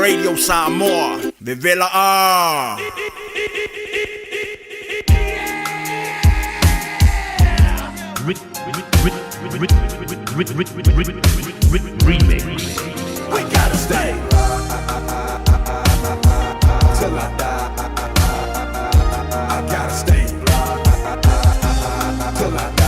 Radio Samoa, vevela a. Remix. We gotta stay till I die. I gotta stay till I die.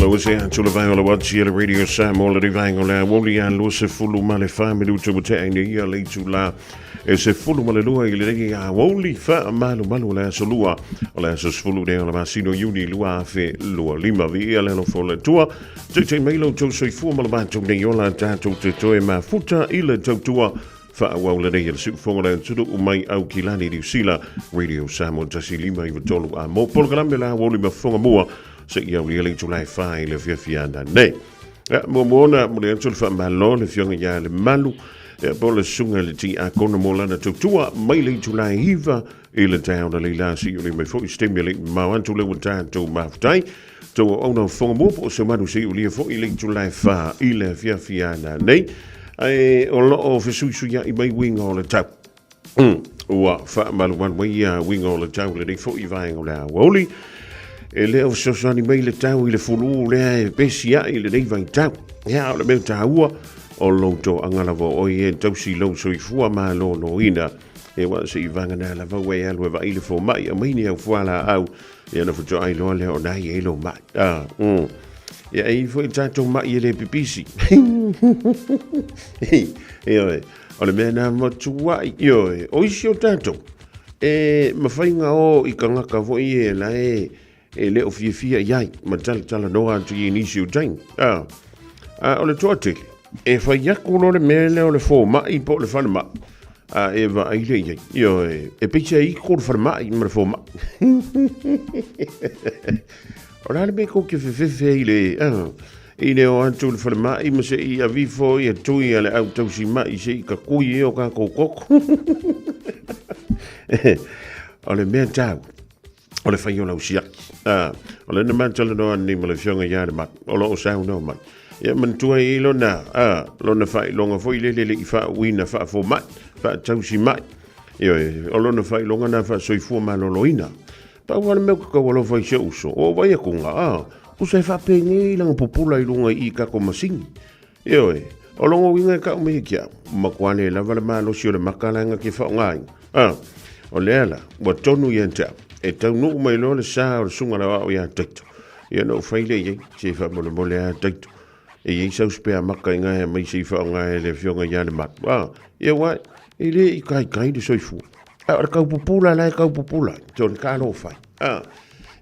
Lau se atu le vai o le wati le Radio Samoa le rivaenga o le aoli a 24 minuta ua tea ina ia le itula e 12 i le lengi aoli wha malu malu o le aso lua o le aso 10 lea o le masino Iuni 2025 vi ia le alofo le tua te mai lo tau soifua ma le matou nei ola tatou te toe mafuta i le tautua Faaauau lelei e le siufofoga le atunuu mai Aukilani, Niu Sila, Radio Samoa 105.3 a mo polokalame la aoauli ma fofoga mua seia aulia le itula e 4 i le afiafi ana nei. Ia, muamua ona momoli atu le faamalo i le Afioga ia Lemalu, ia, po o le Susuga i le Tiakono mo lana tautua mai le itula e 9 i le taeao na leila seia aulia mai foi se taimi e le i mamao atu lea ua tatou mafutai. Tou auauna o fofoga mua po o se manu seia aulia foi le itula e 4 i le afiafi ana nei. Ae o lo o fesuisuiaʻi mai uiga o le tau. Ua faamalumalu mai ia uiga o le tau lenei foi vaega o le aoauli. E le o fesoasoani mai le tau i le fulū lea e pesiaʻi i lenei vaitau. Ia, o le mea taua, o lou toaga lava o oe e tausi lou soifua malōlōina. E ua se i vagana lava ua e alu e vaai le fomai, aumai ni au fualaau, ia ona faatoa iloa lea o na i ai lou mai. Ah. Ia, e i foi tatou mai e le pipisi. Ioe, o le mea na matuai, ioe, o isi o tatou, e mafai ona o i tagata foi e la e, e le o fiafia i ai, ma talatalanoa atu i nisi o taimi. Ah. A o le toatele, e fai atu loa le mea lea o le fomai po o le falemai, a e vaai lea i ai, ioe, e peiseai iko le falemai ma le fomai. O le a le mea kou te fefefe ai i le, i le o atu i le falemai ma se i avifo ia tui a le au tausi mai se i kakui e o kākou koko. O le mea tāu, o le fai o lau siaki. Ah, o le na matalanoa nei ma le afioga ia le mai, o lo o saunoa mai. Ia manatua i lona, ah, lona faailoga foi lele le i faauuina faafomai, faatausi mai. Ioe, o lona faailoga na faasoifua maloloina. Pau lava le mea ou te tau alofa i si ou uso, o vai atu ah, tusa e faapenei lana pupula i luga i i kako masini. Ioe, o lona uiga e tau mai e ke au, matua le lava le malosi o le maka la e na te faaaogaina. A, o lea la, ua tonu ia te au, e taunuu mai loa le sa o le susuga o le aoao ia Taito. Ia ona ou fai lea i ai, se faamolemole lava Taito, e i ai sau spare maka i ina e aumai se i faaaoga e le afioga ia Lemalu. A, ia aua e le i taitai le soifua. A o le tau pupula la e tau pupula, tonu talofa ai. A,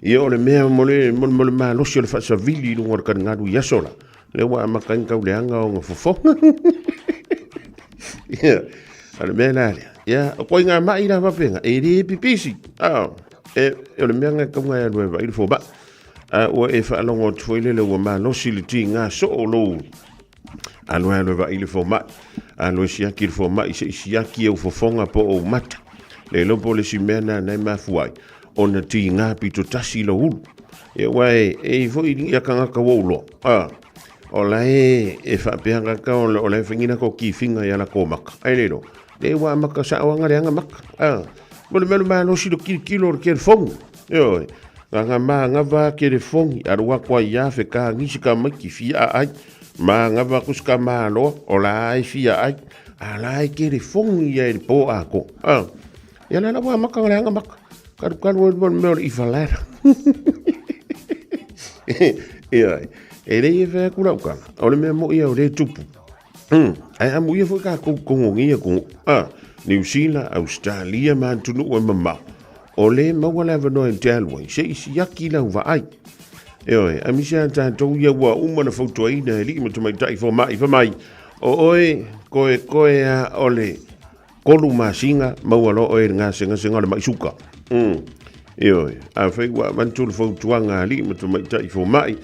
ia o le mea mo le, mo le, mo le malosi o le faasavili i luga o le taligalu i aso la, Lea ua amata ai ona tau leaga ona fofoga. Ia, o le mea la lea. Ia, o koiga mai la faapena, e le pipisi. Ah, e, o le mea na tatau ona e alu e vaai le fomai. A ua e faalogo atu foi lele ua malosi le tiga soo lou alu e alu e vaai le fomai. Alu e siaki le fomai se i siaki ou fofoga po o ou mata. Le iloa po o le isi mea na na e mafua ai ona tiga pito tasi lou ulu. Ia aua e e i foi ia tagata ua ou loa, a, o la e e faapea tagata o o la e faigina ko kifiga ia latou maka. Ae le iloa, le ua amata sao lava ona leaga maka, a. Mo le mea o le malosi o le tilotilo o le telefoni, ioe, na manava telefoni, alu atu ai lava fetagi si tamaiti fia aai, manava atu si tamaloa, o la e fia aai, a o la e telefoni ia i le po atoa, a. Ia la la ua amata ona leaga maka. Kalukalu ai le mea o le ifalaera. Ia, e leai e fai atu lau tala, o le mea moi ia o lea e tupu. Ae amuia foi tatou totonu o nei atunuu, a, Niu Sila, Ausetalia ma atunuu e mamao, o lea e maua le avanoa e te alu ai, se i siaki lau vaai. Ioe, aemaise lava tatou ia ua uma ona fautuaina e alii ma tamaitai fomai, fai mai, o oe, koekoe lava o le 3 masina maua loa oe i le gasegasega o le mai suka. Ioe, afai ua avatu le fautuaga a alii ma tamaitai fomai,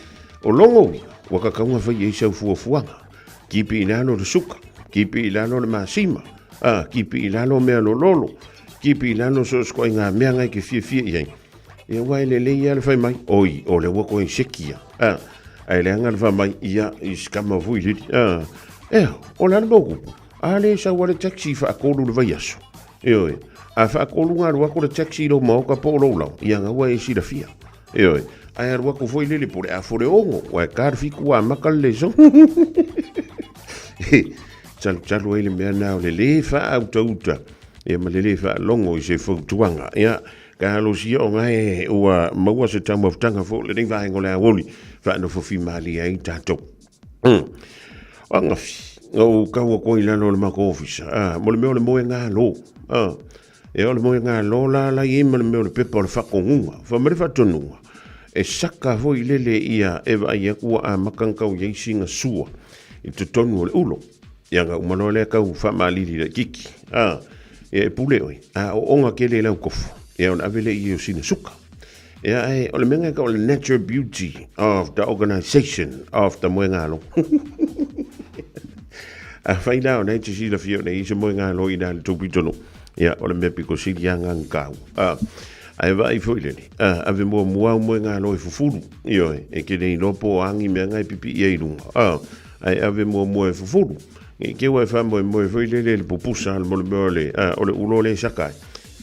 o lona uiga, ua tatau ona fai i ai sau fuafuaga. Kipi i lalo le suka, kipi i lalo le masima, a, kipi i lalo mea lololo, kipi i lalo so o se ituaiga mea na e te fiafia i ai. Ia aua e lelei lava le fai mai, oi, o lea ua toe seki ia. A, ae leaga le fai mai, ia, i si tama foi lele. A, ea, o le a le mea o tupu? A lea e sau a le taxi faatolu le vaiaso. Ioe. A faatolu ona alu atu le taxi i lou maota po o lou laoa, ia na ua e silafia. Ioe. Ae alu atu foi lele po o le a 5:30, ua e ta le 7 ua amata le leso. Talutalu ai le mea na o le lē faautauta ia ma le lē faalogo i se fautuaga. Ia. Talosia ona e ua maua se taumafataga foi o lenei vaega o le aoauli faanofofimalie ai tatou. O ananafi, na ou tau atu ai i lalo o le matou ofisa, mo le mea o le moegalo. Ia o le moegalo la la i ai ma le mea o le pepa o le faatonuga. Fai mai le faatonuga, e saka foi lele ia e vaai atu ua amata ona tau i ai sina sua i totonu o le ulo. Ia ona uma loa lea tau faamalili laitiiti. Ia e pule oe, a oona tele i lau tofu, ia ona ave lea i ai o sina suka. Ia ae o le mea lena e tau o le natural beauty of the organization of the moegalo. Afai la ona e te silafia ona i ai se moegalo i ina i le tou pitonuu, ia o le mea pito sili lava lena ona taua. Ae vaai foi lele, ave muamua au moegalo e fufulu, ioe, e te le iloa po o a ni mea na e pipii ai i luga. Ae ave muamua e fufulu. Ne i te i ua e faamoemoe foi lele i le pupusa mo le mea o le, o le ulo lea e saka ai.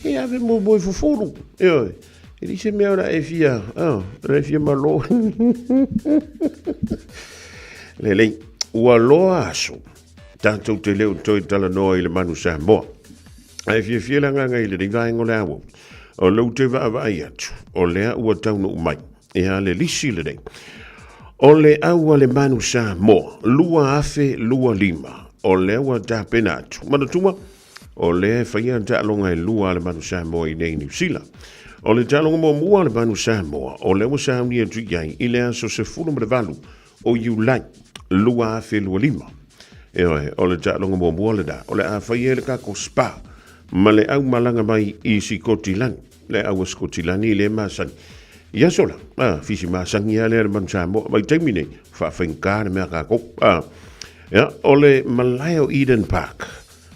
E ave muamua e fufulu. Ioe. E leai se mea o le a e fia, o le a e fia malo. Lelei. Ua loa aso, tatou te le o toe talanoa i le manu Samoa. Ae fiafia le agaga i lenei vaega o le aoauli. O lea ou te vaavaai atu, o lea ua taunuu mai. Ia le lisi lenei. O le au a le manu Samoa, 2025, o lea ua tapena atu. Manatua, o lea e faia taaloga e lua a le manu Samoa i nei Niu Sila. O le taaloga muamua a le manu Samoa, o lea ua sauni atu i ai i le aso 18 o Iulai 2025. Ioe, o le taaloga muamua lena, o le a faia ai le tatou spa ma le aumalaga mai i Sikotilani. Le au a Sikotilani le masani. I aso la, fisi masani lava lea le manu Samoa. Mai taimi nei, faafaigata le mea a tatou. Ia, o le malae o Eden Park,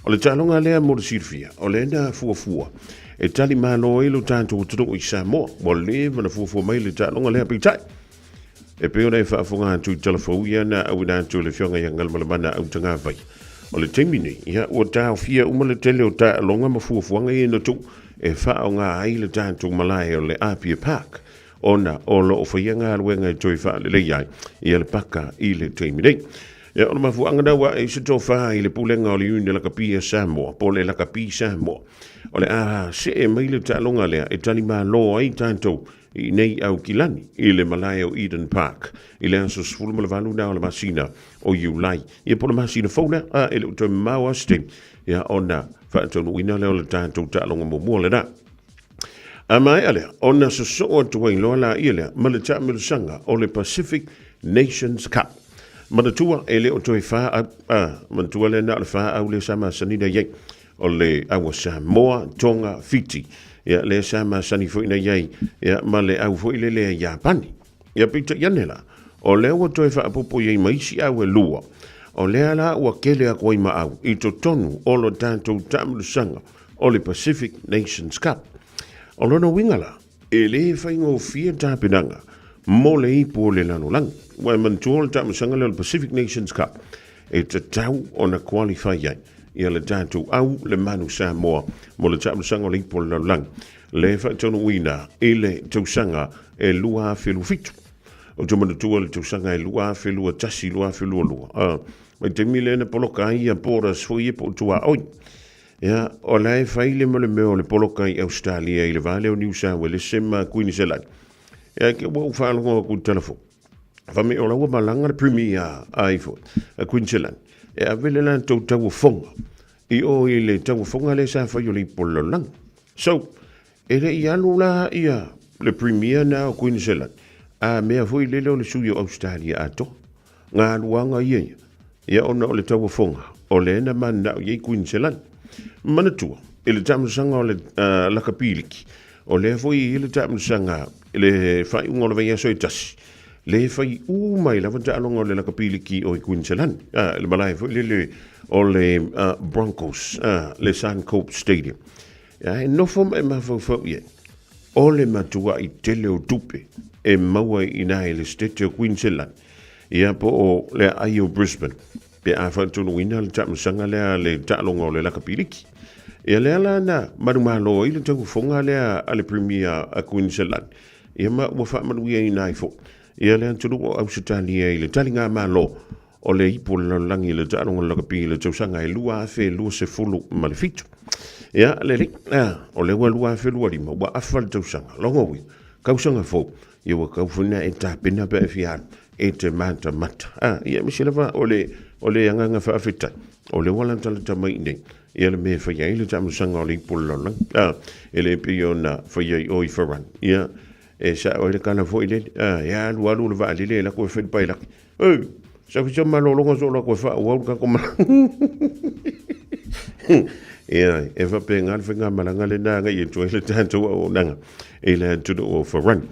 o le taaloga lea mo le silafia, o lea na fuafua e tali malo ai lo tatou atunuu i Samoa. Ua leva ona fuafua mai le taaloga lea, peitai, E pei ona e faafofoga atu i tala fou ia na auina atu e le Afioga ia Galumalemana Autagavaia. O le taimi nei, ia, ua taofia uma le tele o taaloga ma fuafuaga ia na tuu e faaaoga ai le tatou malae o le Apia Park, ona o lo o faia galuega e toe faaleleia ai ia le paka i le taimi nei. Ia, o le mafuaaga na ua ae ai se tofa i le Pulega o le Iuni Lakapi a Samoa, po o le Lakapi Samoa, o le a see mai le taaloga lea e talimalo ai tatou i nei Aukilani i le malae o Eden Park i le aso 18 na o le masina o Iulai. Ia po o le masina fou lea, a e le o toe mamao lava se taimi, ia ona faataunuuina lea o le tatou taaloga muamua lena. A maea lea, ona sosoo atu ai loa laia lea ma le taamilosaga o le Pacific Nations Cup. Manatua e le o toe fa au, a, manatua lea na o le fa au lea sa masani na i ai. O le au a Samoa, Tonga, Fiti, ia lea sa masani foi na i ai, ia ma le au foi lele a Iapani. Ia peitai ane la, o lea ua toe faaopoopo i ai ma isi au e lua, o lea la ua kele atu ai ma au i totonu o lo tatou taamilosaga o le Pacific Nations Cup. O lona uiga la, e le faigofie tapenaga mo le ipu o le lalolagi. Ua e manatua o le taamilosaga lea o le Pacific Nations Cup e tatau ona qualify ai ia le tatou au le manu Samoa mo le taamilosaga o le ipu o le lalolagi le faataunuuina i le tausaga e 2027. Ou te manatua le tausaga e 2021, 2022, mai taimi lea na poloka ai ia borders foi ia po o tuaoi. Ia, o la e fai le mo le mea o le poloka i Australia i le va lea o Niu Sauelese ma Kuiniselani. Ia, ke ua ou faalogo atu i le telefoni. Fai mai o la ua malaga le Premier a ifo a Queensland e ave le latou tauofoga i o i le tauofoga lea sa fai o le ipu o le lalolagi. So, e le i alu la ia le Premier na o Queensland a mea foi lele o le sui o Australia atoa. Galuaga ia ia, ia ona o le tauofoga o lea na mananao i ai Queensland. Manatua, i le taamilosaga o le lakapi liki, o lea foi e i ai le taamilosaga i le faaiuga o le vaiaso e tasi, le fai uma ai lava taaloga o le lakapi liki o i Queensland, le malae foi lele o le Broncos, le Suncorp Stadium. Ia, e nofo ma e mafaufau i ai, o le matuai tele o tupe e maua i ina i le Setete o Queensland, ia po o le aai o Brisbane, pe a faataunuuina le taamilosaga lea a le taaloga o le lakapi liki. Ia lea la na manumalo ai le tauofoga lea a le Premier a Queensland, ia ma ua faamanuiaina ai foi ia le atunuu o Ausetalia i le taligamalo. o le ipu o le lalolagi i le taaloga o le lakapi i le tausaga e 2027. Ia, lelei, o lea ua 2025, ua afa le tausaga. Lona uiga, tausaga fou, ia ua tatau foi ona e tapena pe a e fia alu e te matamata. Ia, aemaise lava o le, o le agaga faafetai, o lea ua latalata mai i inei, ia le mea e faia ai le taamilosaga o le ipu o le lalolagi. E le pei ona faia i o i Farani. Ia, e sao ai le tala foi lele, e alu alu le vaalele e alu atu e fai le pailate. Ei, sa fai sa malologa so la koe faaauau le tatou malaga. Ia, e faapena le faigamalaga lena agai atu ai le tatou auaunaga i le atunuu o Farani.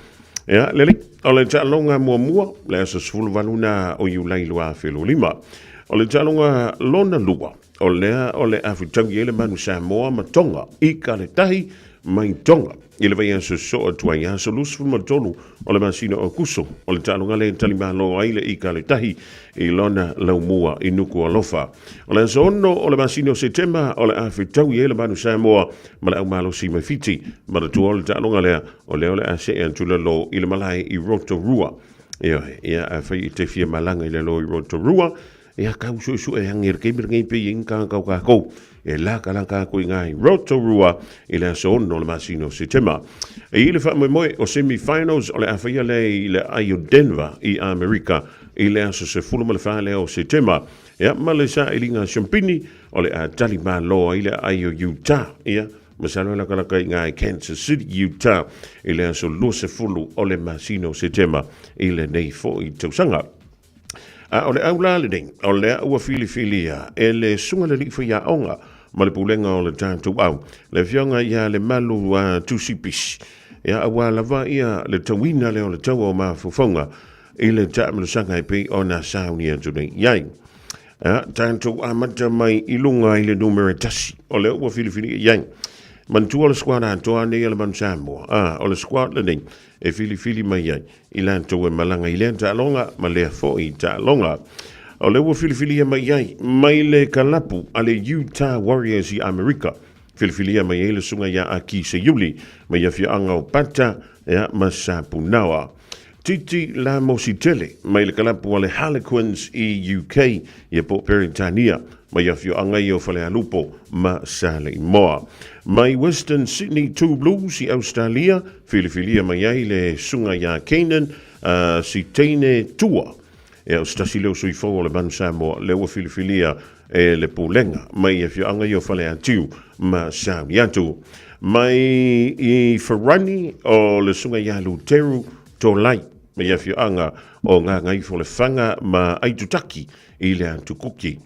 Ia, lelei, o le taaloga muamua, le aso 18 na o Iulai 2025. O le taaloga lona lua, O lea o le a fetaui ai le Manu Samoa ma Tonga i Kaletahi mai Tonga i le vaiaso sosoo atu ai aso 23 o le masina o Aokuso. O le taaloga lea e talimalo ai le i Kaletahi i lona laumua i Nukualofa. O le aso 6 o le masina o Setema o le a fetaui ai le Manu Samoa ma le aumalosi mai Fiti. Manatua o le taaloga lea o lea o le a see atu lalo i le malae i Rotorua. Ioe, ia afai e te fia malaga i lalo i Rotorua, Ia tau suesue ange i le taimi lenei pe i ai ni tagata o tatou e latalata atu i ina i Rotorua i le aso 6 o le masina o Setema. E i ai le faamoemoe o semi-finals o le a faia lea i le aai o Denver i Amerika i le aso 14 lea o Setema. Ia ma le sailiga siampini o le a tali malo ai le aai o Utah. Ia, masalo e latalata i ina i Kansas City, Utah i le aso 20 o le masina o Setema i lenei foi tausaga. A o le au la lenei, o lea ua filifilia e le Susuga i le Alii Faiaoga ma le Pulega o le tatou au, le Afioga ia Lemalu Tusipisi, ia aua lava ia le tauina lea o le taua o mafaufauga i le taamilosaga e pei ona saunia atu nei i ai. Ia, tatou amata mai i luga i le numera 1, o lea ua filifilia i ai. Manatua le squad atoa nei a le Manu Samoa, a, o le squad lenei e filifili mai ai i latou e malaga i lea taaloga ma lea foi taaloga. O lea ua filifilia mai ai mai le kalapu a le Utah Warriors i Amerika. Filifilia mai ai le susuga ia Aki Seiuli mai afioaga o Pata ia, ma Sapunaoa. Titi Lamositele mai le kalapu a le Harlequins i UK ia po o Peretania mai afioaga ia o Falealupo ma Saleimoa. Mai Western Sydney Two Blues i Australia, Filifilia mai ai le susuga ia Kenan Siteine Tua. Ia, o se tasi lea o sui fou o le Manu Samoa, lea ua filifilia e le Pulega mai afioaga ia o Faleatiu ma Sauniatu. Mai i Farani o le susuga ia Luteru Tolai, mai afioaga o Gagaifolefaga ma Aitutaki i le Atukuki.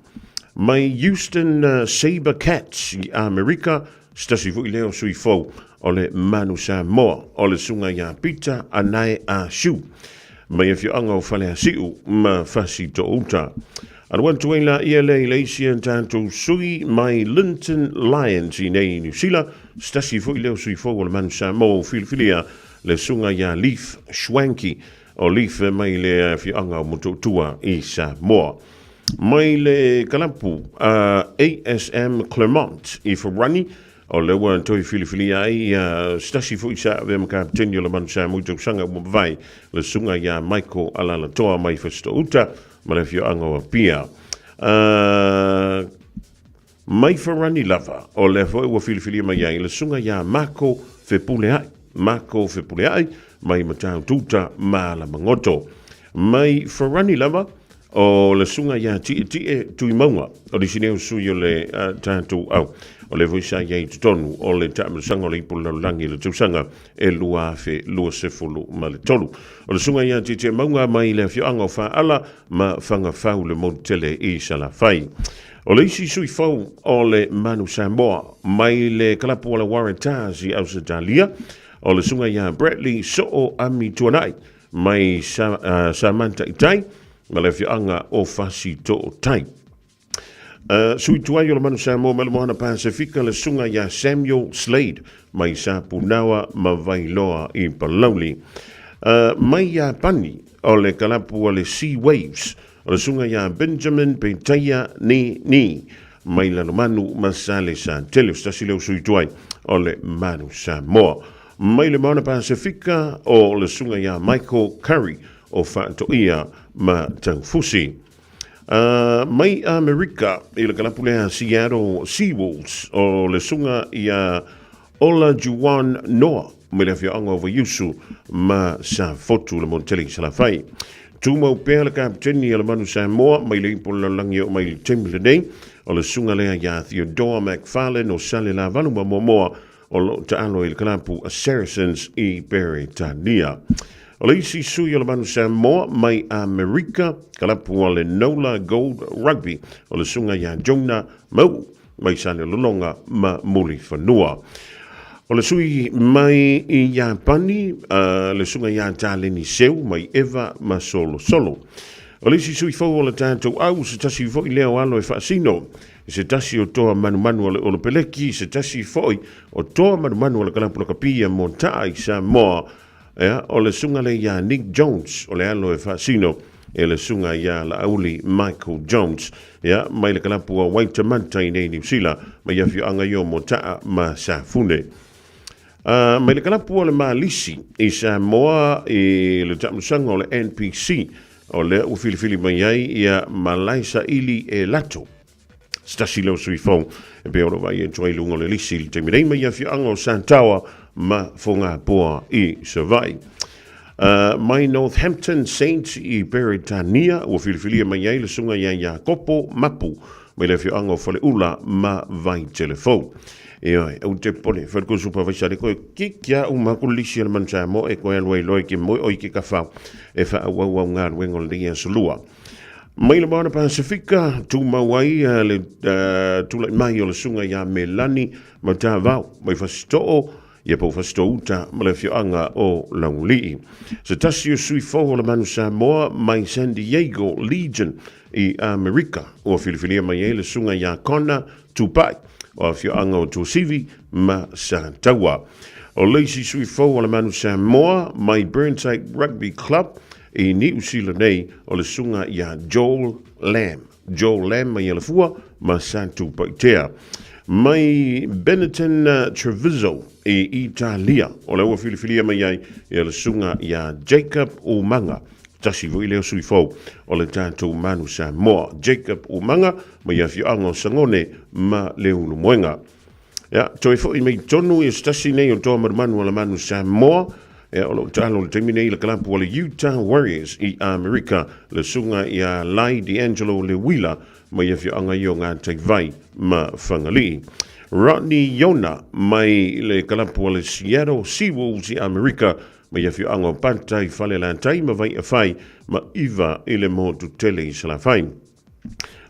Mai Houston Sabre Cats i Amerika, Se tasi foi lea o sui fou o le Manu Samoa, o le susuga ia Peter Anae Ah Siu, mai afioaga o Faleasiu ma Fasitouta. Alu atu ai laia lea i le isi a tatou sui mai Linton Lions i nei i Niu Sila, se tasi foi lea o sui fou o le Manu Samoa ua filifilia le susuga ia Leif Schwanke, o Leif mai le afioaga o Motootua i Samoa. Mai le kalapu a ASM Clermont i Farani, o lea ua toe filifilia ai ia se tasi foi sa avea ma kapeteni o le Manu Samoa i tausaga ua mavae, le susuga ia Michael Alalatoa mai Fasitoo-uta ma le afioaga o Apia. Mai Farani lava, o lea foi ua filifilia mai ai le susuga ia Marco Fepuleai, Marco Fepuleai mai Matautu-uta ma Alamagoto. Mai Farani lava, o le susuga ia Tietie Tuimauga, o le isi nei o sui o le tatou au. O lea foi sa i ai i totonu o le taamilosaga o le Ipu o le Lalolagi i le tausaga e 2023. O le susuga ia Tietie Mauga mai le afioaga o Faaala ma Fagafau le motu tele i Salafai. O le isi sui fou o le Manu Samoa mai le kalapu o le Waratahs i Ausetalia, o le susuga ia Bradley Soo Amituanai mai Samantha Itai ma le afioaga o Fasitootai. Sui tuai o le Manu Samoa mai le Moana Pasefika le susuga ia Samuel Slade mai Sapunaoa ma Vailoa i Palauli. Mai Iapani o le kalapu a le Sea Waves o le susuga ia Benjamin Petaia Ni Ni mai Lalomanu ma Salesatele. O se tasi lea o sui tuai o le Manu Samoa. Mai le Moana Pasefika o le susuga ia Michael Curry o Faatoia ma Taufusi. Mai Amerika i le kalapu lea Seattle Seawolves o le susuga ia Olajuwon Noa mai le afioaga o Vaiusu ma Safotu le motu tele i Salafai. Tumau pea le kapeteni a le Manu Samoa mai le ipu o le lalolagi e oo mai i le taimi lenei, o le susuga lea ia Theodore McFarlane o Salelavalu ma Moamoa o lo o taalo i le kalapu a Saracens i Peretania. O le isi sui o le Manu Samoa mai Amerika, kalapu a le Nola Gold Rugby, o le susuga ia Jonah Mau'u mai Salelologa ma Mulifanua. O le sui mai i Iapani, le susuga ia Taleni Seu mai Eva ma Solosolo. O le isi sui fou o le tatou au, se tasi foi lea o alo e faasino i se tasi o toa manumanu o le Olopeleki, se tasi foi o toa manumanu o le kalapu lakapi a Mota'a i Samoa, Ea, o le susuga lea ia Nick Jones, o le alo e faasino e le susuga ia Laauli Michael Jones, ea, mai le kalapu a Waitemata i nei Niu Sila, mai afioaga i o Mota'a ma Safune. Mai le kalapu o le Malisi i Samoa i le taamilosaga o le NPC, o lea ua filifili mai ai ia Malaisa Ili Elato. Se tasi lea o sui fou e pei ona vaai atu ai i luga o le lisi i le taimi nei mai afioaga o Sataoa ma Fogapoa i Savaii. Mai Northampton Saints i Peretania ua filifilia mai ai le susuga ia Iakopo Mapu mai le afioaga o Faleula ma Vaitelefou. Ioe, ou te popole, fai le koe supervisor le koe ki kia uma aku le lisi a le Manu Samoa e koe alu ai loa i ke moe o i ke kawhao e whaauau au galuega o lenei aso lua. Mai le Moana Pasifika, tumau ai le tulai mai o le susuga ia Melani Matavao mai Fasito'o ia po o Fasito'outa ma le afioaga o Laulii. Se tasi o sui fou o le Manu Samoa mai San Diego Legion i Amerika ua filifilia mai ai le susuga ia Connor Tupai o afioaga o Tuasivi ma Sataua. O le isi sui fou o le Manu Samoa mai Burnside Rugby Club i Niu Sila nei o le susuga ia Joel Lam. Joel Lam mai Alafua ma Satupaitea. Mai Benetton Treviso i Italia, o lea ua filifilia mai ai ia le susuga ia Jacob Umaga, tasi foi lea sui fou o le tatou Manu Samoa. Jacob Umaga mai afioaga o Sagone ma Leulumoega. Ia, toe foi mai tonu ia se tasi nei o toa manumanu a le Manu Samoa, ia, o lo o taalo i le taimi nei i le kalapu a le Utah Warriors i Amerika, le susuga ia Lai D'Angelo Lewila mai afioaga i o Ngātai Vai ma Fagalii. Rodney Iona mai le kalapu a le Seattle Seawolves i Amerika, mai afioaga o Patai, Falelatai ma Vaiafai ma Iva i le motu tele i Salafai.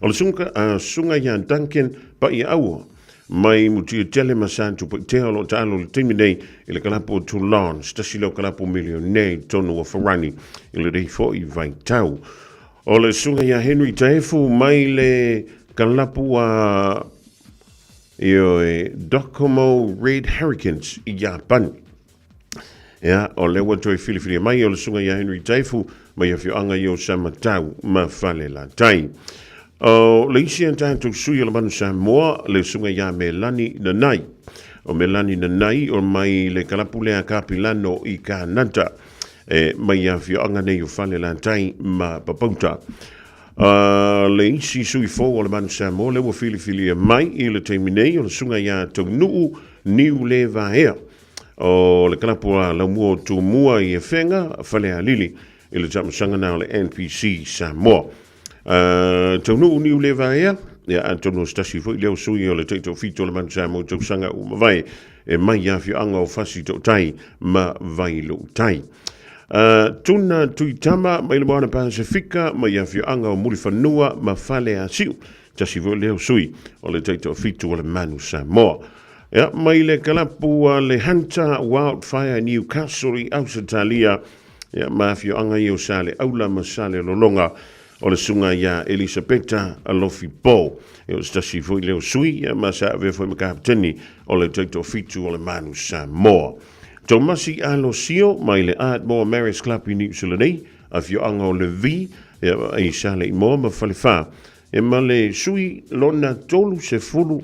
O le susuga, susuga ia Duncan Pa'iaua mai Mutiatele ma Satupa'itea o lo o taalo i le taimi nei i le kalapu o Toulon, se tasi lea o kalapu milionea i totonu o Farani i lenei foi vaitau. O le susuga ia Henry Taefu mai le kalapu a ioe Docomo Red Hurricanes i Iapani. Ea, o lea ua toe filifilia mai o le susuga ia Henry Taifu mai afioaga i o Samatau ma Falelatai. O le isi a tatou sui o le Manu Samoa, le susuga ia Melani Nanai. O Melani Nanai o mai le kalapu lea Kapilano i Kanata, e mai afioaga nei o Falelatai ma Papauta. Le isi sui fou o le Manu Samoa lea ua filifilia mai i le taimi nei o le susuga ia Taunuu Niulevaea. O le kalapu a Laumua o Tumua i Afega, Falealili, i le tausaga na o le NPC Samoa. Taunuu Niulevaea, ia atonu o se tasi foi lea o sui o le Taitoafitu o le Manu Samoa i tausaga ua mavae e mai i afioaga o Fasitootai ma Vailuutai. Tuna Tuitama mai le Moana Pasifika mai afioaga o Mulifanua ma Faleasiu, tasi foi lea o sui o le Taitoafitu o le Manu Samoa. Ia, mai le kalapu a le Hunter Wildfire Newcastle i Ausetalia, ia, ma afioaga ia o Saleaula ma Salelologa, o le susuga ia Elisapeta Alofi Bo. Ia, o se tasi foi lea o sui, ia, ma sa avea foi ma kapeteni o le Taitoafitu o le Manu Samoa. Tomasi Alosio mai le Ardmore Marist Club i Niu Sila nei, afioaga o Levi, ia, i Saleimoa ma Falefa, E ma le sui lona 35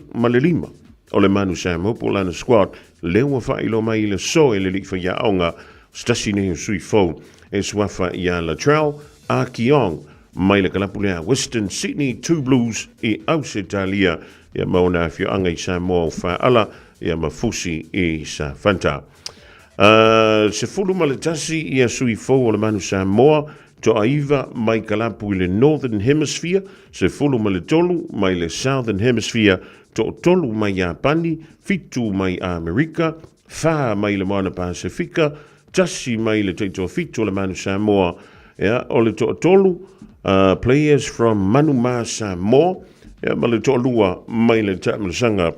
o le Manu Samoa po o lana squad lea ua faailoa mai i le aso e le alii faiaoga o se tasi nei o sui fou e suafa ia Latrell Arkiong. mai le kalapu lea Western Sydney Two Blues i Ausetalia, ia ma ona afioaga i Samoa o Faaala, ia ma Fusi i Safata. 11 ia sui fou o le Manu Samoa, toaiva mai kalapu i le Northern Hemisphere, 13 mai le Southern Hemisphere, toatolu mai Iapani, 7 mai Amerika, 4 mai le Moana Pasifika, 1 mai le taitoafitu o le Manu Samoa, ia, o le toatolu players from Manumā Samoa, ia, ma le toalua mai le taamilosaga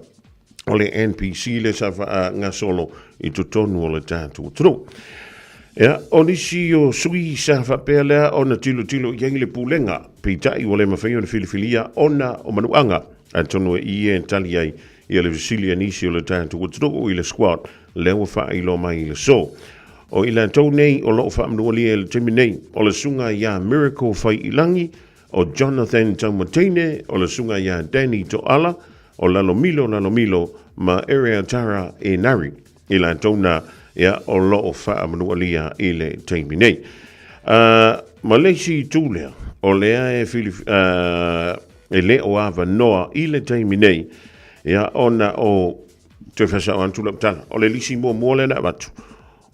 o le NPC le sa faagasolo i totonu o le tatou atunuu. Ia, o nisi o sui sa faapea lea ona tilotilo i ai le pulega, peitai ua le mafai ona filifilia ona o manuaga. Atonu e i e tali ai ia le fesili a nisi o le tatou atunuu i le squad lea ua faailoa mai i le aso. O i latou nei o lo o faamanualia i le taimi nei, o le susuga ia Miracle Faiilagi, o Jonathan Taumateine, o le susuga ia Danny Toala, o Lalomilo Lalomilo ma Ereatara Enari, i latou na ia o lo o faamanualia i le taimi nei. Ma le isi itu lea, o lea e, fili, e le o avanoa i le taimi nei, ia ona o toe faasao atu lau tala, o le lisi muamua lea na avatu,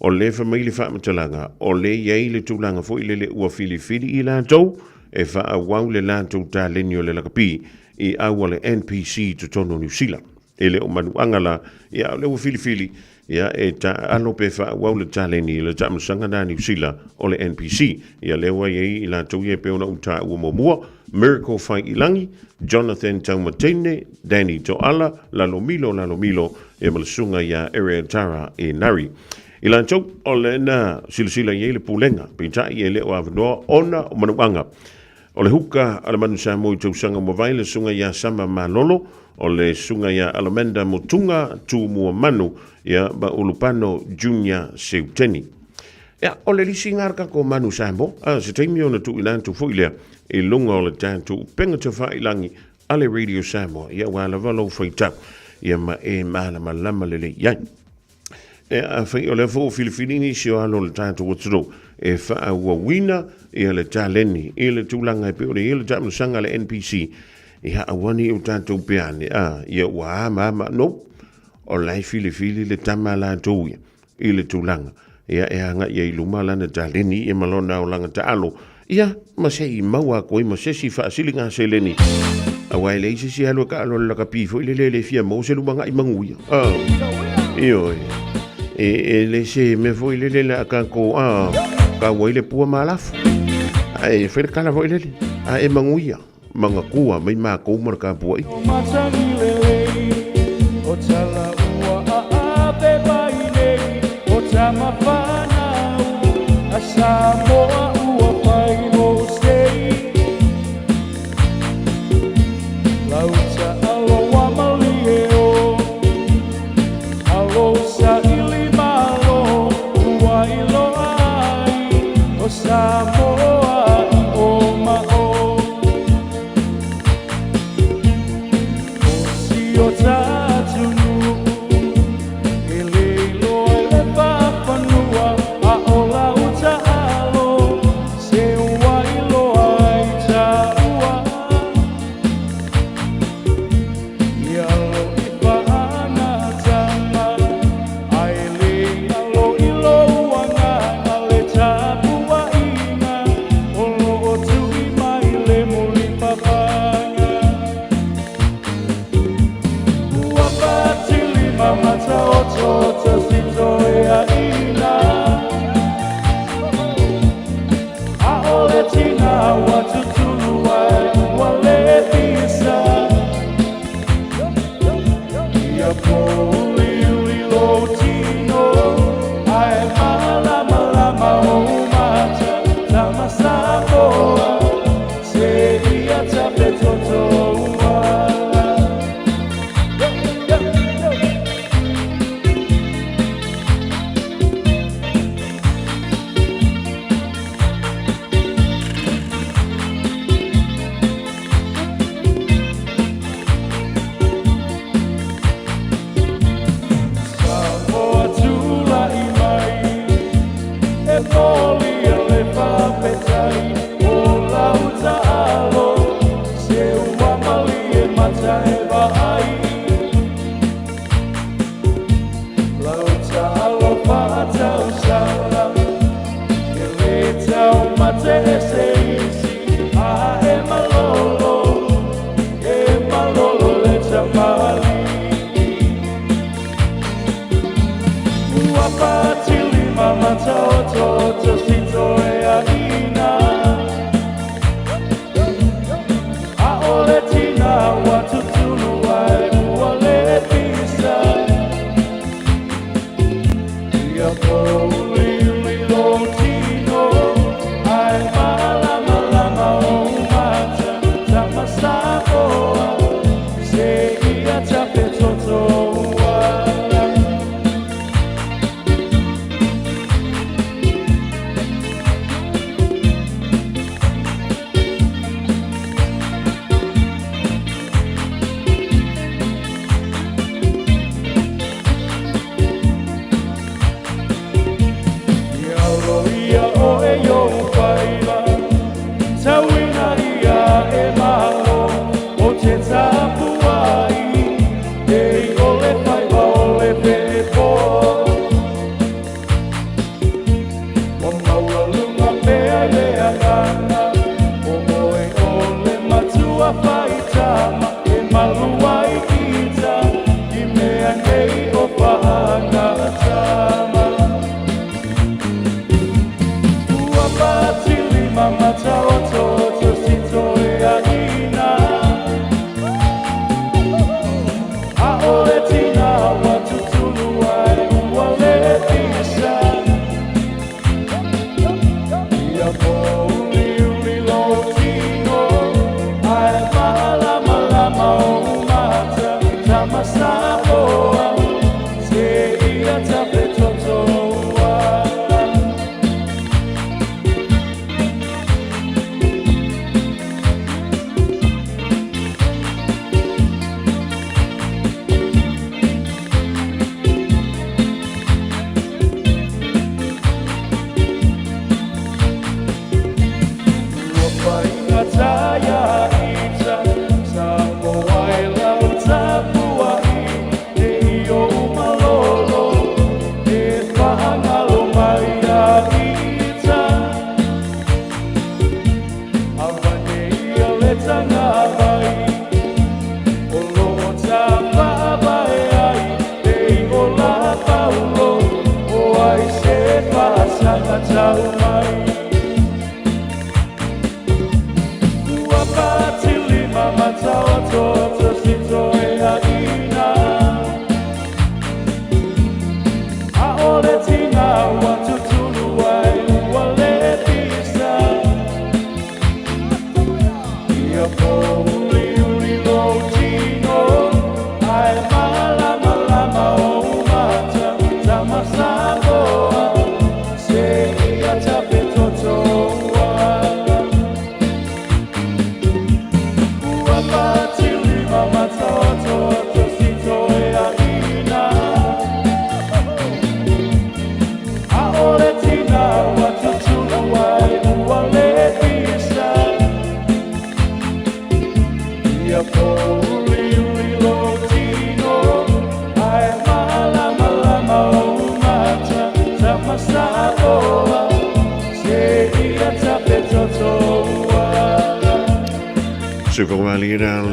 O lea fai mai le faamatalaga, o lea e i ai le tulaga foi lele ua filifili i latou e faaauau le latou taleni o le lakapi i au a le NPC i totonu o Niu Sila. E le o manuaga la, ia o lea ua filifili, ia e taaalo pe faaauau le taleni i le taamilosaga na a Niu Sila o le NPC. Ia lea ua i ai i latou ia e pei ona ou taua muamua, Miracle Faiilagi, Jonathan Taumateine, Danny Toala, Lalomilo Lalomilo, ia ma le susuga ia Ereatara Enari. I latou, o le na silasila i ai le pulega, peitai e le o avanoa ona o manuaga. O le huka a le Manu Samoa i tausaga ua mavae le susuga ia Sama Malolo, o le susuga ia Alamanda Motunga Tumua Manu, ia ma Ulupano Junior Seuteni. Ia, o le lisi ngā kako Manu Samoa, a se taimi ona tuuina atu foi lea i luga o le tatou upega tafailangi a le Radio Samoa, ia ua lava lou faitau, ia ma e malamalama lelei i ai. E afai o lea foi ua filifili nisi o alo o le tatou atunuu e faaauauina ia le taleni i le tulaga e pei ona i ai le taamilosaga a le NPC, ia aua ne i o tatou pea ane, a, ia ua ama ama, no, o la e filifili le tama a latou ia i le tulaga ia e agai ai i luma lana taleni ia ma lona olaga taalo ia ma se i maua atu ai ma se isi faasiliga seleni aua e leai se isi e alu e taalo i le lakapi foi lele e le fia maua se lumanai manuia. Ah, ioe. E le se mea foi lele le a tatou tau ai le pua ma alafu. Ae fai le tala foi lele, a e manuia, manatua mai matou ma le tapuaiga.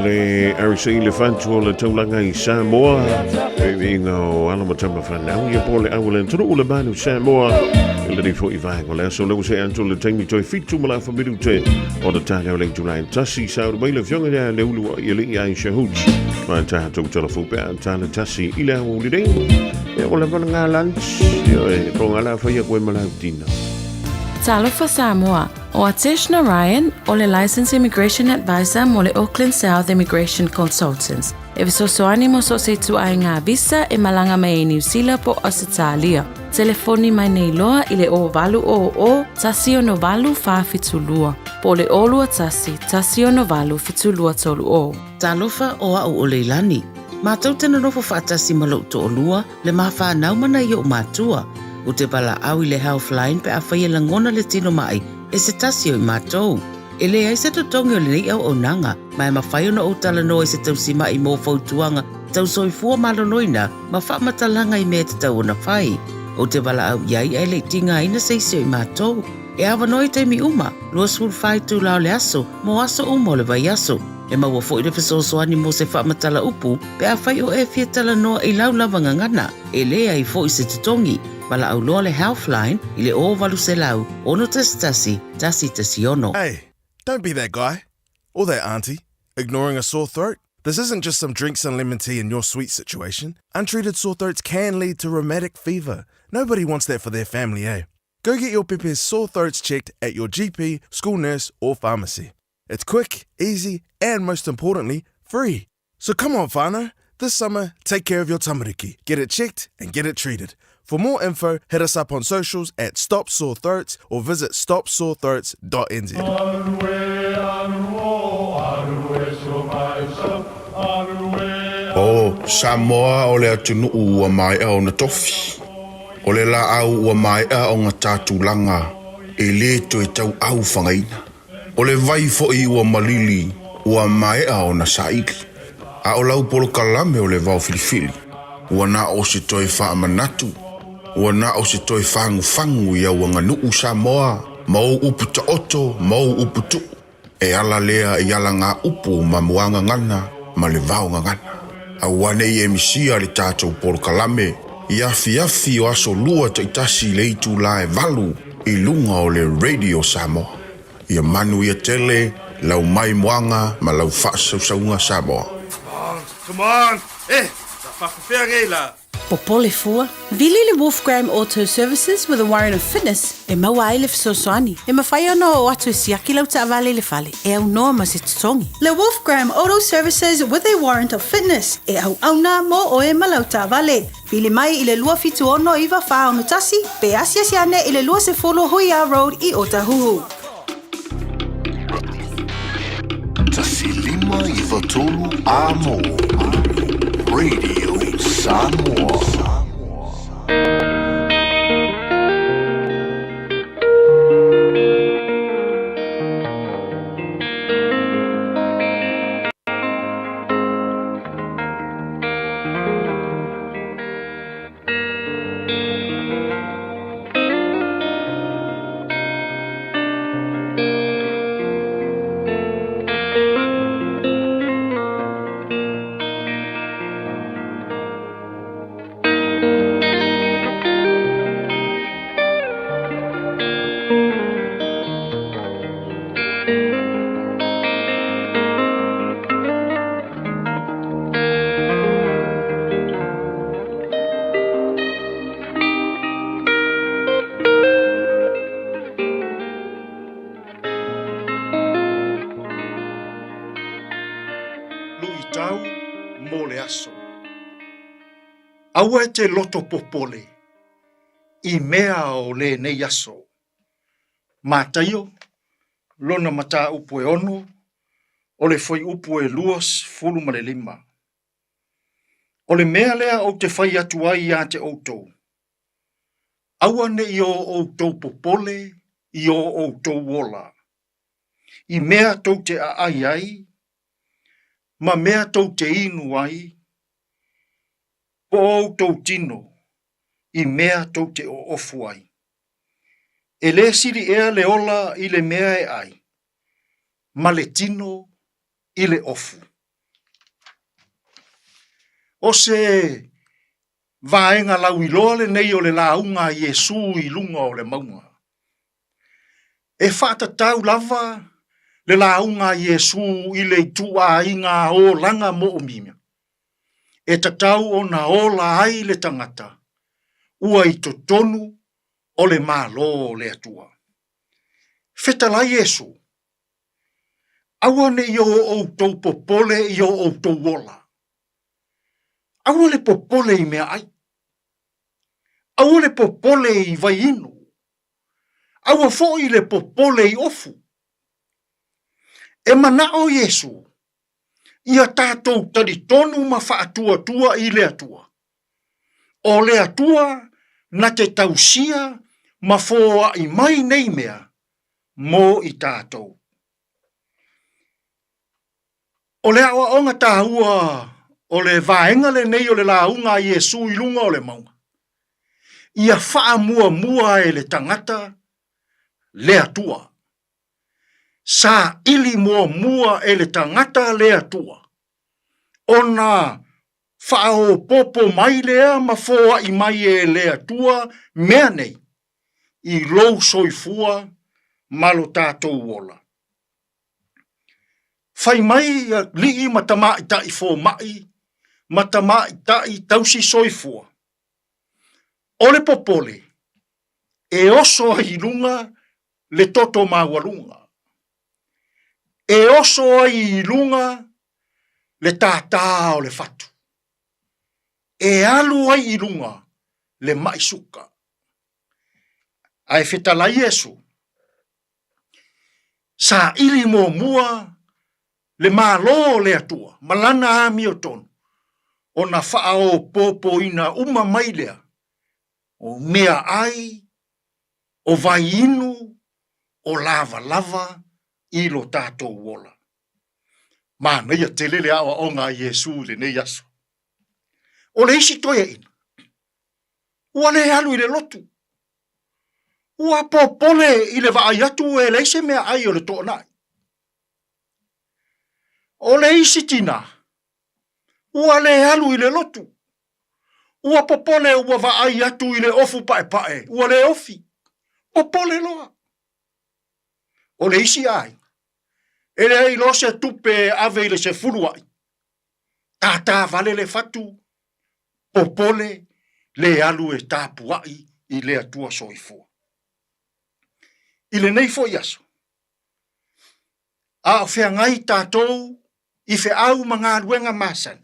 Le RC le fantu o le taulaga i Samoa e viiga o alo ma tama fanau ia po le au le atunuu le manu Samoa i lenei fo'i vaega o le aso lea ua se'e atu le taimi toe 7 ma le afa minute o le taeao le itulā e 1 sauni mai le afioga ia Leulua'iali'i Aisha Hooch ma tatou talafou pe a tala tasi i le aoauli nei e o lava lagā lunch ioe po o gala faia koe ma lau tina. Talofa Samoa, o Atesh Narayan o le Licensed Immigration Advisor mo le Auckland South Immigration Consultants. E fesoasoani mo so o se ituaiga visa e malaga mai ai Niu Sila po o Ausetalia. Telefoni mai nei loa i le 0800 168 472 po o le 021 168 7230. Talofa o a'u o Leilani. Matou te nonofo faatasi ma lo'u to'alua, le ma fanau ma nai o'u matua. Ou te valaau i le Healthline pe afai e lagona le tino ma'i e se tasi o i matou. E leai se totogi o lenei auaunaga, ma e mafai ona ou talanoa i se tausima'i mo fautuaga tau soifua maloloina ma faamatalaga i mea e tatau ona fai. Ou te valaau i ai ae le i tigaina se isi o i matou. E avanoa i taimi uma, 24 itulā o le aso, mo aso uma o le vaiaso. E maua foi le fesoasoani mo se faamatala upu pe afai o e fia talanoa i lau lava gagana, e leai foi se totogi. Valaau loa le Healthline i le 0800 611 116. Hey, don't be that guy. Or that auntie. Ignoring a sore throat? This isn't just some drinks and lemon tea in your sweet situation. Untreated sore throats can lead to rheumatic fever. Nobody wants that for their family, eh? Go get your pepe's sore throats checked at your GP, school nurse, or pharmacy. It's quick, easy, and most importantly, free. So come on, whānau. This summer, take care of your tamariki. Get it checked and get it treated. For more info, hit us up on socials at Stop Sore Throats or visit stopsorethroats.nz. O Samoa o le atunuu ua maea ona tofi. O le laau ua maea ona ta tulaga e le toe tauau fagaina. O le vai foi ua malili ua maea ona saili. A o lau polokalame o le vao filifili, ua na o se toe faamanatu, ua na o se toe fagufagu i au aganuu Samoa ma ou upu taoto ma ou upu tuu. E ala lea i alagaupu ma muagagana ma le vaogagana. Aua ne i e misia le tatou polokalame i afiafi o aso Lua taitasi i le itula e 8 i luga o le Radio Samoa. Ia manuia tele lau maimoaga ma lau faasausauga Samoa. Come on! Eh, sa faafefea nei la? Popole fua. Vili le Wolfgram Auto Services with a warrant of fitness e maua ai le fesoasoani. E mafai ona oo atu e siaki lau taavale i le fale e aunoa ma se totogi. Le Wolfgram Auto Services with a warrant of fitness e auauna mo oe ma lau taavale. Vili mai i le 276 9461 pe asiasi ane i le 20 Huia Road i Otahuhu. 1593 Amo Radio Samoa. Luitau mo le aso. Aua e te loto popole i mea o lenei aso. Mataio, lona mataupu e 6, o le fuaiupu e 25. O le mea lea ou te fai atu ai ia te outou, aua ne i o outou popole i o outou ola, i mea tou te aai ai, ma mea tou te inu ai, po o outou tino, i mea tou te oofu ai. E le sili ea le ola i le mea e ai, ma le tino i le ofu. O se vaega lauiloa lenei o le lauga a Iesū i luga o le mauga. E faatatau lava le lauga a Iesū i le ituaiga olaga moomia e tatau ona ola ai le tagata ua i totonu o le Malo o le Atua. Fetalai Iesū, Aua ne i o outou popole i o outou ola. Aua le popole i meaai. Aua le popole i vai inu. Aua foi le popole i ofu. E manao Iesu ia tatou talitonu ma faatuatua i le Atua. O le Atua na te tausia ma foai mai nei mea mo i tatou. O le aoaoga taua o le vaega lenei o le lauga a Iesu i luga o le mauga, ia faamuamua e le tagata le Atua. Saili muamua e le tagata le Atua, ona Faaopoopo mai lea ma foai mai e le Atua mea nei i lou soifua ma lo tatou ola. Fai mai alii ma tamaitai fomai ma tamaitai tausi soifua, o le popole e oso ai i luga le toto maualuga, e oso ai i luga le tātā o le fatu, e alu ai i luga le maʻi suka. Ae fetalai Iesu, saili muamua le Malo o le Atua ma lana amiotonu, ona faaopoopoina uma mai lea o meaai, o vaiinu, o lavalava i lo tatou ola. Manaia tele le aoaoga a Iesu i lenei aso. O le isi toeaina, ua le alu i le lotu. Ua popole i le vaai atu e leai se meaai o le toonai. O le isi tinā, ua le alu i le lotu. Ua popole ua vaai atu i le ofu paepae, ua le ofi. Popole loa. O le isi aiga, e leai loa se tupe e ave i le sefuluai, tātā vale le fatu, popole le alu e tapuai i le Atua Soifua. I lenei foi aso, a o feagai tatou i feau ma galuega masani,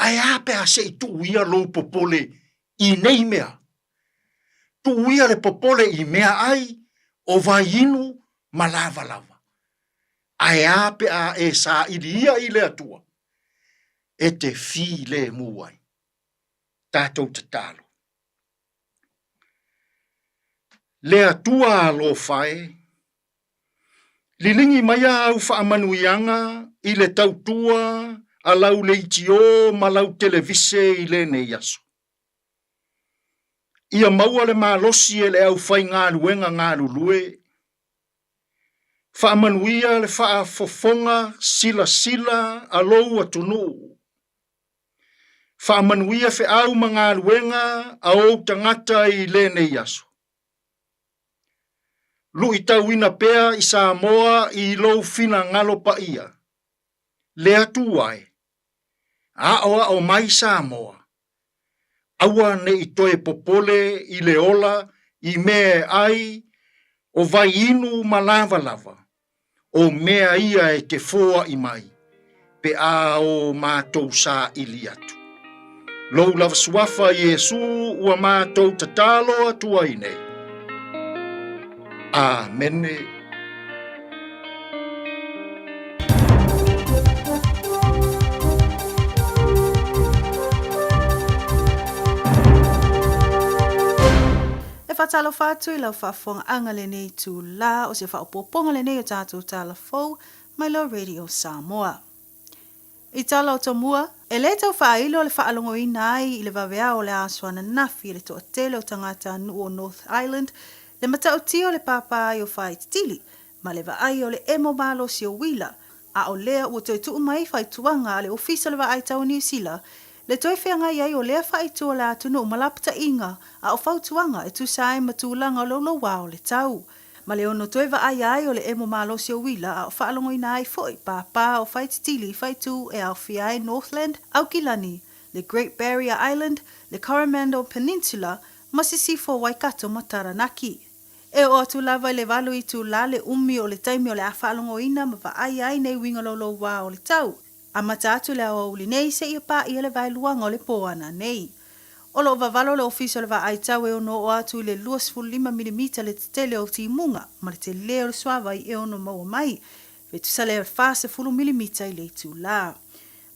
Ae a pe a se i tuu ia lou popole i nei mea? Tuu ia le popole i meaai o vaiinu ma lavalava. Ae a pe a e saili ia i le Atua e te filemu ai? Tatou tatalo. Le Atua alofa e, Liligi mai a au faamanuiaga i le tautua a lau leitio ma lau televise i lenei aso. Ia maua le malosi e le aufaigaluega galulue. Faamanuia le faafofoga silasila a lou atunuu. Faamanuia feau ma galuega a ou tagata i lenei aso. Luitauina pea i Samoa i lou finagalo paia, le Atua e, aoao mai Samoa, aua ne i toe popole i le ola i mea e ai o vaiinu ma lavalava, o mea ia e te foai mai pe a o matou saili atu. Lou lava suafa Iesu ua matou tatalo atu ai nei. Amene. E faatalofa atu i lau faafofogaaga lenei itulā o se faaopoopoga lenei o tatou tala fou mai lo Radio Samoa. I tala o tomua, e le tau faailo le faalogoina ai i le vaveao o le aso ananafi e le toatele o tagata nuu o North Island le matautia o le pāpā ai o Whāititili ma le vaai o le emo malosi o uila, a o lea ua toe tuu mai faituaga a le Ofisa o le Vaai Tau o Niu Sila le toe feagai ai o lea faaitu o le atunuu ma lapataiga a o fautuaga e tusa ai ma tulaga o loulouā o le tau. Ma le ono toe vaaia ai o le emo malosi o uila a o faalogoina ai foi pāpā o Whaititili i faitū e aofia ai Northland, Aukilani, le Great Barrier Island, le Coromandel Peninsula ma Sisifo Waikato ma Taranaki. E oo atu lava i le valu itulā le umi o le taimi o le a faalogoina ma vaaia ai nei uiga loulouā o le tau. Amata atu le aoauli nei seia paia le vaeluaga o le pō ana nei. O lo o vavalo le Ofisa o le Vaai Tau e ono oo atu i le 25 milimita le tetele o timuga ma le telē o le suavai e ono maua mai, pe tusa le 40 milimita i le itulā.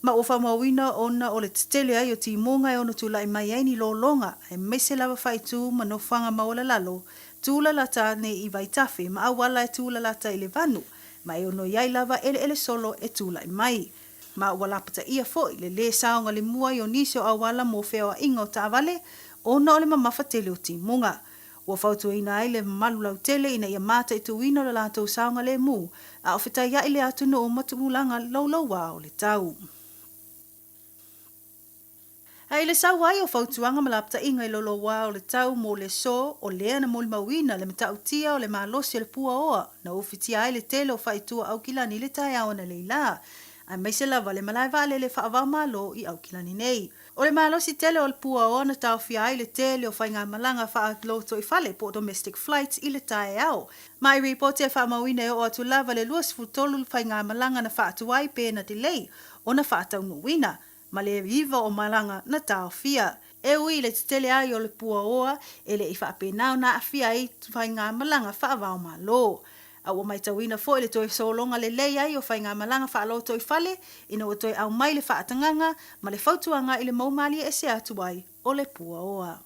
Ma ua faamauina ona o le tetele ai o timuga e ono tulai mai ai ni lologa aemaise lava faaitu ma nofoaga maualalalo tūlalata ane i vaitafe ma auala e tūlalata i le vanu ma e ono i ai lava eleele solo e tulai mai. Ma ua lapataia foi le lē saogalemu ai o nisi o auala mo feoaiga o taavale ona o le mamafa tele o timuga. Ua fautuaina ai le mamalu lautele ina ia mataituina lo latou saogalemu a o fetaiai le atunuu ma tulaga loulouā o le tau. Ae i le sau ai o fautuaga ma lapataiga i loloa o le tau mo le aso, o lea na molimauina le matautia o le malosi o le puaoa na ufitia ai le tele o faaitua Aukilani i le taeao analeila, aemaise lava le malae vaalele faava-o-Malo i Aukilani nei. O le malosi tele o le puaoa na taofia ai le tele o faigamalaga faalotoifale po o domestic flights i le taeao. Ma i ripoti e faamauina e oo atu lava le 23 faigamalaga na faatuai pe na delay ona faataunuuina, ma le 9 o malaga na taofia. E ui i le tetele ai o le puaoa, e le i faapena ona aafia ai faigamalaga faava-o-Malo. A ua matauina foi le toe sologa lelei ai o faigamalaga faalotoifale ina ua toe aumai le faatagaga ma le fautuaga i le mau malie ese atu ai o le puaoa.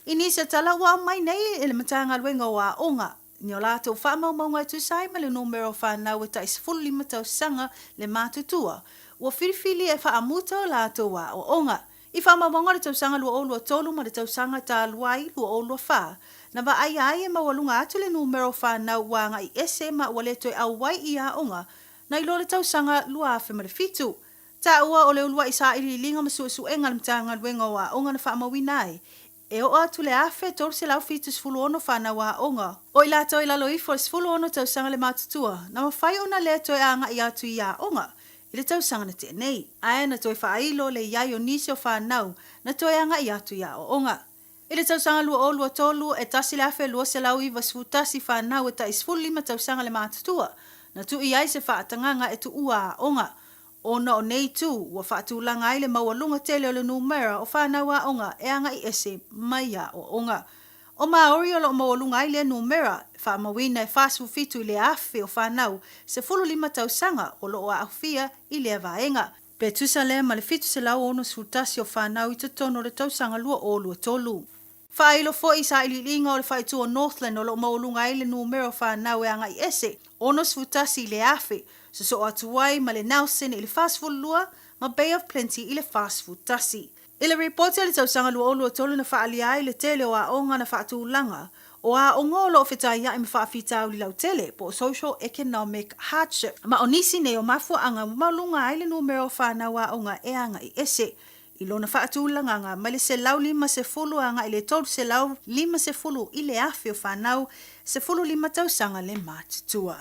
I nisi o tala ua aumai nei e le Matagaluega o Aoga, ni o latou faamaumauga e tusa ai ma le numera o fanau e tai 15 tausaga le matutua, ua filifili e faamuta o latou aoaoga. I faamaumauga o le tausaga 2023 ma le tausaga talu ai 2024, na vaaia ai e maualuga atu le numera o fanau ua agai ese ma ua le toe auai i aoga nai lo le tausaga 2007. Taua o le uluai sailiiliga ma suesuega a le Matagaluega o Aoga na faamauina ai, e oo atu le 1,376 fanau aoga, o i latou i lalo ifo o le 16 tausaga le matutua, na mafai ona le toe agai atu i aoga i le tausaga na tea nei. Ae na toe faailo le i ai o nisi o fanau na toe agai atu i aoaoga. I le tausaga 2023, e 1,291 fanau e tai 15 tausaga le matutua, na tuu i ai se faatagaga e tuua aoga. Ona o nei itu, ua faatulaga ai le maualuga tele o le numera o fanau aoga e agai ese mai aoaoga. O Māori o lo o maualuga ai lea numera, e faamauina e 47 i le afe o fanau 15 tausaga o lo o aafia i lea vaega. Pe tusa lea ma le 761 o fanau i totonu o le tausaga 2023. Faailo foi i sailiiliga o le faaitu o Northland o lo o maualuga ai le numera o fanau e agai ese, 61 i le afe, sosoo atu ai ma le Nelson i le 42 ma Bay of Plenty i le 41. I le ripoti a le tausaga 2023 na faaalia ai le tele o aoga na faatulaga, o aoga o lo o fetaiai ma faafitauli lautele po o social economic hardship, ma o nisi nei o mafuaaga ua maualuga ai le numera o fanau aoga e agai ese. I lona faatulagaga mai le 150 agai le 350 i le afe o fanau 15 tausaga le matutua.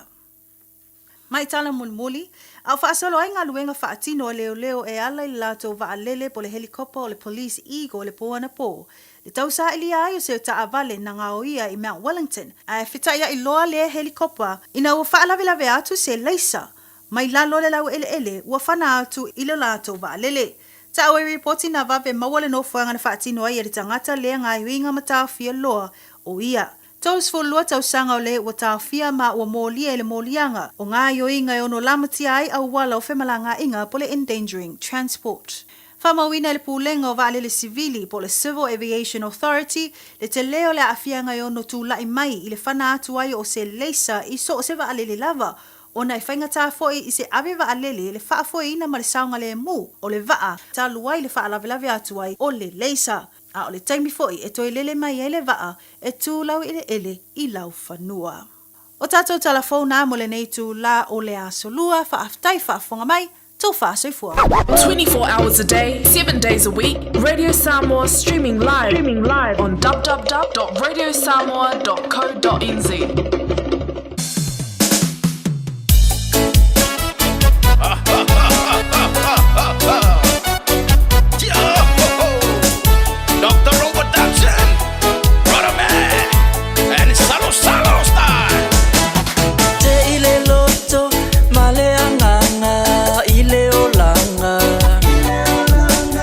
Mai tala mulimuli, a o faasolo ai galuega faatino a leoleo e ala i le latou vaalele po o le helikopa o le Police Eagle i le po anapo, le tausailia ai o se taavale na gaoia i Mount Wellington, ae fetaiai loa lea helikopa ina ua faalavelave atu se laisa mai lalo o le laueleele ua fana atu i le latou vaalele. Taua i ripoti na vave maua le nofoaga na faatino ai e le tagata lea gaoioiga ma taofia loa o ia. 32 tausaga o le ua taofia ma ua molia i le moliaga o gaoioiga e ono lamatia ai auala o femalagaaiga po le endangering transport. Faamauina e le Pulega o Vaalele Sivili po o le Civil Aviation Authority le tele o le aafiaga e ono tulai mai i le fana atu ai o se leisa i so o se vaalele lava ona e faigata foi i se ave vaalele le faafoeina ma le saogalemu o le vaa talu ai le faalavelave atu ai o le leisa, a o le taimi foi e toe lele mai ai le vaa e tu laueleele i laufanua. O tatou tala fou na mo lenei itula o le Aso Lua, faafetai faafofoga mai, tou faasoifua. 24 hours a day, 7 days a week, Radio Samoa streaming live, streaming live on www.radiosamoa.co.nz. Dr. Robert Dobson, Brother Man, and Salo Salo Style. Te i le loto ma le agaga i le olaga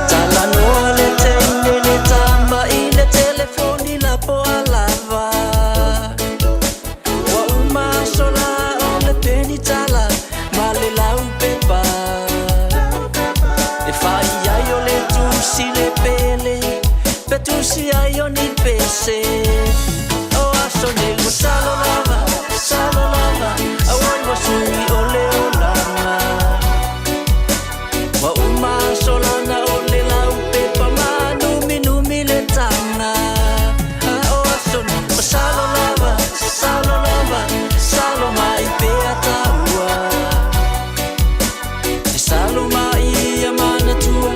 Talanoa le teine le tama i le telefoni lapoa lava Ua uma aso la o le penitala ma le laupepa E fai ai o le tusi le pele pe tusi ai o ni pese O aso nei ua salo lava, salo lava Auai ua sui o le olaga Ua uma aso lana o le laupepa ma numinumi le taga O aso nei ua salo lava, salo lava Salo mai pea taua E salo mai ia manatua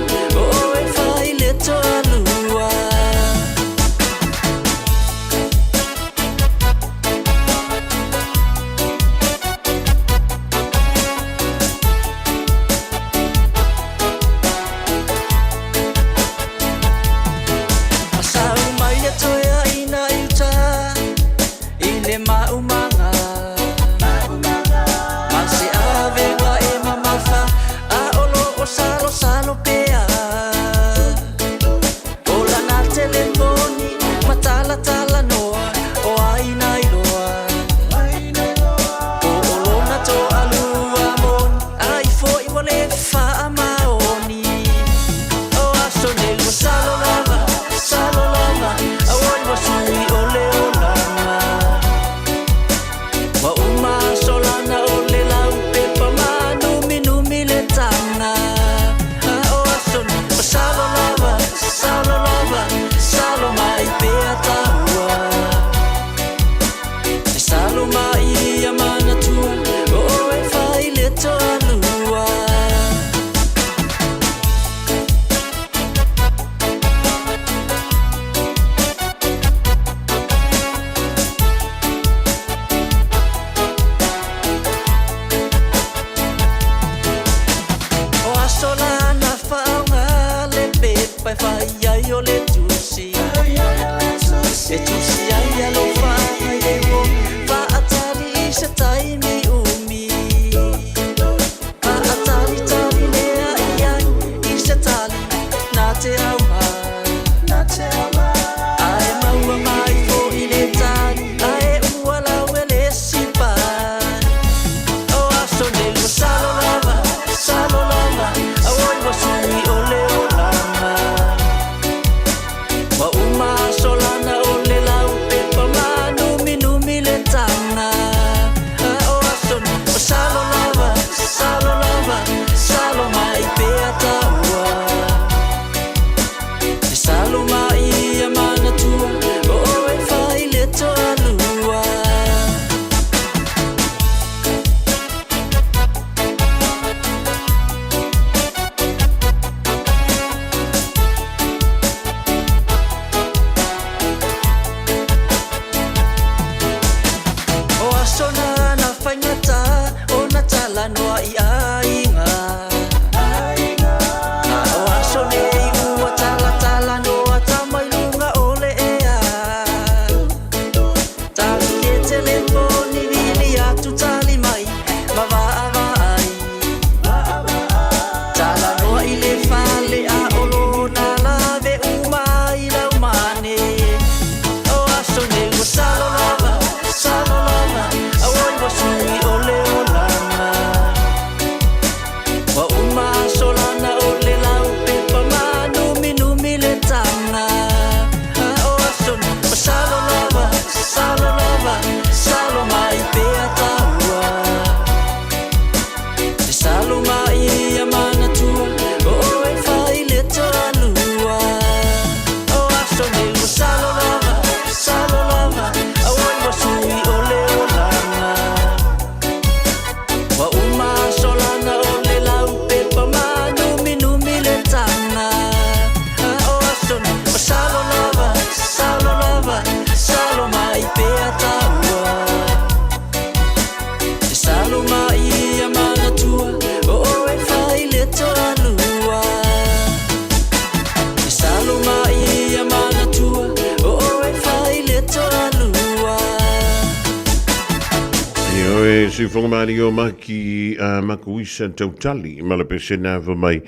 Siufoga malie o Maki a Makuisa Tautali ma le pesena ava mai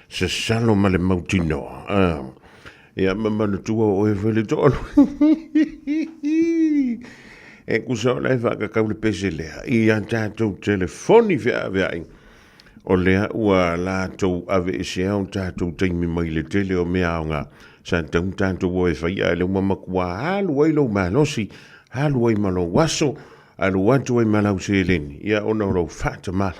se salo ma le mautinoa. Ah. Ia ma manatua o oe foi le toalu. E kusa o la e whaakakau le pese lea i a tātou telefoni feaveai. O lea ua latou aveesea o tatou taimi mai le tele o mea aoga sa tatau tatou o e fai a lea ua matua alu ai lou malosi, alu ai ma lou aso, alu atu ai ma lau seleni, ia ona o lou faatamala.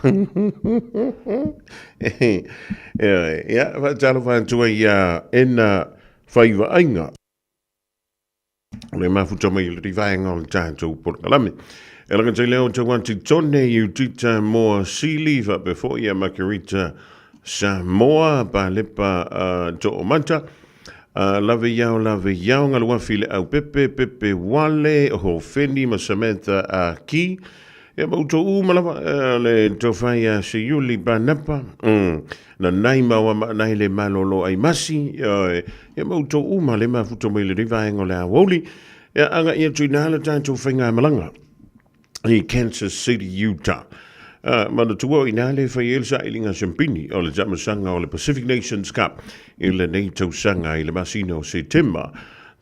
Ia, faatalofa atu ai ia Ena Faivaaiga. O le mafuta mai le vaega o le tatou polokalame. E laka lea o tauati tone i utita moa sili faapea foi ia Makerita Samoa Palepa Toomata lave iao lave iao Galuafi le au pepe pepe wale Hofeni ma Samantha Aki Ia ma outou uma lava le tofa ia Seiuli Panapa na nai ma wa ma nai le malolo ai masi ia ma outou uma le mafuta mai le vaega o le aoauli ia aga ia tuina le tatou faigamalaga i Kansas City, Utah. Manatua o ina le fai ai le sailiga siampini o le tamasaga o le Pacific Nations Cup i lenei tausaga i le masina o Setema.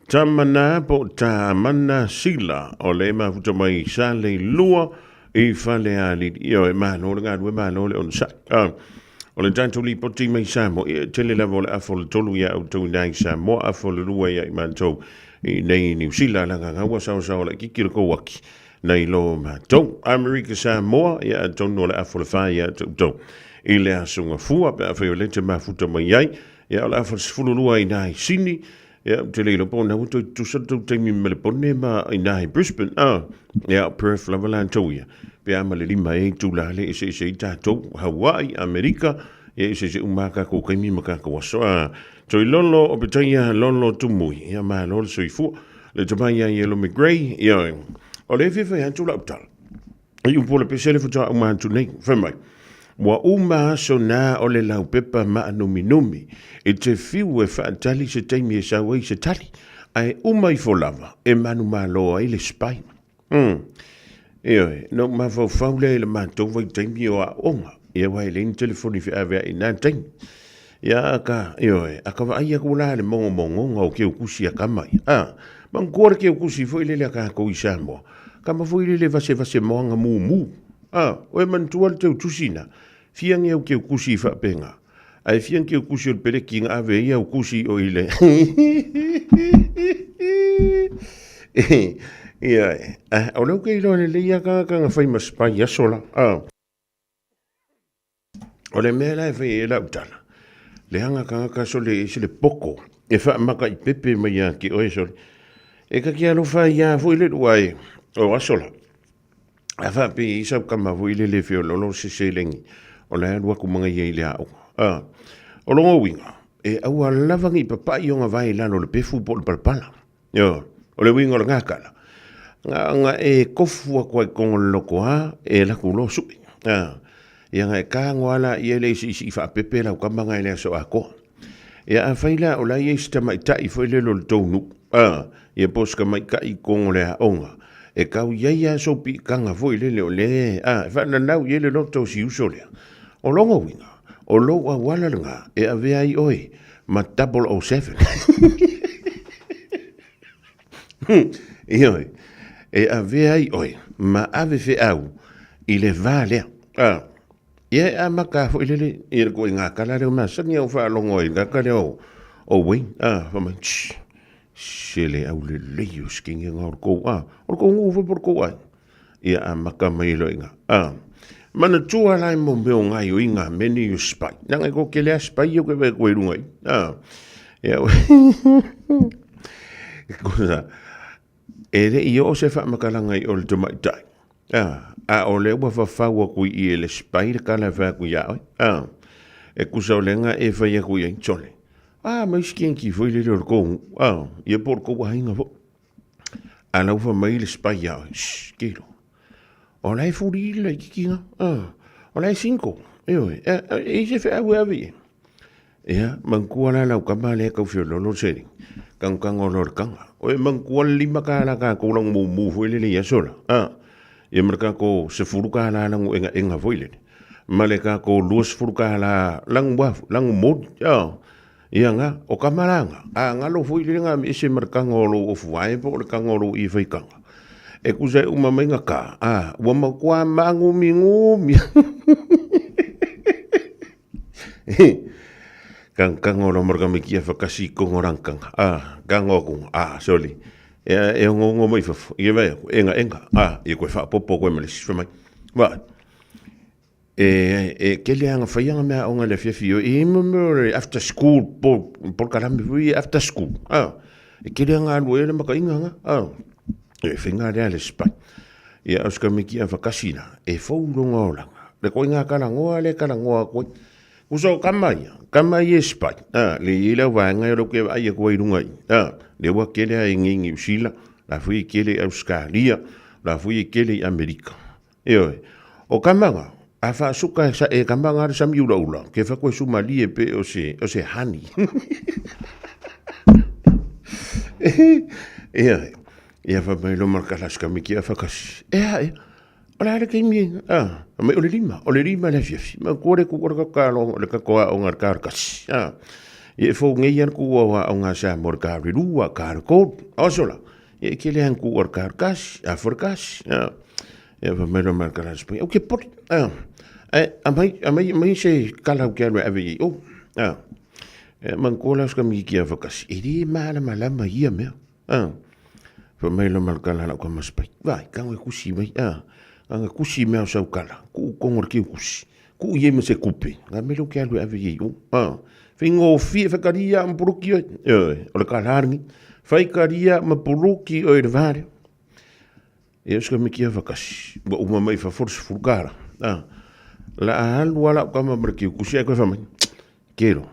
Tamana po o Tamana Sila o le mafuta mai sa le lua i Falealili. Ioe, malo le galue, malo le onosai. Ah, o le tatou lipoti mai Samoa, e tele lava o le afa o le tolu ia outou i nai Samoa, afa o le lua ia i matou i nei Niu Sila, laga gaua saosaoa laitiiti le kou aki nei lo matou. Amerika Samoa, ia atonu o le afa o le fa ia outou i le aso Gafua, pe afai o lea te mafuta mai ai, ia o le afa o le 12 i nai Sini, Ia, ou te le iloa po o na ua toe tutusa le tou taimi ma Melepone ma i ina i Brisbane. Ah, ia, o Perth lava latou ia. Pe a ma le lima ea itula le eseese ai tatou, Hawaii, Amerika, ia eseese uma lava tatou taimi ma tatou aso. Ah, toi lolo o Petaia lolo Tumui, ia malo le soifua. Le tama ia Yellow McGray, ia, o le fia fai atu lau tala. I upu o le pese le faatoa uma atu nei, fai mai, Ua uma aso na o le laupepa maanuminumi i te fiu e faatali se taimi e sau ai se tali, ae uma ifo lava e manumalo ai le spy. Umm. Ioe, na ou mafaufau lea i le matou vaitaimi o aoga, ia aua e leai ni telefoni feaveai i na taimi. Ia aka, ioe, a ka vaai aku la i le mogomogoga o keukusi a kama ia, a, manatua le keukusi foi lele a kakou i Samoa, Kama foi lele vasevase moanga mumu. A, oe manatua le teu tusi na, fia nge au keu kusi i faapenga. Ae fia keu kusi o le peleki nga ave ia au kusi o i le. Ia, o leu ke iloa lelei a kanga kanga fai ma spai aso la. A. O le mea la e fai e lau tala, leaga tagata sole e ese le poko e faamaka i pepe mai ia te oe sole. E ka ke alofa ia foi le lua e o aso la. A faape i sau kama foi le le feololo se seleni o la e alu atu ma ia i le aoga. A, o lona uiga, e aua lava ne i papai ona vae i lalo o le pefu po o le palapala. Ioe, o le uiga o lena tala, na ona e tofu atu ai i totonu o le lotoa e alu atu loa sui. A, ia ona e tago lava laia e le siisii faapepe lau tama lena i le aso atoa. Ia afai la o la e i ai se tamaitai foi lele o le tou nuu, a, ia po o se tamaitai i totonu o le aoga, e tau i ai lava sou piitaga foi lele o lea, a, e faananau i ai le loto o si uso lea. O lona uiga, o lou auala lena e avea ai oe ma 007. Ioe, e avea ai oe ma ave feau i le va lea. A, ia e amata foi lele i le koe ngā kala leo masani au faalogo ai ngā kala o, o Wayne. A, fa mai, tsh, se le au lelei o skingi ngā o le kou, a, o le kou ngu foi po le kou ai. Ia amata mai loa i ina. A, manatua la e mo mea o gaioiga mea nei o spy. Leaga e ko kele a spy ia koe vai koe i runga i. A, ia, kosa, e le i oo se faamatalaga i o le tamaitai. A, a o lea ua fafau atu i i e le spy le tala e fai atu ia oe. A, e tusa o lea na e fai atu i ai, sole. A, mai si kenki foi lele o le tou, a, ia po o le tou aiga foi. A lau fa mai le spy ia oe, shh, kilo. O la e fuli le laitiiti na. Ah, o la e single. Ioe, e, e, e se feau e ave i ai. Ia, manatua la lau tama lea e tau feoloolo le seleni. Tangotango loa le taga. Oe manatua le lima tala tatou laga mumu foi lele i aso la. Ah. Ia ma le kako 10 kālā lagu engaenga foi lele. Ma le kako 20 kālā lagu wafu, lagu moli. Ia nga, o kamalanga, a ngalo foi lele nga mi ese ma le kaga o lou ofu ae po o le kaga o lou ie faikaga. E kusa e uma mai nga ka, a, ua makuā māgumigumi. Kangkanga o la maraka kia whakasi kongo rangkanga. A, kango aku, a, sorry. E, e ongo ongo mai fafo. I vai aku, enga enga. A, i koe whaapopo koe ma le siswa mai. Wa, e, e kele anga whaianga mea onga le fiafi o, e mo meo le after school, po, po kalame fui after school. A, e kele anga alu e le maka inga nga. A, e whenga lea le spai. Ia au ska miki a whakasi la, e fau ronga o langa. Le koe ngā karangoa, le karangoa koe. Kusa o kama ia, kama ia e spai. A, le i lau vaenga e roke ai e koe i runga i. A, le ua kele a e ngingi usila, la fui e kele i Australia, la fui e kele i Amerika. E oe, o kamanga, a whaasuka e sa e kamanga are sami ula ula, ke whakoe sumalie pe o se, o se hani. Ia, ia wha mai lo marka las kami ki a whakasi. Ea, ea, o le ale keimi e, a, mai o le lima, o le lima le afiafi. Ma kua le ku o le kakalo, le kakoa o ngā karkasi. A, ia e fō ngei an ku o o ngā sa mo le ka le lua, ka le kōru. O sola, ia e kele an ku o le karkasi, a wharkasi. A, ia wha mai lo marka las pai. O ke pori, a, e, a mai, a mai, mai se kalau ke alo e ave i o. A, e, man kua las kami ki a whakasi. E ri malama lama ia mea. A, fa mai la mal kala la ka maspai. Vai, ka ngai kusi mai. A, ka ngai kusi mea o sau kala. Ku kongo le kiu kusi. Ku ie ma se kupe. Nga melo ke alu ave ie o. A, whingo fie whakaria ma puruki oi. E, o le kala arangi. Whaikaria ma puruki oi le vare. E o sika miki a whakasi. Ua uma mai whaforo se furukara. A, la a alu ala o kama ma le kiu kusi ai koe whamai. Kero.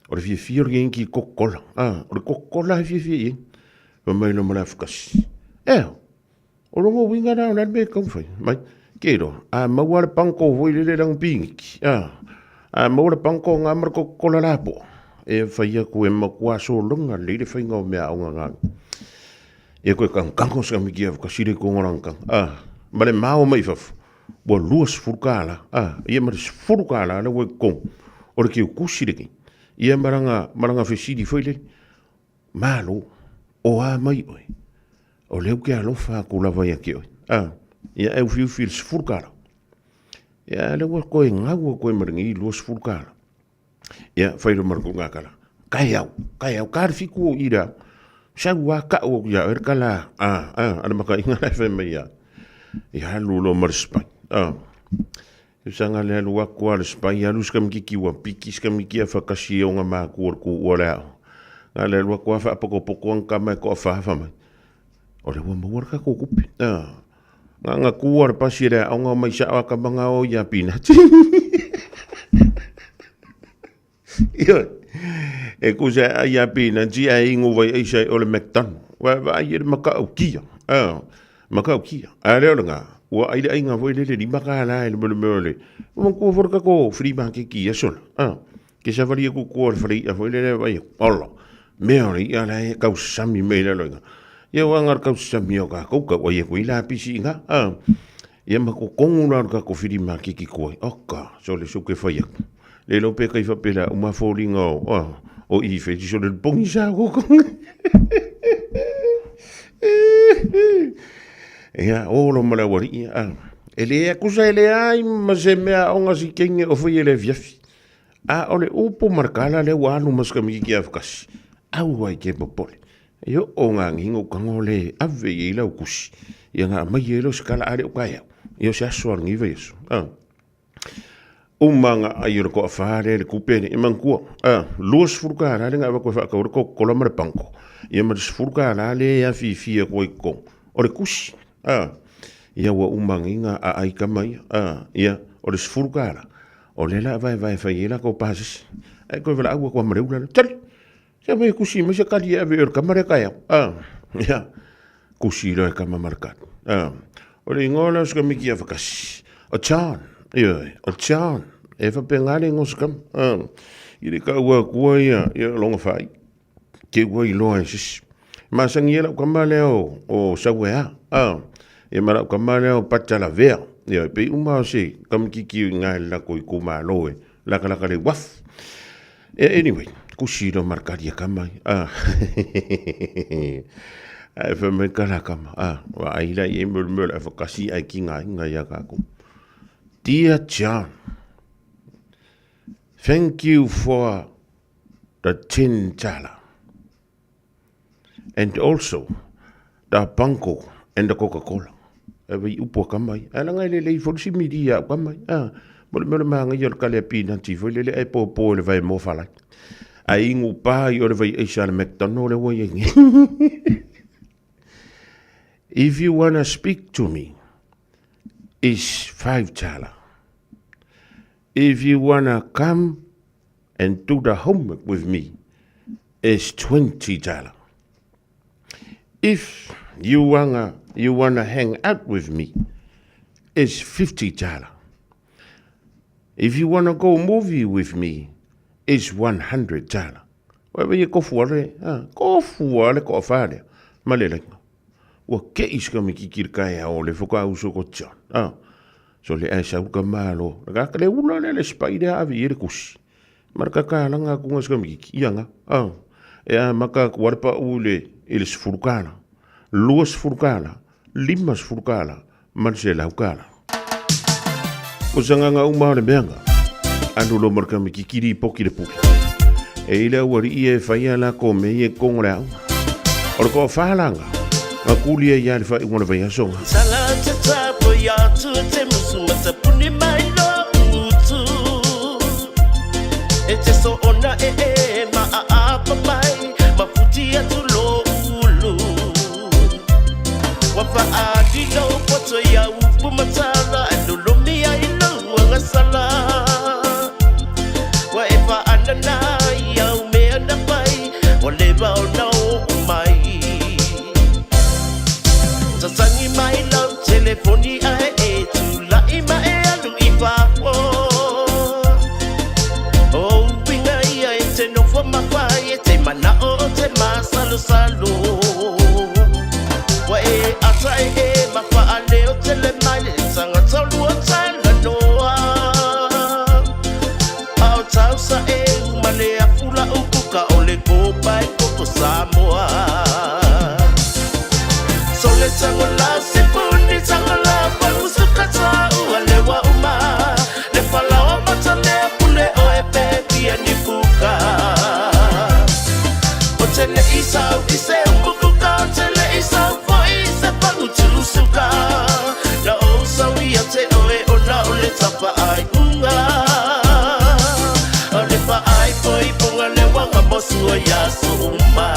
O le fiafia o le gengi ki Coca-Cola. Ah, o le Coca-Cola he fiafia i ai. Fa mai lo mala fukasi. Eh, o longo winga na o le me kau whai. Mai, ke ro, a maua le panko hoi lele lang pingiki. Ah, a maua le panko ngā mara Coca-Cola la po. E whai aku e makua so longa le le whainga o mea au ngā ngā. E koe kang kango sa miki a fukasi le kongo lang kang. Ah, ma le mao mai fafu. Ua 20 kālā, ā, ia ma le 10 kālā le ua i kong, o le kiu kusi le ki. Ia maranga, maranga fesili foi le, malo, o a mai oe, o leu ke alofa aku lava ia ke oe. Ā, ia e ufi ufi le 10 kālā. Ia le ua koe ngau koe maringi i 20 kālā. Ia, whai ro marako ngā kala. Kai au, kai au, kāre whiku o ira. Sau a ka o ia, er kala, a, a, ana maka inga lai whai mai ia. I halu lo mara spai. A, i sanga le alu aku a le spai, alu ska miki ki ua piki, ska miki a whakasi o ngā māku o ku ua le ao. Ngā le alu aku a whaapokopoko ang ka mai ko a whawha mai. O le ua maua ka ko kupi. A, ngā ngā kua le pasi le ao ngā mai sa a ka manga o ia pinati. Ia, e kusa ai a pinati ai ingo vai ai sai o le McDonald. Wa wa ai le maka au kia. A, maka au kia. A le o ngā, ua ai le ai ngā foi le le lima ka la e le mele mele. Ua kua fora ka ko free market kia sola. A, Ke savali aku kua le whare ia foi le vai ola. Mea o le ia la e kau sami me la loinga. Ia wa ngar kau sami o ka kau kau ai ko ila pisi inga. A. Ia ma ko kongu la ka ko whiri ma kiki koi. Oka, so le suke whai aku. Le lo pe kai whapela uma fōringa o, o, o i wheti so le pongi sa ko kongu. Ia, o lo mala wari ia. A. E le akusa e le ai ma se mea o ngasi kenge o whai e le fiafi. A o le upu ma le kala lea ua alu ma se kamikiki a whakasi. Au ai ke popole. E o o ngā ngingo kango le ave i lau kusi. Ia ngā mai e lo se kala ale o kai au. Ia o se aso al ngiva iesu. A. Uma ngā ai o le koa whare le kupe ni e mangkua. A. Lua sefulu ka ala le ngā wako e whakau le kokola ma le panko. Ia ma le sefulu ka ala le a fifi e koe kong. O le kusi. A. Ia ua uma nginga a ai kama ia. A. Ia o le sefulu ka ala. O le la vae vae fai e la ko pasisi. Ai koe wala aua kua mare ula. Tali! Sia me kusi me se kali e ave e kamare kai au. Ah, ia. Kusi lo e kama markat. Ah. O le ingoa la uska miki a whakasi. O John. Ia, o John. E whape ngale ngo skam. Ah. I le ka ua kua ia, ia longa whai. Ke ua i loa e sisi. Masangi e lau kama lea o, o Sauea. Ah. Ia ma lau kama lea o Pata Lavea. Ia, e pei uma o se kamikiki i ngā le lako i kumalo e lakalaka le uafu. Ia, anyway, kusi lo markari e kama i. Ah. Ai fa mai kala kama. Ah, wa ai la i e mul mul e whakasi ai ki ngā inga ia kākou. Dear John, thank you for the tin tala. And also, the panko and the Coca-Cola. E wei upu a kamai. Ai langa e lele i fo si miri a kamai. Ah, mo le mele maanga i o le kale a pinanti fo lele e po po le vai mo falai. Ai ingu pa i o le vai eisa le McDonald le wai ingi. If you wanna speak to me, is $5. If you wanna come and do the homework with me is $20. If you wanna, you wanna hang out with me, is $50. If you wanna go movie with me, is $100. Wai wai e kofu ale, ha, kofu ale ko awharia, ma le lenga. Ua ke i sika me kikiri kai a ole whaka uso ko John. Ha, so le ai sau ka malo. Ka ka le ula le le spai le avi i le kusi. Ma ka ka langa ku nga sika me kiki ianga. Ha, e a maka ku wale pa u le i le sefulu kala. 20 kala, 50 kala, ma le 100 kala. O sanganga uma o le meanga. Anu lo marka me kikiri poki le pule. E ile ua ri e whaia la ko me e kongo le au. O le ko whalanga. Nga kulia ia le whai unga le vai asonga. Sala te tapo i atu te musu matapuni mai lo utu. E te so ona e e ma a apa mai ma futi atu lo ulu. Wa fa a di lo poto ia upu matala e lolomi ai lo anga sala. Wa e fa anana ia umea na pai wa leva o na o mai. Tatangi mai lau telefoni ae e tūla'i ma e alu i whāo. O uinga ia e te nofo mawhai e te manao o te masalosalo. Wa e ata e e mawhaale o te le mai le tangata lua tala noa. Ao tausa e umale a fula ukuka o le kōpai koko Samoa. So le tango la se puni tango la pa musuka ta ua lewa uma. Le falawa mata mea pule o e pepi a ni puka. O te le isau i se umukuka, o te le isau fo i se pangu tusuka. Na o sau ia te oe o na o le tapa ai unga. O le fa ai poi ponga le wanga mosu o ia so uma.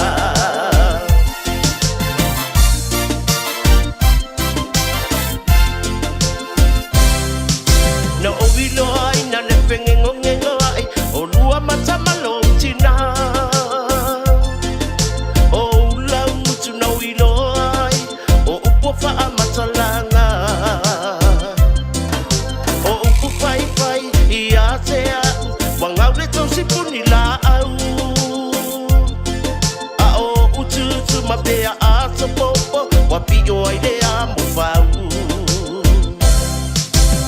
Na o wilo ai na le pengengo ngengo ai o lua matama lo tina. O ula mutu na wilo ai o upo fa a matalanga. O upu pai pai i a te au wangau le tausi puni la au. A o ututu ma pea a topopo wa pio ai le a mo whau.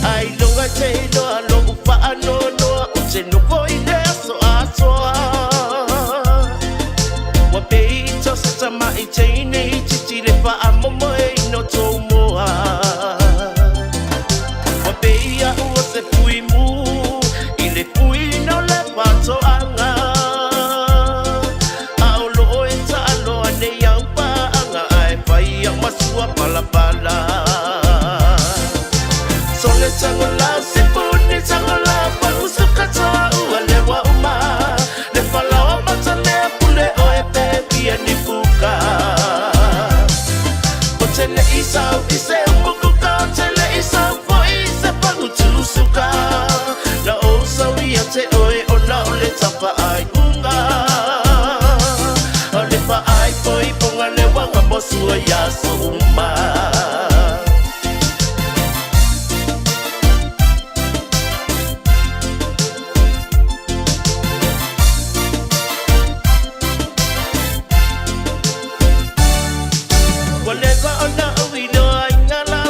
Ai longa te loa lo upa ano noa o te nofo i le aso atoa. Wa pe i tosa tama i te ine i titi le wha a momo e ino tō moa. Wa pe i a ua se pui mū i le pui no le patoanga. A o loo e taaloa nei au paanga ai whai au masua palapala. So le tango la se puni tango la pa usuka toa ua lewa uma. Le falawa mata mea pule o e pepi a ni puka. O te le isau i se umukuka, o te le isau fo i se pangu tusuka. Na o sau ia te oe o na o le tapa ai unga. O le fa ai poi ponga le wanga mosu o ia so uma. Wa leva o na o i loa i ngā la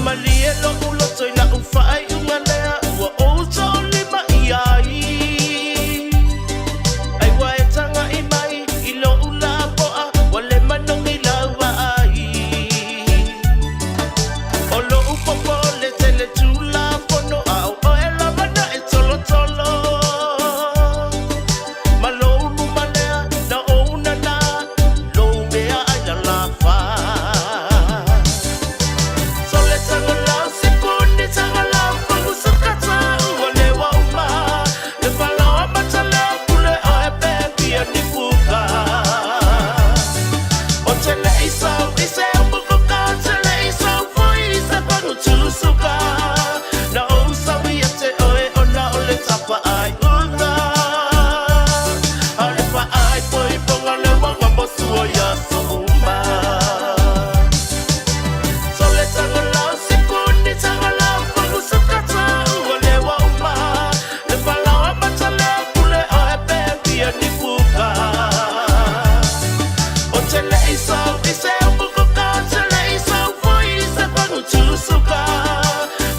malie loʻu loto i laʻu faaiuga lea ua ou toʻolima ʻia ai. Ai ua e tagaʻi mai i loʻu lapoʻa ua le manogi lau vaai. O loʻu popole tele tulafono a ʻo ʻoe lava naʻe tolotolo. Ma lou luma lea na ou nana lou meaʻai lalafa. Sole tagalau sipuni tagalau pagusuka ua lewa uma. Le falaoa matalea pule oe pe pia ni puka. O te le isau i se umukuka, te le isau foi i se pagutusuka. Na ou saui e te oe ona o le tapa ai uka. A le fa ai poi ponga le wanga mosua ia so uma. Sole tagalau sipuni tagalau pagusuka ua lewa uma. Le falaoa matalea pule oe pe pia ni puka. O te le isau i se umukuka, te le isau foi i se pagutusuka.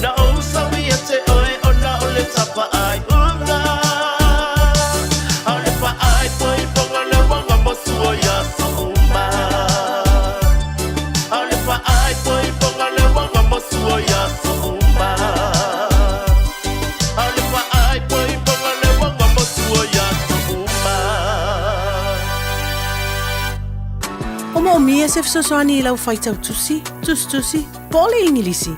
Na ou saui e te oe ona o le tapa ai uka. A le fa ai poi ponga le wanga mosua ia so uma. A le fa ai poi ponga le wanga mosua ia so uma. A le fa ai poi ponga le wanga mosua ia so uma. O moʻomia se fesoasoani i lau faitau tusi, tusitusi, po o le Igilisi.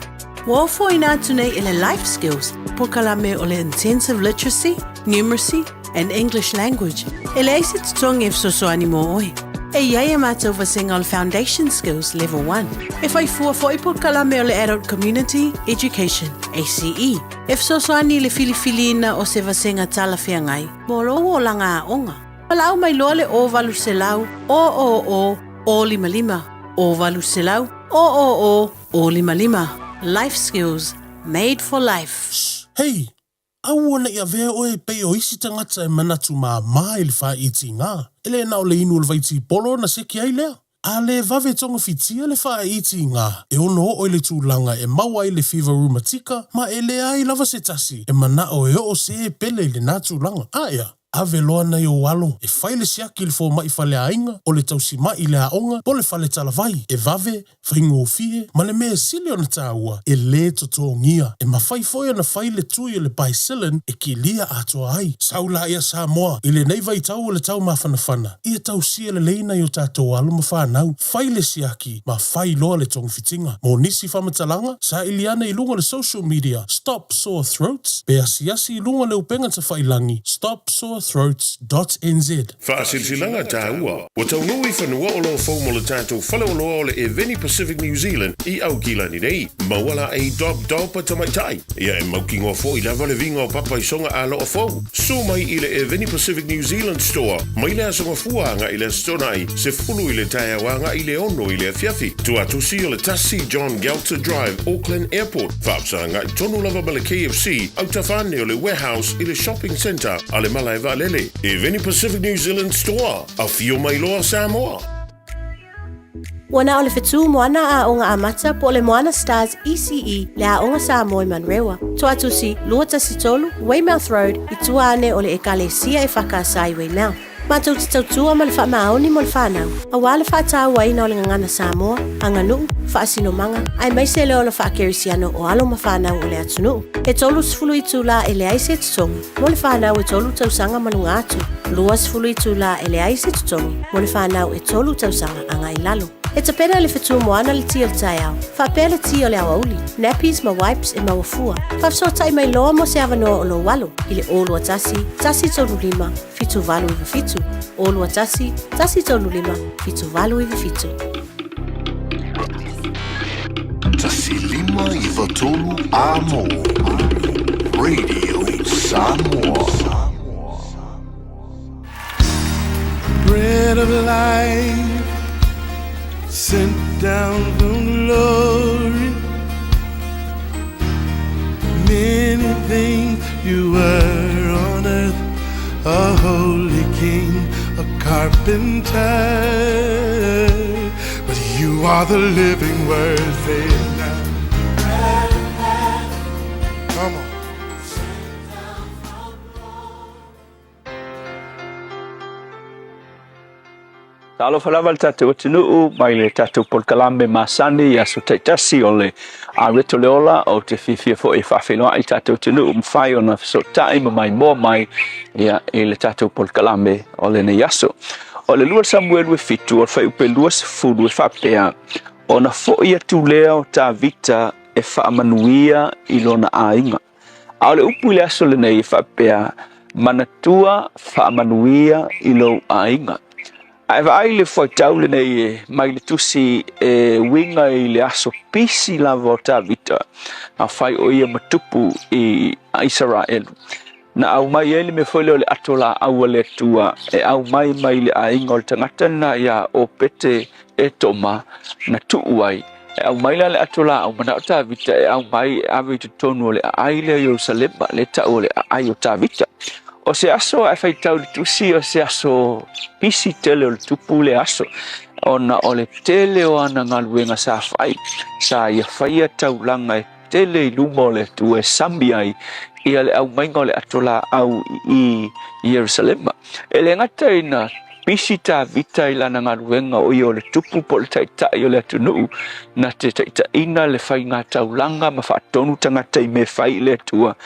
Ua ofoina atu nei e le Life Skills, polokalame o le Intensive Literacy, Numeracy and English Language. E leai se totogi e fesoasoani mo oe. E i ai a matou vasega o le Foundation Skills Level 1. E fai fua foʻi polokalame o le Adult Community Education, ACE, e fesoasoani i le filifiliina o se vasega talafeagai mo lou olaga aoga. Valaau mai loa le 0800 000 055 0800 000 055. Life Skills Made for Life. Hei! Aua ne i avea oe e pei o isi tagata e manatu māmā i le faaitiga. E le na o le inu o le vaitipolo ona seki ai lea. A le vave togafitia le faaitiga, e ono oo i le tulaga e maua ai le fiva rumatika ma e leai lava se tasi e manao e oo se pele i lena tulaga. A ea, ave loa nai ou alo e fai le siaki i le fomai faleaiga, o le tausimaʻi i le aoga, po o le fale talavai, e vave, faigofie, ma le mea sili ona taua, e lē totogia. E mafai foi ona fai le tui o le Bicillin e kilia atoa ai. Sau laia Samoa, i lenei vaitau o le taumafanafana, ia tausia lelei nai o tatou alo ma fanau, fai le siaki ma fai loa le togafitiga. Mo nisi faamatalaga, saili ane i luga o le social media Stop Sore Throats pe asiasi i luga o le upega tafailagi stopsorethroats.nz. Faasilasilaga taua, Ua taunuu i fanua oloa fou mo le tatou faleoloa o le Eveni Pacific New Zealand i Aukilani nei. Maua laei Dog Dopa tamaitai. Ia e mautinoa foʻi lava le viga o papa i soga aloa fou. Susu mai i le Eveni Pacific New Zealand Store mai le Aso Gafua agaʻi le Aso Toonai, 10 i le taeao agaʻi i le 6 i le afiafi. Tuatusi o le 1 John Gelter Drive, Auckland Airport. Faafesagaʻi tonu lava ma le KFC, autafa ane o le Warehouse i le Shopping Centre a le Malae Vaalele. Eveni Pacific New Zealand Store, afio mai loa Samoa! Ua na o le fetu moana aoga amata po o le Moana Stars ECE le aoga Samoa i Manurewa. Toatusi, 213, Weymouth Road, i tua ane o le Ekalesia e Whakaasa i Weymouth. Matou te tautua ma le faamaoni mo le whanau, auā le faatauaina o le gagana Samoa, aganuu, faasinomaga, aemaise le ola faakerisiano o alo ma fanau o le atunuu. E 30 itulā e leai se totogi mo le fanau e tolu tausaga ma luga atu, 20 itulā e leai se totogi mo le fanau e tolu tausaga agai i lalo. E tapena e le fetu moana le ti o le taeao, faapea le ti o le aoauli, nappies ma wipes e maua fua. Faafesootai mai loa mo se avanoa o lou alo i le 021 135 7897, 021 135 7897. 1593 Amo Radio Samoa. Bread of life sent down from glory. Many things you were on earth, a holy king, a carpenter. But you are the living word, say it now. Talofa lava le tatou atunuu mai le tatou polokalame masani i aso taitasi o le Areto le Ola. Ou te fiafia foi e faafeiloai le tatou atunuu mafai ona fesootai ma maimoa mai ia, i le tatou polokalame o lenei aso. O le 2 Samuelu e 7 o le fuaiupu e 20 e faapea, Ona foi atu lea o Tavita e faamanuia i lona aiga. A o le upu i le aso lenei e faapea, Manatua faamanuia i lou aiga. A e vaai i le fuaitau lenei e mai le tusi e uiga i le aso pisi lava o Tavita, a fai o ia ma tupu i Isaraelu. Na aumai ai le mea foi lea o le ato laau a le Atua e aumai mai le aiga o le tagata lena ia Opete Etoma na tuu ai. E aumai la le ato laau, manao Tavita e aumai e ave i totonu o le aai lea i Ierusalema, le tau o le aai o Tavita. O se aso a e faitau i le tusi, o se aso pisi tele o le tupu le aso, ona o le tele o ana galuega sa fai, sa ia faia taulaga e tele i luma o le Atua e sami ai ia le aumaiga o le ato laau i Ierusalema. E le gata ina pisi Tavita i lana galuega o ia o le tupu po o le taitai o le atunuu, na te taitaiina le faiga taulaga ma faatonu tagata i mea fai i le Atua,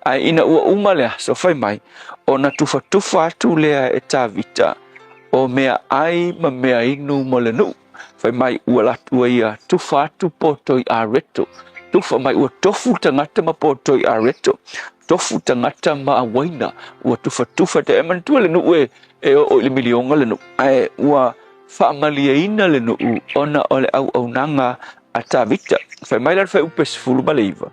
ae ina ua uma le aso fai mai, ona tufatufa atu lea e Tavita o mea ai ma mea inu mo le nuu. Fai mai ua latou ua ia tufa atu poto i areto. Tufa mai ua tofu tagata ma poto i areto. Tofu tagata ma waina. Ua tufatufa te e manatua le nuu e, e oo i le milionga le nuu. Ae ua faamalieina le nuu ona o le auaunaga a Tavita. Fai mai la le fuaiupu 19,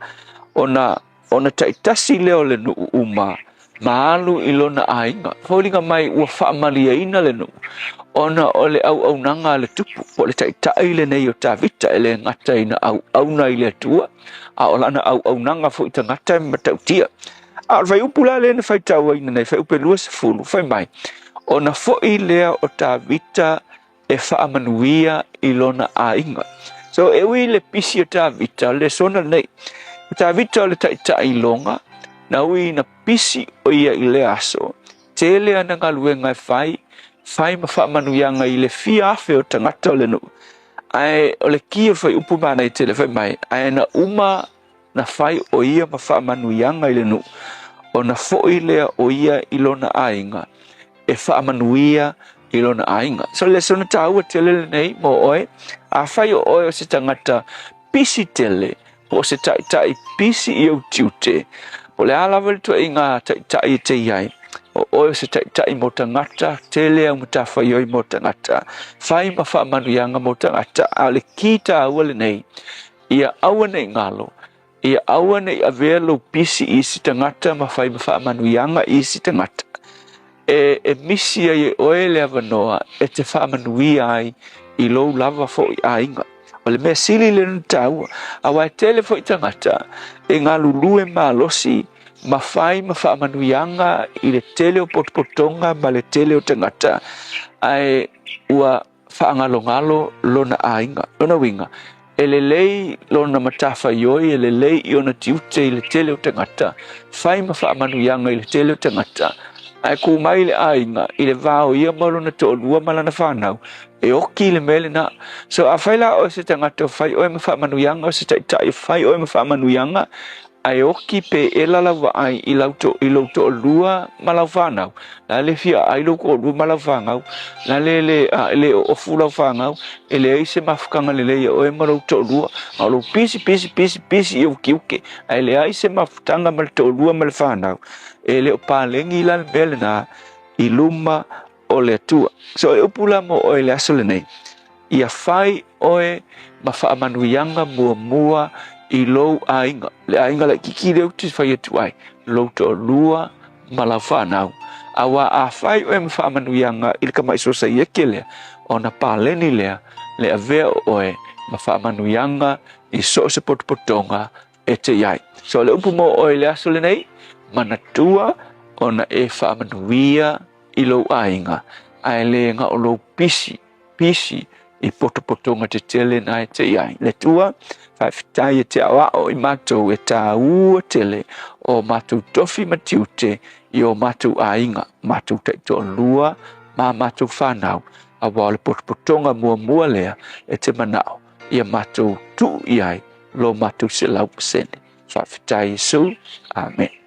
ona Ona taitasi lea o le nuu uma ma alu i lona aiga. Foliga mai ua faamalieina le nuu ona o le auaunaga a le tupu, po o le taitai lenei o Tavita e le gata ina auauna i le Atua, a o lana auaunaga foi i tagata e matautia. A o le fuaiupu la lea na faitauina nei, fuaiupu e 20, fai mai, ona foi lea o Tavita e faamanuia i lona aiga. So e ui le pisi o Tavita, le sona lenei. O Tavita o le taitai loga, na ui na pisi o ia i le aso, tele ana galuega e fai, fai ma faamanuiaga i le fia afe o tagata o le nuu. Ae o le ki o le fuaiupu manaia tele fai mai, ae na uma na fai o ia ma faamanuiaga i le nuu, ona foi lea o ia i lona aiga e faamanuia i lona aiga. So le lesona taua tele lenei mo oe, afai o oe o se tagata pisi tele, po o se taitai pisi i ou tiute, po o le a lava le tuaiga taitai e te i ai, o oe o se taitai mo tagata, tele au matafaioi mo tagata, fai ma faamanuiaga mo tagata, a o le ki taua lenei, Ia aua ne i galo, ia aua ne i avea lou pisi i isi tagata ma fai ma faamanuiaga i isi tagata, e, e misi ai e oe le avanoa e te faamanuia ai i lou lava foi aiga. O le mea sili lea ona taua, aua e tele foi tagata e galulue malosi ma fai ma faamanuiaga i le tele o potopotoga ma le tele o tagata, ae ua faagalogalo lona aiga. Lona uiga, e lelei lona matafaioi, e lelei i ona tiute i le tele o tagata, fai ma faamanuiaga i le tele o tagata, ae kū mai le aiga i le va o ia ma lona toalua ma lana fanau, e oki le mea lena. So afai la oe se tagata o fai oe ma faamanuiaga, o se taitai o fai oe ma faamanuiaga, Ae oki pe ela lau vaai i lau to, i lou toalua ma lau fanau. La le fia aai lou toalua ma lau fanau. La le le a le oofu lau fanau. E leai se mafutaga lelei ia oe ma lou toalua. A o lou pisi pisi pisi pisi i ukiuke. Ae leai se mafutaga ma le toalua ma le fanau. E le o paleni la le mea lena i luma o le Atua. So e upu la mo oe i le aso lenei, ia fai oe ma faamanuiaga muamua i lou aiga, le aiga laitiiti lea ou te fai atu ai, lou toalua ma lau fanau. Aua a fai oe ma faamanuiaga i le tamai sosaiete lea, ona paleni lea le avea o oe ma faamanuiaga i so o se potopotoga e te i ai. So o le upu mo oe i le aso lenei, manatua ona e faamanuia i lou aiga, ae le na o lou pisi, pisi i potopotoga tetele na e te i ai. Le Atua, faafetai e te aoao i matou e tāua tele o matou tofi ma tiute i o matou aiga, matou taitoalua ma matou fanau. Auā o le potopotoga muamua lea e te manao ia matou tuu i ai lo matou 100%. Faafetai Iesu. Amene.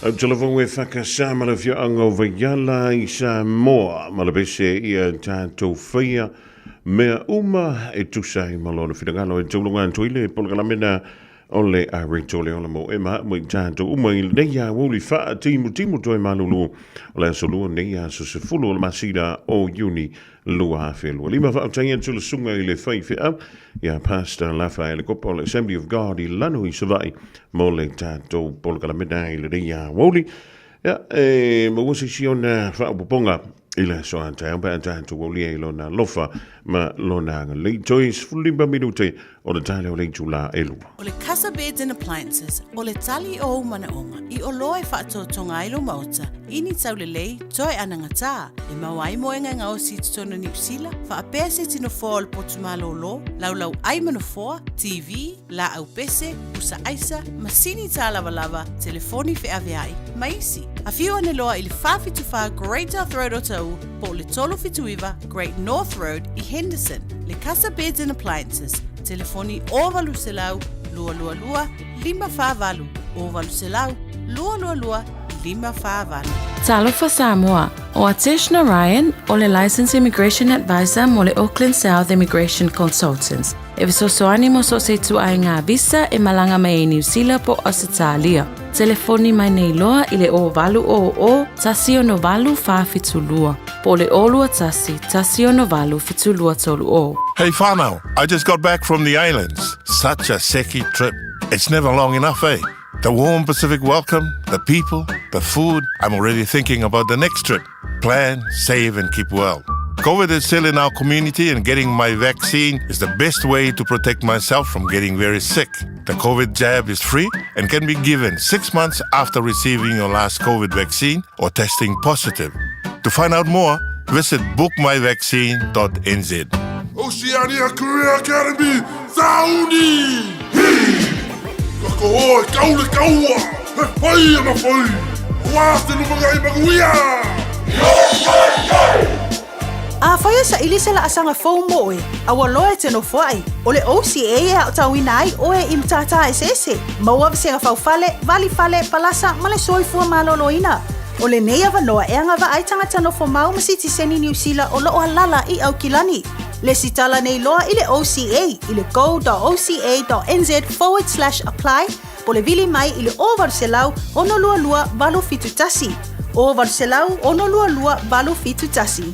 Au te lava e whakasā ma le whiaanga o Vaiala i Samoa ma le pese ia tātou whaia mea uma e tusa ai ma lona finagalo e taulunga atu i le polokalame o le a reto le ola mo e ma mo i tātou uma i lenei a uli wha timu timu toe malulu o le aso lua nei aso 10 o le masina o Iuni 2025. Whaotai atu le sunga i le whai whiau ia Pastor Lafa e le kopa o le Assembly of God i Lano i Savai mo le tātou polokalame i lenei a uli. Ia, e maua se isi ona faaopoopoga i le aso a taeao pe a tatou aulia i lona alofa ma lona agalelei. Toe 15 minute o le tae lea o le itulā e 2. O le Casa Beds and Appliances, o le tali o ou manaoga, i oloa e faatoatoga ai lou maota, i ni taulelei, toe anagatā, e maua ai moega e gaosi i totonu o Niu Sila, faapea se tino foa o le potu malōlō, laulau ai ma nofoa, TV, laau pese, pusa aisa, masini tālavalava, telefoni feaveai, ma isi. Afio ane loa i le 474 Great South Road o Taʻu po o le 379 Great North Road i Henderson. Le Casa Beds and Appliances, telefoni 0800 222 548, 0800 222 548. Talofa Samoa, ʻO Atesh Narayan, o le Licensed Immigration Advisor mo le Auckland South Immigration Consultants. E fesoasoani mo so o se ituaiga visa e malaga mai ai Niu Sila po o Ausetalia. Telefoni mai nei loa i le 0800 168 472 po o le 021 168 7230. Hey whanau, I just got back from the islands. Such a seki trip. It's never long enough, eh? The warm Pacific welcome, the people, the food. I'm already thinking about the next trip. Plan, save, and keep well. COVID is still in our community, and getting my vaccine is the best way to protect myself from getting very sick. The COVID jab is free and can be given 6 months after receiving your last COVID vaccine or testing positive. To find out more, visit bookmyvaccine.nz. Oceania Career Academy, Sauni! Hi! Ka koho e kau le kaua, he whai ana whai, wā te lumangai manuia! Afai e saili se laasaga fou mo oe, a ua loa e te nofoai, o le OCA e aotauina ai oe i matata eseese, maua vasega faufale, valifale, palasa ma le soifua maloloina. O lenei avanoa e agavaa ai tagata nofo mau ma sitiseni Niu Sila o loo alala i Aukilani. Lesitala nei loa i le OCA i le go.oca.nz/apply po o le vili mai i le 0800 622 871. 0800 622 871.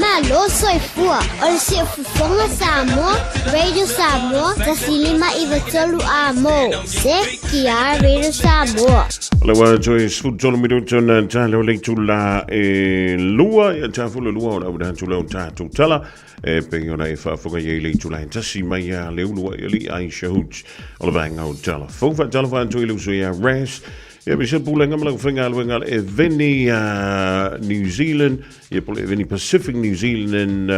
Malo soifua, o le siufofoga Samoa, Radio Samoa, 159 a mo, se ki a Radio Samoa. O le ua toe 13 minuta na tale o le itula e lua, ia tāfula lua o le au tula o tātou tala, e pei ona e faafofoga i ai le itula e tasi mai ia le ulu ai alii Aisha Hooch o le vaega o tala fou. Faatalofa atu i le uso ia Ras, ia me se pulega ma lau faigaluega le Eveni New Zealand, ia po le Eveni Pacific New Zealand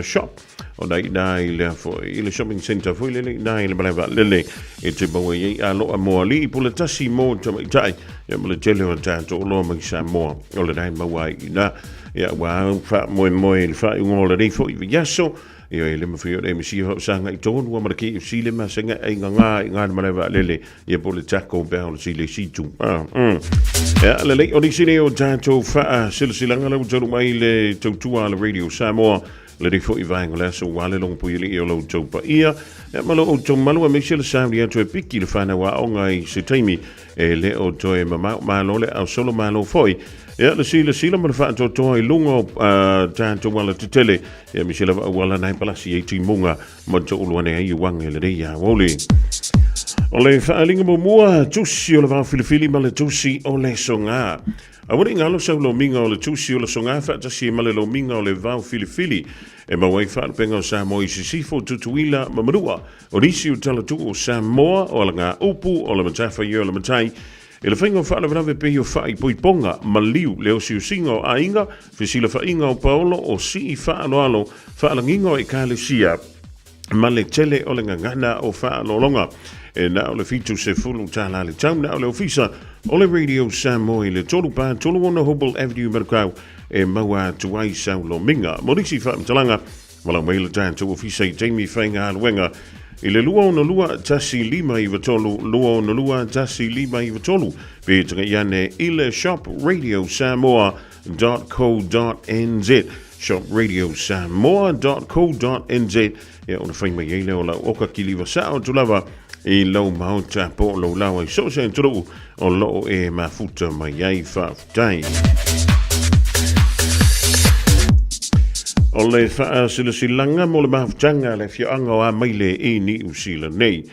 Shop. Ona i nā i le foi, i le shopping centre foi lele i nā i le malae vaalele e te maua i ai a loa mo alii pule tasi mo tamaitai ia ma le tele o tātou oloa mai Samoa o le nai maua ai i nā ia ua au faamoemoe i le faaiuga o lenei foi vaiaso ia e le mawhai o le MC whausanga i tōnu a mara KFC le masenga ai ngā ngā i ngā malae vaalele ia po le Taco Bell si le situ. Ia, le lei o nisi nei o tātou whaa silasilanga lau talu mai le tautua a le Radio Samoa Le foi vaega o le aso ua le logo pui alii o lo outou paia. Ia ma lo outou malu aemaise le sauni atu e piki le whanau aoga i se taimi e le o toe mamao malo le ao solo malo foi. Ia le silasila ma le faatoatoa i luga o tātou ala tetele. Ia aemaise lava auala nai palasi e timuga ma toulu ane ai uaga i lenei aoauli. O le faaaliga muamua, tusi o le vaofilifili ma le tusi o le soga. Aua ne i galo sau lomiga o le tusi o le soga faatasi ai ma le lomiga o le vao filifili e maua ai faalupega o Samoa i Sisifo, Tutuila ma Manua. O nisi o talatuu o Samoa, o alagaupu, o le matafaioi o le matai, i le faiga o faalavelave pei o faaipoipoga, maliu, le osiosiga o aiga, fesilafaiga o paolo, o sii faaaloalo, faalagiga o ekalesia, ma le tele o le gagana o faalologa. E na o le $70 le tau, na o le ofisa o le Radio Samoa i le 3 4 36 Hobble Avenue, Manukau, e maua atu ai sau lomiga. Mo nisi faamatalaga, walau mai le tatou ofisa i taimi faigaluega. i le 262 1593 262 1593 pe tagai ane i le shop radio samoa .co.nz shopradiosamoa.co.nz Ia ona fai mai ai lea o lau oka kiliva sao atu lava i lau maota po o lou lawa i so o se atunuu o loo e mafuta mai ai. Faafetai. O le faasilasilaga mo le mafutaga a le afioaga o Amaile i Niu Sila nei.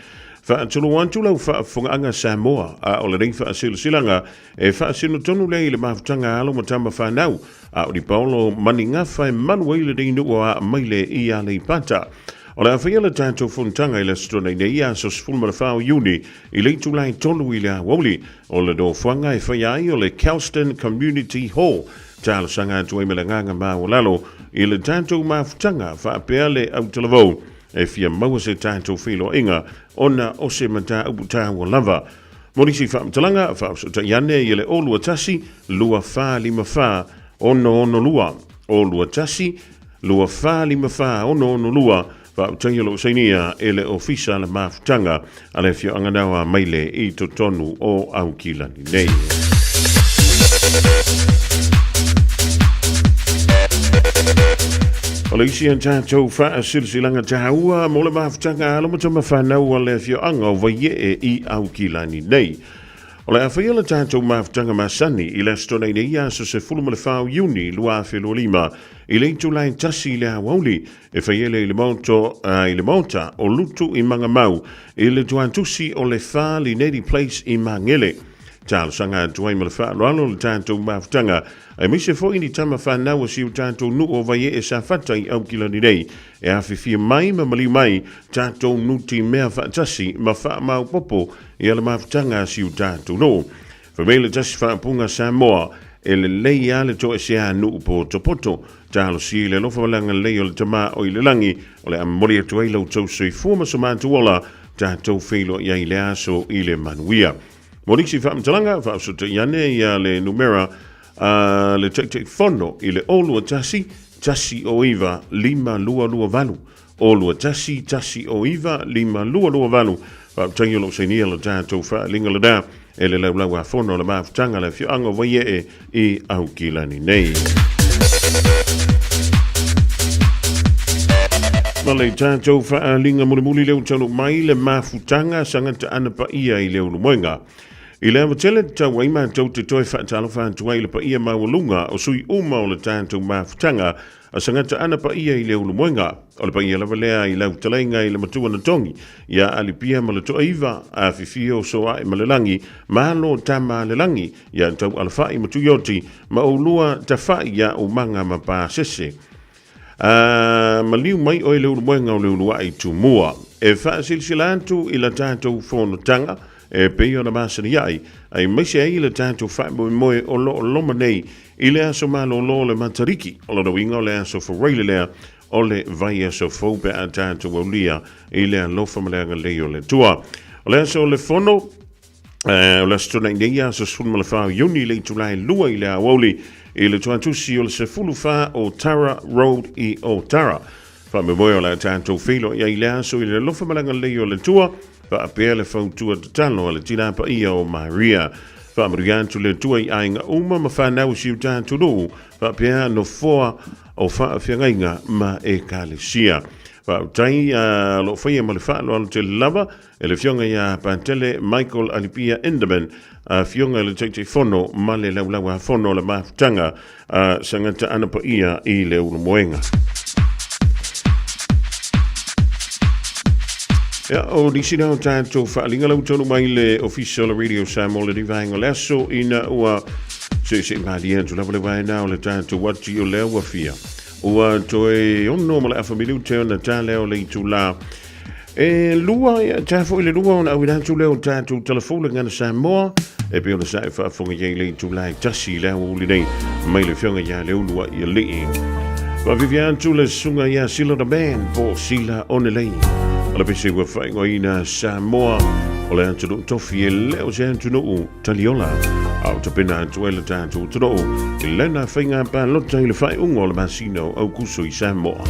Faatulou atu lau faafofogaaga Samoa, a o lenei faasilasilaga e faasino tonu lea i le mafutaga a alo ma tama fanau, a o ni paolo manigafa e malu ai lenei nuu o Amaile i Aleipata. O le a faia le tatou fonotaga i le Aso Toonai nei, aso 14 o Iuni, i le itula e 3 i le aoauli. O le nofoaga e faia ai o le Kelston Community Hall. Talosaga atu ai ma le agaga maualalo i le tatou mafutaga faapea le autalavou e fia maua se tatou feiloaiga ona o se mataupu taua lava. Mo nisi faamatalaga, faafesootai ane i le 021 2454 662, 021 2454 662. Faafetai o lo o sainia e le Ofisa le mafutaga a le afioaga nao a Maile i totonu o Aukilani nei. O le isi a tatou faasilasilaga taua mo le mafutaga a alo ma tama fanau a le afioaga o Vaiee i Aukilani nei. O le a faia le tatou mafutaga masani i le Aso Toonai nei aso 14 o Iuni 2025 i le itula e 1 i le aoauli e fai ai lea i le maoto, i le maota o Lutu i Magamau i le tuatusi o le Fa Lineti Place i Magele. Talosaga atu ai ma le faaaloalo le tatou mafutaga aemaise foi ni tama fanau a si o tatou nuu o Vaiee Safata i Aukilani nei e afifio mai ma maliu mai tatou nutimea faatasi ma faamaopoopo ia le mafutaga a si o tatou nuu. Fai mai le tasi faapuga Samoa, e lelei a le toesea nuu potopoto. Talosia i le alofa ma le agalelei o le Tama o i le lagi, o le a momoli atu ai lo outou soifua ma so matou ola, tatou feiloai ai i le aso i le manuia. Mo nisi faamatalaga, faaosootai ane ia le numera a le Taitaifono i le 021 109 5228. 021 109 5228. Faafetai o lo o sainia lo tatou faaaliga lena e le laulau a fono o le mafutaga a le afioaga o Vaiee i Aukilani nei. Ma le tatou faaaliga mulimuli lea ua taunuu mai le mafutaga sangata ana paia i le Ulumoega. I le ava tele tatau ai matou te toe faatalofa atu ai i le paia maualuga o sui uma o le tatou mafutaga a sangata ana paia i le Ulumoega. O le paia lava lea i lau talaiga i le matua na togi, ia Alipia ma le Toaiva, afifio Soae ma le Lagi, Malo tama a le Lagi, ia Tau Alafai ma Tuioti, ma oulua Tafai ia Umaga ma Pasese. A maliu mai oe le Ulumoega o le Uluai Tumua. E faasilasila atu i la tatou fonotaga e pei ona masani ai, aemaise ai le tatou faamoemoe o lo o loma nei i le aso malolo o le Matariki, o lona uiga o le aso Faraile lea o le vaiaso fou pe a tatou aulia i le alofa ma le agalelei o le Atua. O le aso o le fono, o le aso Toonai nei, aso 14 o Iuni i le itula e 2 i le aoauli i le tuatusi o le 14 o Tara Road i Otara. Faamoemoe o le a tatou feiloai ai i le aso i le alofa ma le agalelei o le Atua, faapea le fautua tatalo a le Tina Paia o Maria. Faamanuia atu le Atua i aiga uma ma fanau i si o tatou nuu, faapea nofoa o faafeagaiga ma ekalesia. Faafetai o lo o faia ma le faaaloalo tele lava e le Afioga ia Patele Michael Alipia Enderman, Afioga i le Taitaifono ma le Laulauafono o le Mafutaga a Sangata Ana Paia i le Ulumoega. Ia, o nisi na o tatou faaaliga lau tonu mai le ofisa o le Radio Samoa le vaega o le aso ina ua se'ese'e malie atu lava le vaena o le tatou ati o lea ua fia. Ua toe 6 ma le afa minute ona ta lea o le itula e lua, ia ta foi le lua ona auina atu lea o tatou telefou le Gagana Samoa e pei ona sa e faafofoga i ai le itula e 1 i le aoauli nei mai le afioga ia Leulua'i Alii. Faafifia atu le susuga ia Sila the Man po o Sila Onelei. O le pese ua faaigoaina Samoa o le atunuu tofi e le o se atunuu taliola. A o tapena atu ai le tatou atunuu i lana faiga palota i le faaiuga o le masina o Aukuso i Samoa.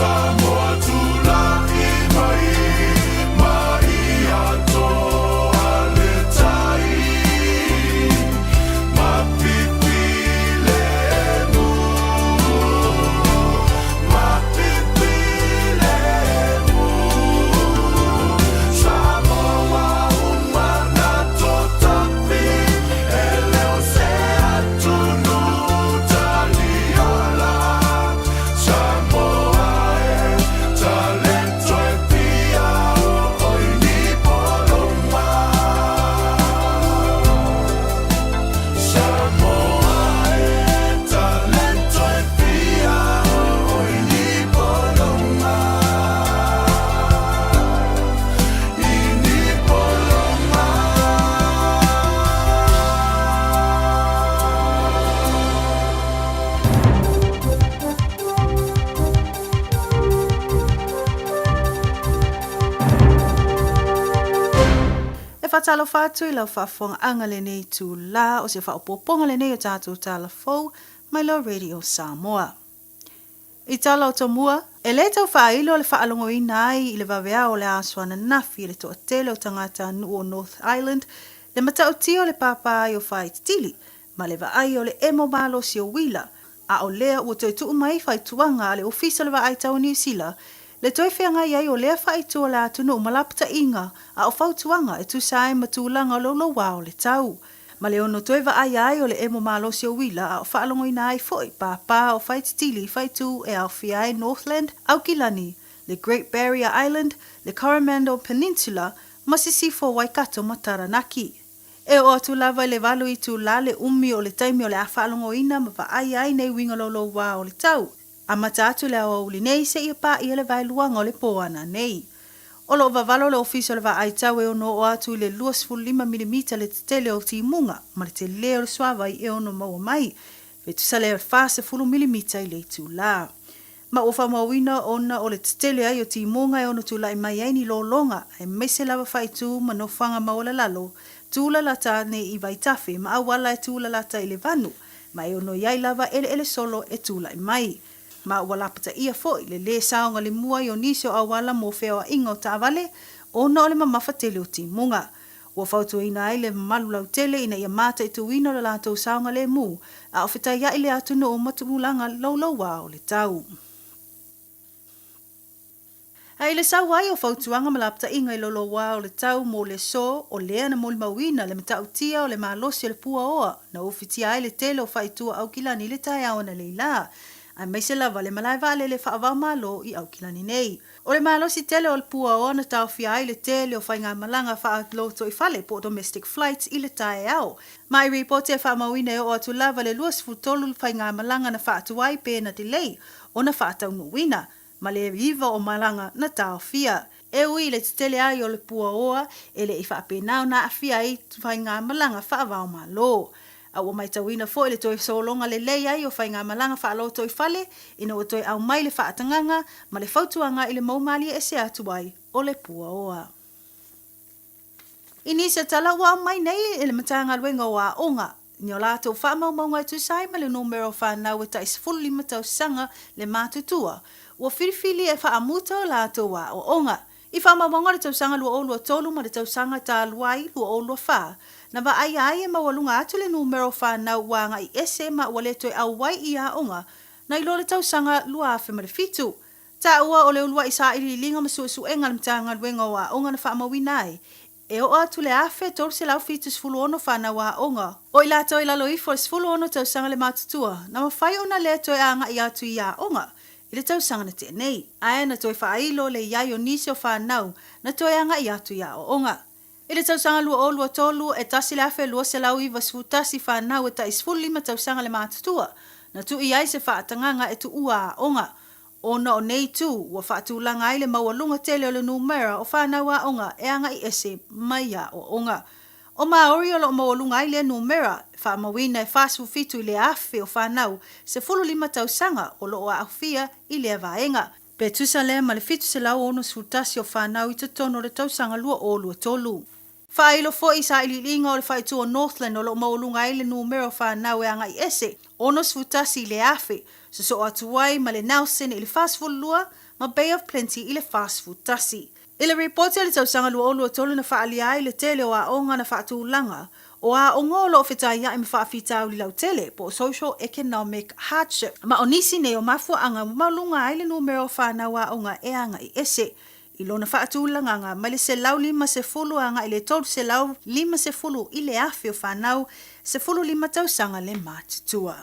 Samoa tula'i mai ma ia toa le tai ma pipi lemu ma pipi lemu Samoa uma na totapi e le o se atunuu taliala Samoa e talento e fia o i ni poloma Samoa e talento e fia o i ni poloma I ni poloma. E faatalofa atu i lau faafofogaaga lenei itulā o se faaopoopoga lenei o tatou tala fou mai lau Radio Samoa. I tala o tomua, e le tau faailo le faalogoina ai i le vaveao o le aso ananafi e le toatele o tagata nuu o North Island le matautia o le pāpā ai o Whāititili ma le vaai o le emo malosi o uila, a o lea ua toe tuu mai faituaga a le Ofisa o le Vaai Tau o Niu Sila le toe feagai ai o lea faaitu o le atunuu ma lapataiga a o fautuaga e tusa ai ma tulaga o loulouā o le tau. Ma le ono toe vaaia ai o le emo malosi o uila a o faalogoina ai foi pāpā o Whaititili i faitū e aofia ai Northland, Aukilani, le Great Barrier Island, le Coromandel Peninsula ma Sisifo o Waikato ma Taranaki. E oo atu lava i le 8 itulā le umi o le taimi o le a faalogoina ma vaaia ai nei uiga loulouā o le tau. Amata atu le aoauli nei seia paia le vaeluaga o le pō ana nei. O lo o vavalo le Ofisa o le Vaai Tau e ono oo atu i le 25 milimita le tetele o timuga ma le telē o le suavai e ono maua mai, pe tusa lea 40 milimita i le itulā. Ma ua faamauina ona o le tetele ai o timuga e ono tulai mai ai ni lologa aemaise lava faaitu ma nofoaga maualalalo tūlalata ane i vaitafe ma auala e tūlalata i le vanu ma e ono i ai lava eleele solo e tulai mai. Ma ua lapataia foi le lē saogalemu ai o nisi o auala mo feoaiga o taavale ona o le mamafa tele o timuga. Ua fautuaina ai le mamalu lautele ina ia mataituina lo latou saogalemu a o fetaiai le atunuu ma tulaga loulouā o le tau. A i le sau ai o fautuaga ma lapataiga i loulouā o le tau mo le aso, o lea na molimauina le matautia o le malosi o le puaoa na ufitia ai le tele o faaitua Aukilani i le taeao analeila, aemaise lava le malae vaalele faava-o-Malo i Aukilani nei. O le malosi tele o le puaoa na taofia ai le tele o faigamalaga faalotoifale po o domestic flights i le taeao. Ma i ripoti e faamauina e oo atu lava le 23 faigamalaga na faatuai pe na delay ona faataunuuina ma le 9 o malaga na taofia. E ui i le tetele ai o le puaoa, e le i faapena ona aafia ai faigamalaga faava-o-Malo. A ua matauina foi le toe sologa lelei ai o faigamalaga faalotoifale ina ua toe aumai le faatagaga ma le fautuaga i le mau malie ese atu ai o le puaoa. I nisi o tala ua aumai nei e le Matagaluega o Aoga, ni o latou faamaumauga e tusa ai ma le numera o fanau e tai 15 tausaga le matutua, ua filifili e faamuta o latou aoaoga. I faamaumauga o le tausaga 2023 ma le tausaga talu ai 2024, na vaaia ai e maualuga atu le numera o fanau ua agai ese ma ua le toe auai i aoga nai lo le tausaga 2007. Taua o le uluai sailiiliga ma suesuega a le Matagaluega o Aoga na faamauina ai, e oo atu le 1,376 fanau aoga, o i latou i lalo ifo o le 16 tausaga le matutua, na mafai ona le toe agai atu i aoga i le tausaga na tea nei, ae na toe faailo le i ai o nisi o fanau na toe agai atu i aoaoga. I le tausaga 2023, e 1,291 fanau e tai 15 tausaga le matutua, na tuu i ai se faatagaga e tuua aoga. Ona o nei itu, ua faatulaga ai le maualuga tele o le numera o fanau aoga e agai ese mai aoaoga. O Māori o lo o maualuga ai lea numera, e faamauina e 47 i le afe o fanau 15 tausaga o lo o aafia i lea vaega. Pe tusa lea ma le 761 o fanau i totonu o le tausaga 2023. Faailo foi i sailiiliga o le faaitu o Northland o lo o maualuga ai le numera o fanau e agai ese, 61 i le afe, sosoo atu ai ma le Nelson i le 42 ma Bay of Plenty i le 41. I le ripoti a le tausaga 2023 na faaalia ai le tele o aoga na faatulaga, o aoga o lo o fetaia'i ma faafitauli lautele po o social economic hardship, ma o nisi nei o mafuaaga ua maualuga ai le numera o fanau aoga e aga'i ese i lona faatulagaga mai le 150 aga'i le 350 i le 1,000 o fanau 15 tausaga le matutua.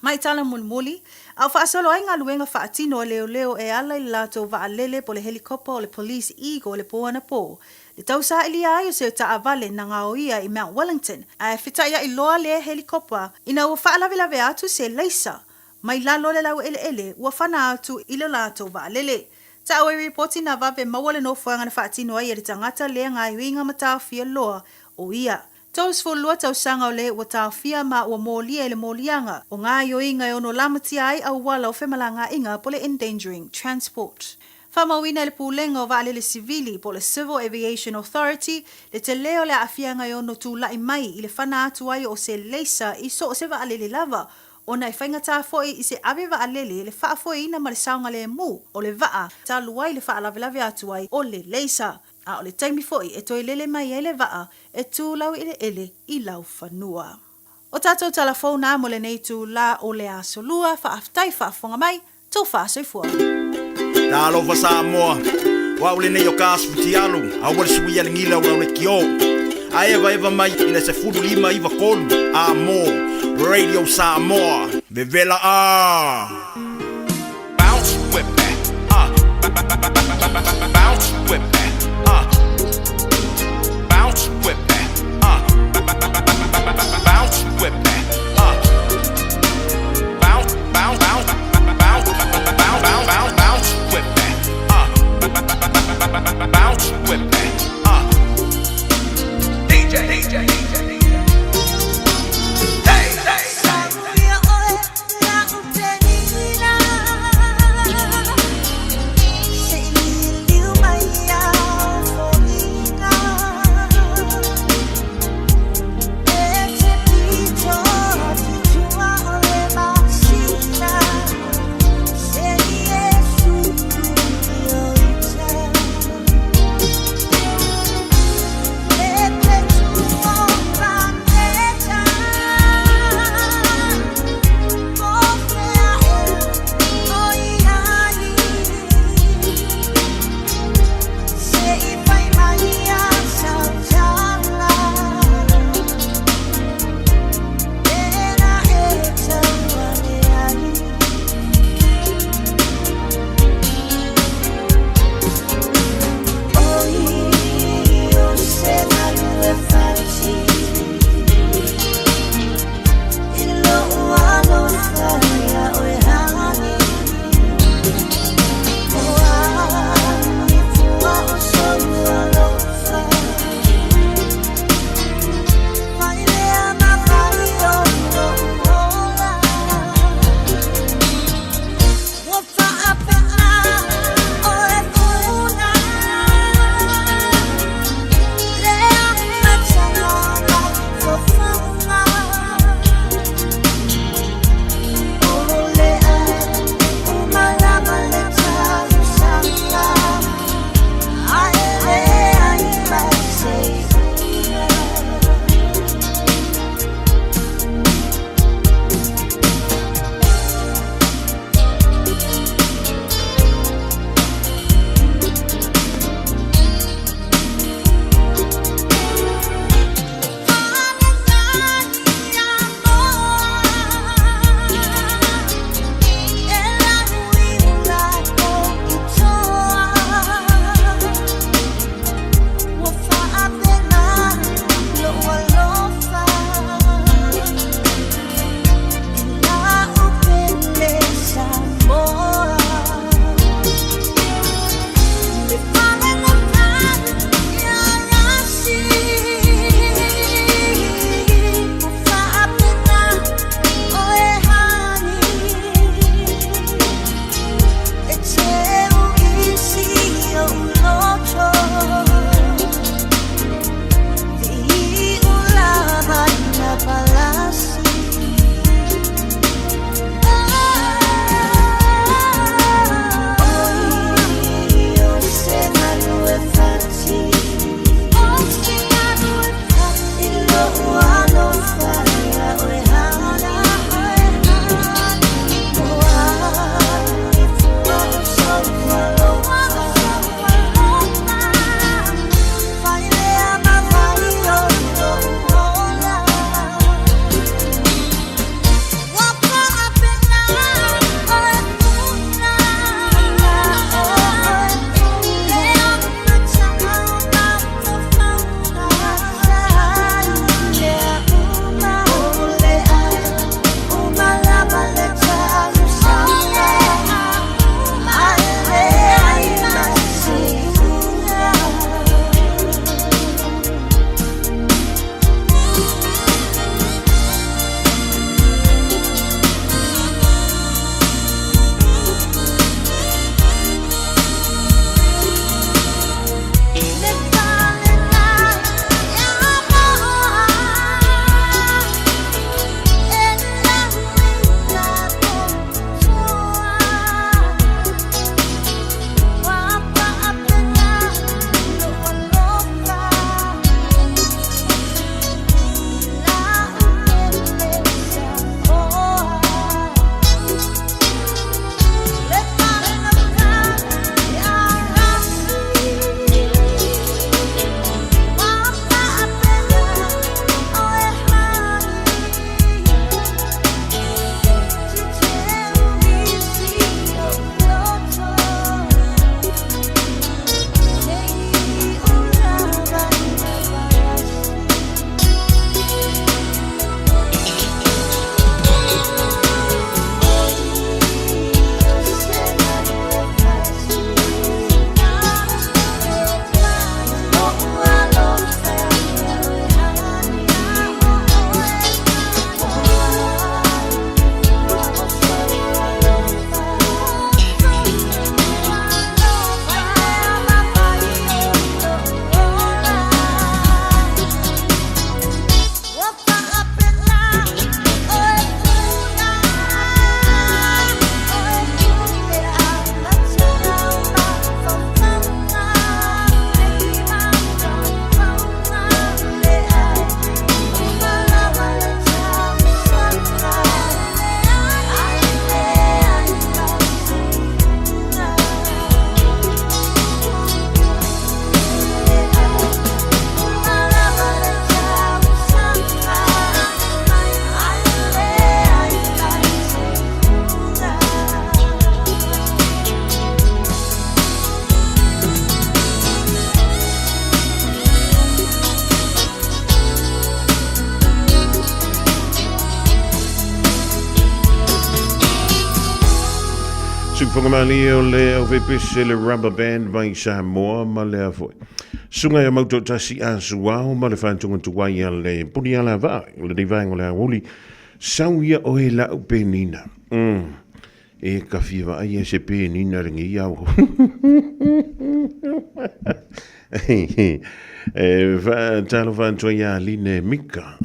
Mai tala mulimuli, a o faasolo ai galuega faatino a leoleo e ala i le latou vaalele po o le helikopa o le Police Eagle i le po anapo, le tausailia ai o se taavale na gaoia i Mount Wellington, ae fetaiai loa lea helikopa ina ua faalavelave atu se laisa mai lalo o le laueleele ua fana atu i le latou vaalele. Taua i ripoti na vave maua le nofoaga na faatino ai e le tagata lea gaoioiga ma taofia loa o ia. 32 tausaga o le ua taofia ma ua molia i le moliaga o gaoioiga e ono lamatia ai auala o femalagaaiga po o le Endangering Transport. Faamauina e le Pulega o Vaalele Sivili po o le Civil Aviation Authority le tele o le aafiaga e ono tulai mai i le fana atu ai o se leisa i so o se vaalele lava ona e faigata foi i se ave vaalele le faafoeina ma le saogalemu o le vaa talu ai le faalavelave atu ai o le leisa. A o le taimi foi e toe lele mai ai le vaa e tu laueleele i laufanua. O tatou tala fou na mo lenei itulā o le Aso Lua, faafetai faafofoga mai, tofa soifua. Talofa Samoa, o au lenei o ka aso fitialu, aua le suia le gila o lau lekiō. A evaeva mai i le 15 93 a mo Radio Samoa, vevela a! Bounce with me, bounce with me, bounce with me, bounce with me, bounce, bounce, bounce, bounce, bounce, bounce, bounce, bounce with me, bounce with me, DJ, DJ, DJ, hey, hey. Siufofoga malie o le aufaipiso le Rubber Band mai Samoa ma lea foi. Suga ia mautoatasi a Suao ma le faatugatuai a le puni alavaa o lenei vaega o le aoauli. Sau ia oe lau penina. E ka fia vaai e se penina lenei ao. E faatalofa atu ai ia Line Mika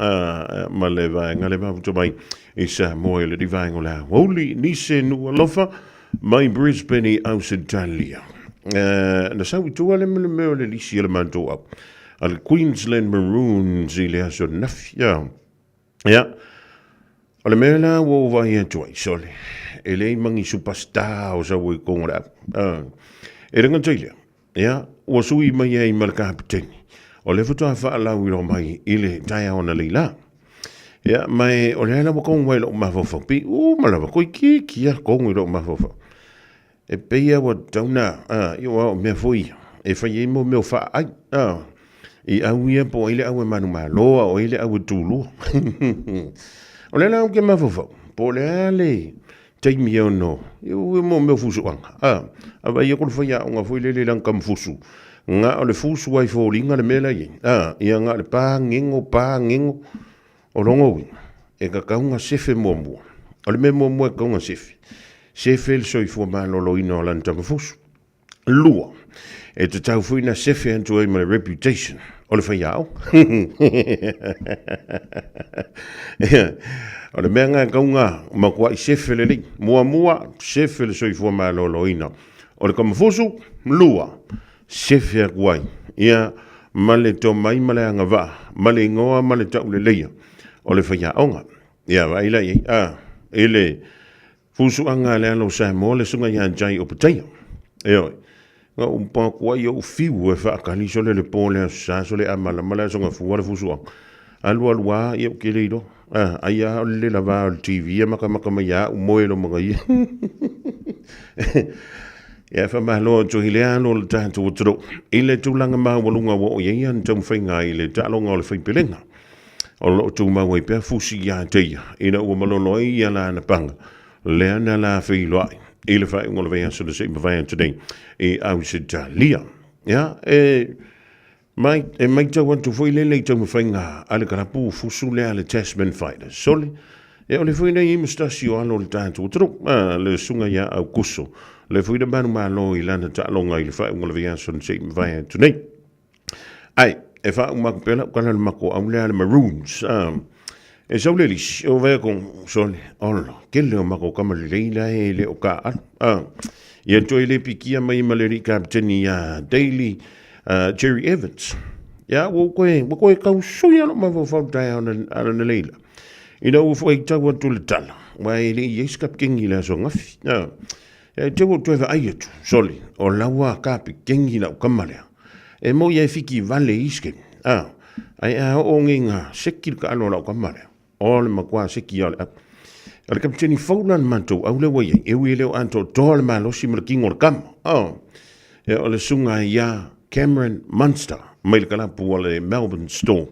ma le vaega le mafuta mai i Samoa i lenei vaega o le aoauli. Nise Nuualofa mai Brisbane i Ausetalia. Na sau i tua le mea o le lisi a le matou au a le Queensland Maroons i le aso ananafi. Ia, o le mea la ua ou vaai atu ai, sole, e leai ma ni superstar o sau ai i totonu o le au. E le gata i lea, ia, ua sui mai ai ma le kapeteni, o lea faatoa faalauiloa mai i le taeao analeila. Ia, ma e, o lea la ua tonu ai lou mafaufau, pei uma lava, toeitiiti lava tonu i lou mafaufau. E pei lava ua tatau ona, a, ia aua o mea foi ia, e fai ai mo mea o faaai, a, i au ia po o ai le au e manumalo a o ai le au e tulua. O lea la ou te mafaufau, po o le a le taimi e ono, ia ua mo mea o fusuaga, a, a vaai atu le faiaoga foi lele i lana tamafusu, na o le fusu lava i foliga le mea la e i ai, a, ia na o le pagego, pagego. O lona uiga, e tatau ona sefe muamua. O le mea muamua e tatau ona sefe, sefe le soifua maloloina o lana tamafusu. Lua, e tatau foi ona sefe atu ai ma le reputation o le faiaoga. O le mea lena e tatau ona matuai sefe lelei. Muamua, sefe le soifua maloloina o le tamafusu. Lua, sefe atu ai, ia, ma le tomai ma le agavaa, ma le igoa ma le tauleleia o le faiaoga. Ia, vaai la i ai, a, i le fusuaga a le alo o Samoa, le susuga ia Jai Opetaia. Ioe, na ou paku ai ou fiu e faakali sole le po le Aso Sa sole a malama le Aso Gafua le fusuaga. Alu alu lava, ia ou te le iloa. A, ai lava o le lela va o le TV e makamaka mai ia au moe lo magaia. Ia faamalo atu i le alo o le tatou atunuu i le tulaga maualuga ua oo i ai ana taumafaiga i le taaloga o le faipelega. O lo o tumau ai pea fusi ia te ia ina ua malolo ai ia lana paga lea na la feiloai i le faaiuga o le vaiaso na se i mavae atu nei i Ausetalia. Ia, e Mai, e maitau atu foi lele i taumafaiga a le kalapu fusu lea a le Tasman Fighters. Sole, e ole foi nei ma se tasi o alo o le tatou atunuu, a, le susuga ia Aukuso, le foi na manumalo i lana taaloga i le faaiuga o le vaiaso na se i mavae atu nei. Ai, e faauma atu pea lau tala i le matou au lea a le Maroons, a, e sau le lisi, o vaea ko, sole, ola, kele o matou tama lelei la e le o taaalo, a, ia toe le pikia mai ma le alii kapeteni ia Daly, Jerry Evans. Ia, ua koe, ua koe kau sui alo mafaufau taeao na, ala na leila. Ina ua faitau atu le tala, ua e le i ai se kapikeni i le aso angafi. Ia, e te ua toe vaai atu, sole, o laua kapikeni lau kama lea. E mo ia e fiki vale i isi kemi. Ai a oo nei ngā seki le kaalo o lau kama lea. O le matua seki o le au. O le kapiteni fou la na matou au lea ua i ai, e ui e le o atoatoa le malosi ma le kino o le kama. Oh. E o le susuga ia Cameron Munster mai le kalapu o le Melbourne Storm.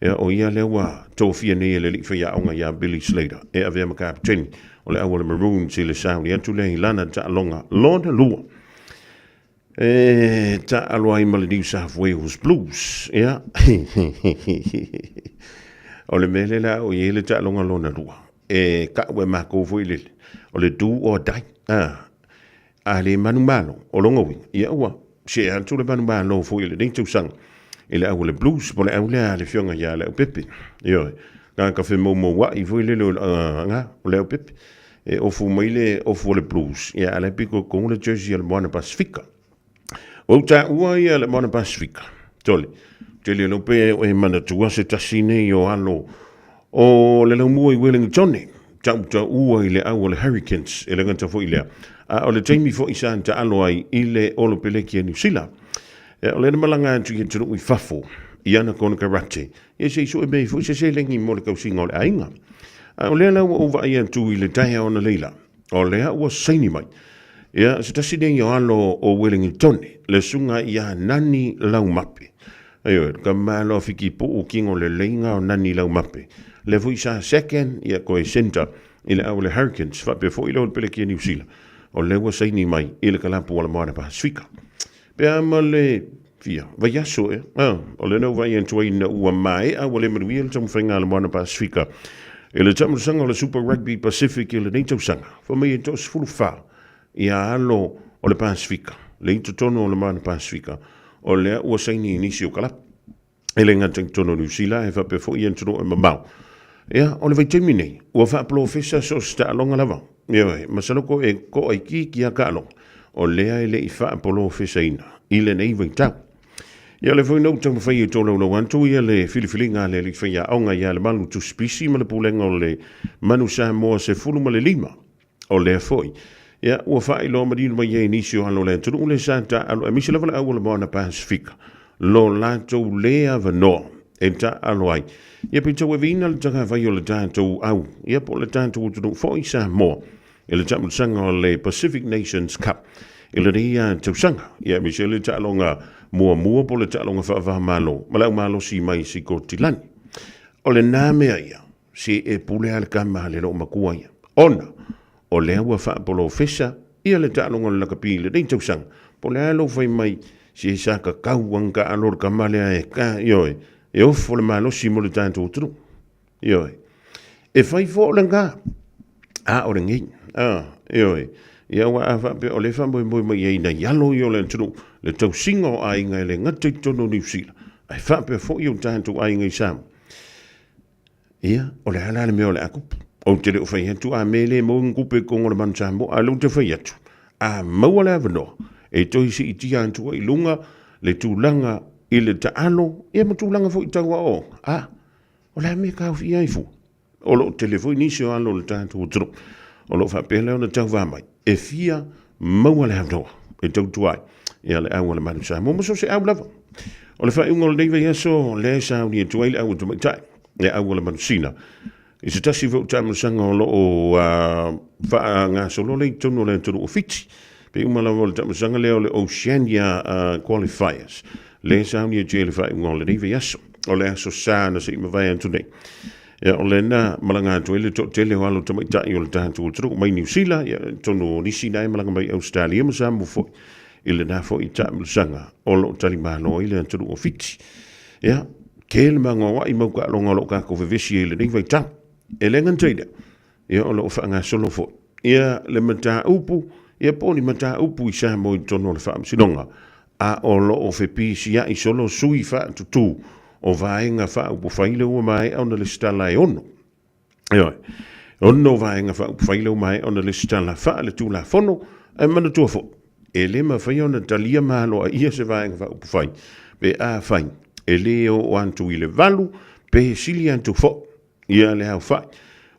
E o ia lea ua tofia nei e le alii faiaoga ia Billy Slater e avea ma kapiteni o le au o le Maroons i le sauni atu lea i lana taaloga lona lua. E taalo ai ma le New South Wales Blues. Ia. O le mea lea la o i ai le taaloga lona lua. E kau e makou foi lele. O le do or die. A, a le manumalo, o lona uiga, ia ua see atu le manumalo foi i lenei tausaga i le au o le Blues, po o le au lea a le afioga ia Leaupepe. Ioe. Na ka femoumouai foi lele o, uh, o Leaupepe. E ofu mai le ofu o le Blues, ia a la e piko i totonu le jersey a le Moana Pasifika. Ua ou taua ia le Moana Pasifika, tole, tele lau pe e manatua se tasi nei o alo o le laumua i Wellingtone, tautaua i le au o le Hurricanes, e le gata foi i lea, a o le taimi foi sa taalo ai i le Olopeleki a Niu Sila. Ia, o lea na malaga atu i atunuu i fafo, i ana konekarate, Ia se i sue mai foi se seleni mo le tausiga o le aiga. A o lea la ua ou vaai atu i le taeao analeila, o lea ua saini mai. Ia, se tasi nei o alo o Ueligitone, le susuga ia Nani Laumape. Ioe, le tama loa Fikipuu kino leleiga o Nani Laumape. Lea foi sa second, ia koe centre i le au o le Hurricanes, faapea foi le Olopeleki a Niu Sila. o lea ua saini mai i le kalapu o le Moana Pasifika. Pe a ma le fia vaiaso ea, a, o lea na ou vaai atu ai ina ua maea ua le manuia le taumafaiga a le Moana Pasifika i le taamilosaga o le Super Rugby Pacific i lenei tausaga, fai mai e toasefulufa ia alo o le Pasifika, le i totonu o le Moana Pasifika, o lea ua saini i nisi o kalapu. E le gata i totonu o Niu Sila, ae faapea foi i atunuu e mamao. Ia, o le vaitaimi nei, ua faapolofesa so o se taaloga lava. Ioe, masalo ko e koa itiiti lava taaloga, o lea e le i faapolofesaina i lenei vaitau. Ia, o lea foi na ou taumafai e tolaulau atu ia le filifiliga a le alii faiaoga ia Lemalu Tusipisi ma le Pulega o le Manu Samoa 15. O lea foi, ia, ua faailoa manino mai ai nisi o alo o le atunuu le sa taaalo, aemaise lava le au o le Moana Pasifika, lo latou le avanoa e taaalo ai. Ia pe tauaveina le tagafai o le tatou au, ia po o le tatou atunuu foi Samoa, i le taamilosaga o le Pacific Nations Cup i lenei tausaga. Ia aemaise le taaloga muamua po o le taaloga faava-o-Malo ma le au malosi mai Sikotilani. O lena mea ia, Se e pule a le tama a le loomatua ia, ona o lea ua faapolofesa ia le taaloga o le lakapi i lenei tausaga. Po o le a lou fai mai, se sa tatau ona taalo le tama lea e ka, ioe, e ofo le malosi mo le tatou atunuu. Ioe. E fai foi lena, a o lenei, a, ioe. Ia aua a faapea o lea e faamoemoe mai ai nai alo ia o le atunuu, le tausiga o aiga e le gata i totonu o Niu Sila, ae faapea foi o tatou aiga i Samoa. Ia, o le a la le mea o le a tupu? Ou te le o fai atu a mea le maua ni tupe i totonu o le Manu Samoa, a o lea ou te fai atu, a maua le avanoa e toe siitia atu ai i luga le tulaga i le taalo, ia ma tulaga foi tau aoaoga, a, o le a le mea e taofia ai fua? O lo o tele foi nisi o alo o le tatou atunuu o lo o faapea lea ona tauva mai, e fia maua le avanoa e tautua ai ia le au a le Manu Samoa ma so o se au lava. O le faaiuga o lenei vaiaso, lea e sauni atu ai le au a tamaitai, le au a le manusina. I se tasi foi o taamilosaga o lo o faagasolo lea i totonu o le atunuu o Fiti. Pe uma lava o le taamilosaga lea o le Oceania Qualifiers, lea e sauni atu ai le faaiuga o lenei vaiaso. O le aso Sa na se i mavae atu nei. Ia, o lea na malaga atu ai le toatele o alo tamaitai o le tatou atunuu mai Niu Sila, ia, atonu o nisi na e malaga mai Ausetalia ma Samoa foi i lena foi taamilosaga o lo o talimalo ai le atunuu o Fiti. Ia, tele magoaoai mau taaloga o lo o tatou vevesi ai i lenei vaitau. E le gata i lea, ia, o lo o faagasolo foi ia le mataupu, ia po o ni mataupu i Samoa i totonu o le Faamasinoga, a o lo o fepisiai solo sui faatutū o Vaega Faaupufai lea ua maea ona lesitala e ono. Ioe, e ono Vaega Faaupufai lea ua maea ona lesitala faaletulafono, ae manatua foi, e le mafai ona talia ma aloaia se Vaega Faaupufai pe afai e le oo atu i le 8 pe sili atu foi ia le aofai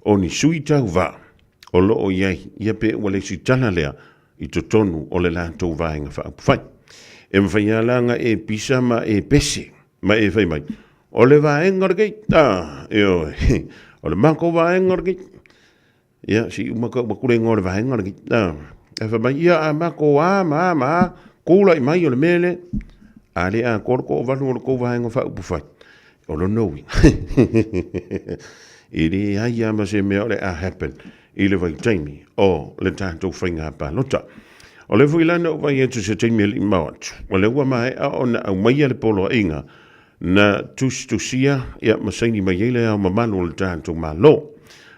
o ni sui tauva o lo o i ai, ia pe ua lesitala lea i totonu o le latou Vaega Faaupufai. E mafai lava la ona e pisa ma e pese ma e fai mai, o le vaega lenei, a, ioe, o le matou vaega lenei. Ia, se i uma tau atu le igoa o le vaega lenei. A, ae fai mai, ia, a matou a ma a ma a, tulai mai o le mea lea. A le atoa le toavalu o le tou Vaega Faaupufai, o lona uiga, e leai lava ma se mea o le a happen i le vaitaimi o le tatou faiga palota. O lea foi la na ou vaai atu i se taimi e le i mamao atu, o lea ua maea ona aumaia le poloaiga na tusitusia ia ma saini mai ai le Ao Mamalu o le tatou Malo.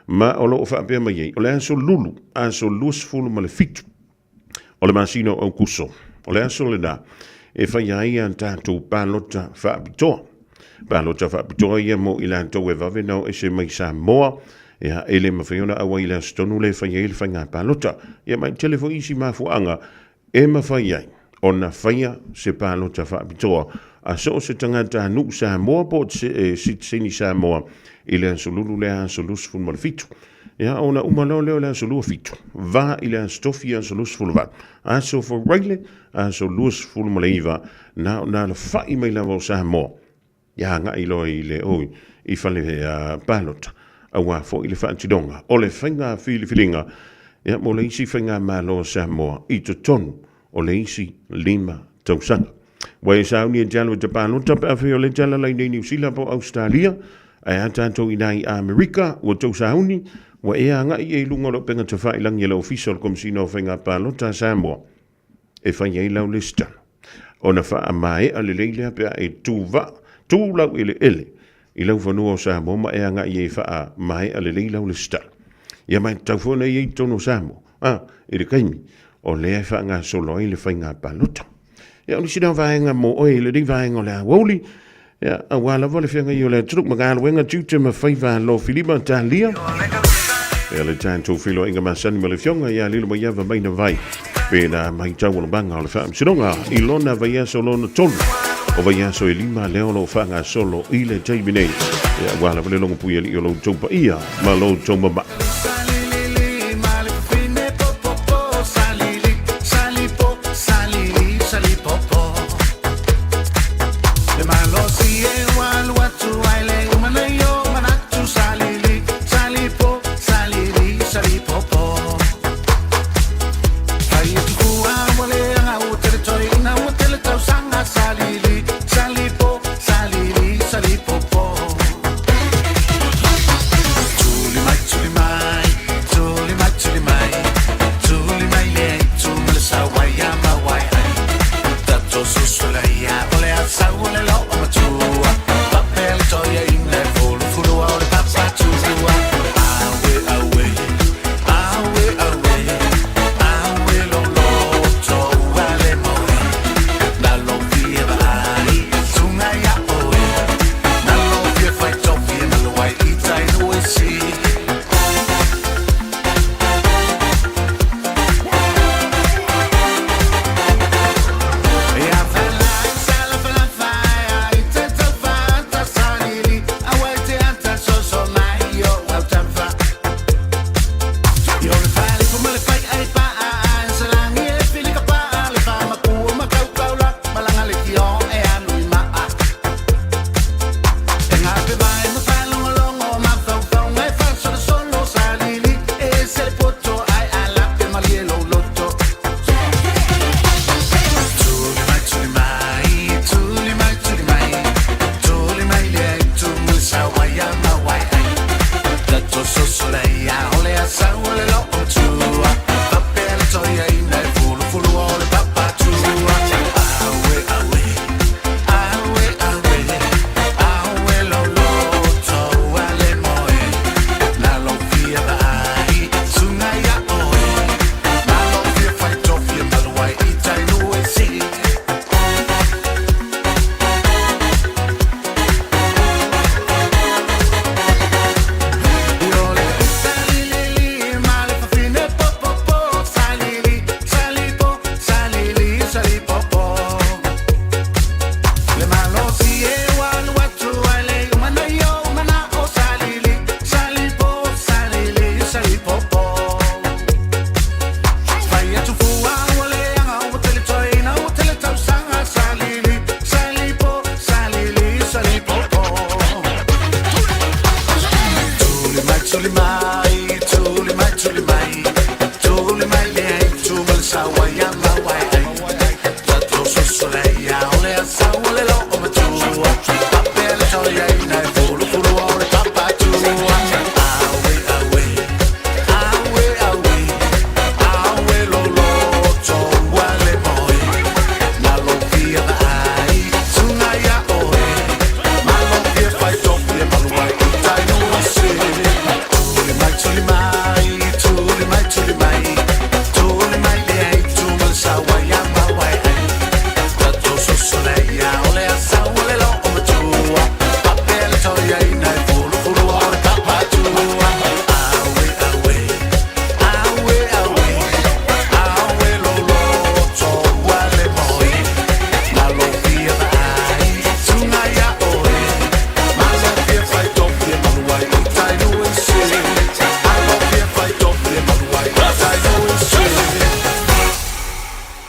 Ma o lo o faapea mai ai, o le aso Lulu, aso 27 o le masina o Aukuso, o le aso lena e faia ai a tatou palota faapitoa. Palota faapitoa ia mo i latou e vave ona o ese mai Samoa, ia, e le mafai ona auai i le aso tonu lea e fai ai le faiga palota. Ia ma e tele foi isi mafuaaga e mafai ai ona faia se palota faapitoa a so o se tagatanuu Samoa po o se sitiseni Samoa i le aso Lulu lea aso 27. Ia, ona uma loa lea o le aso 27, va i le aso Tofi aso 28, aso Faraile aso 29, na ona alafai mai lava o Samoa ia agai loa i le oi i fale palota aua foi le faatinoga o le faiga filifiliga ia mo le isi faigamalo a Samoa i totonu o le isi 5 tausaga. Ua e sauni e te alu e te palota pe afai o lea e te alaala i nei Niu Sila po o Ausetalia, ae a tatou i ina i Amerika, ua tou sauni, Ua e agai i ai i luga o le upega tafailagi a le Ofisa o le Komesina o Faiga Palota a Samoa e fai ai lau lesitala. Ona faamaea lelei lea pe a e tu vaa, tu laueleele i lau fanua o Samoa ma e agai ai e faamaea lelei lau lesitala. Ia ma e tatau foi ona i ai i totonu o Samoa, a, i le taimi o lea e faagasolo ai le faiga palota. Ia, o nisi na vaega mo oe i lenei vaega o le aoauli, ia, aua lava le feagai o le atunuu ma galuega tiute ma faiva alofilima talia. Ia, le tatou feiloaiga masani ma le Afioga ia Lilomaiava Maina Vai, pena mai taualumaga o le Faamasinoga i lona vaiaso lona tolu o vaiaso e lima lea o lo o faagasolo i le taimi nei. Ia, aua lava le logopui alii o lo outou paia ma lo outou mamalu.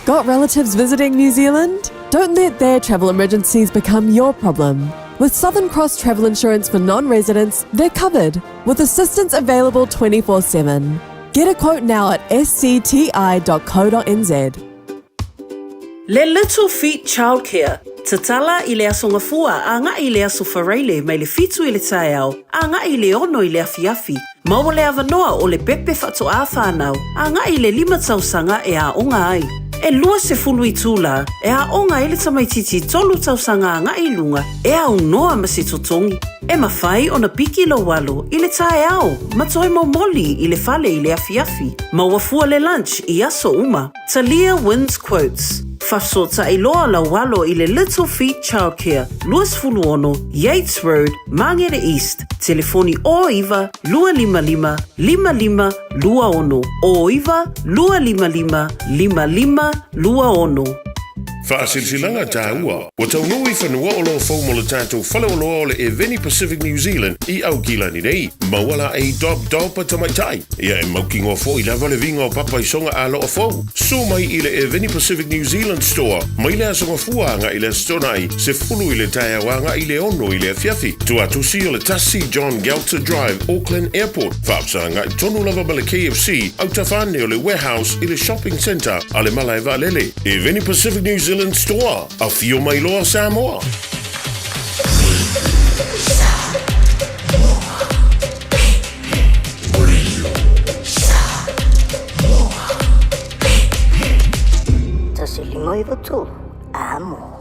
Got relatives visiting New Zealand? Don't let their travel emergencies become your problem. With Southern Cross Travel Insurance for non residents, they're covered with assistance available 24 7. Get a quote now at scti.co.nz. Le Little Feet Childcare, Tatala i le Aso Gafua agai i le Aso Faraile mai le fitu i le taeao agai i le ono i le afiafi. Maua le avanoa o le pepe faatoā whānau agai i le 5 tausaga e aoga ai. E 20 itulā e aoga ai le tamaitiiti 3 tausaga agai i luga e aunoa ma se totogi. E mafai ona piki lou alo i le taeao ma toe momoli i le fale i le afiafi. Maua fua le lunch i aso uma. Talia wins quotes. Faafesootai loa lau alo i le Little Feet Childcare, 26 Yates Road, Māngere East, telefoni 09 255 5526, 09 255 5526. Faasilasilaga taua, ua taunuu i fanua oloa fou mo le tatou faleoloa o le Eveni Pacific New Zealand i Aukilani nei. Maua laei Dob Dob a tamaitai. Ia e mautinoa foi lava le viga o papa i soga aloa fou. Susu mai i le Eveni Pacific New Zealand Store mai le Aso Gafua agai i le Aso Toonai, 10 i le taeao agai i le 6 i le afiafi. Tuatusi o le 1 John Gelter Drive, Auckland Airport. Faafesagai tonu lava ma le KFC, autafa ane o le Warehouse i le Shopping Centre a le Malae Vaalele. Eveni Pacific New Zealand Store, afio mai loa Samoa! 1 5 9 3, amo.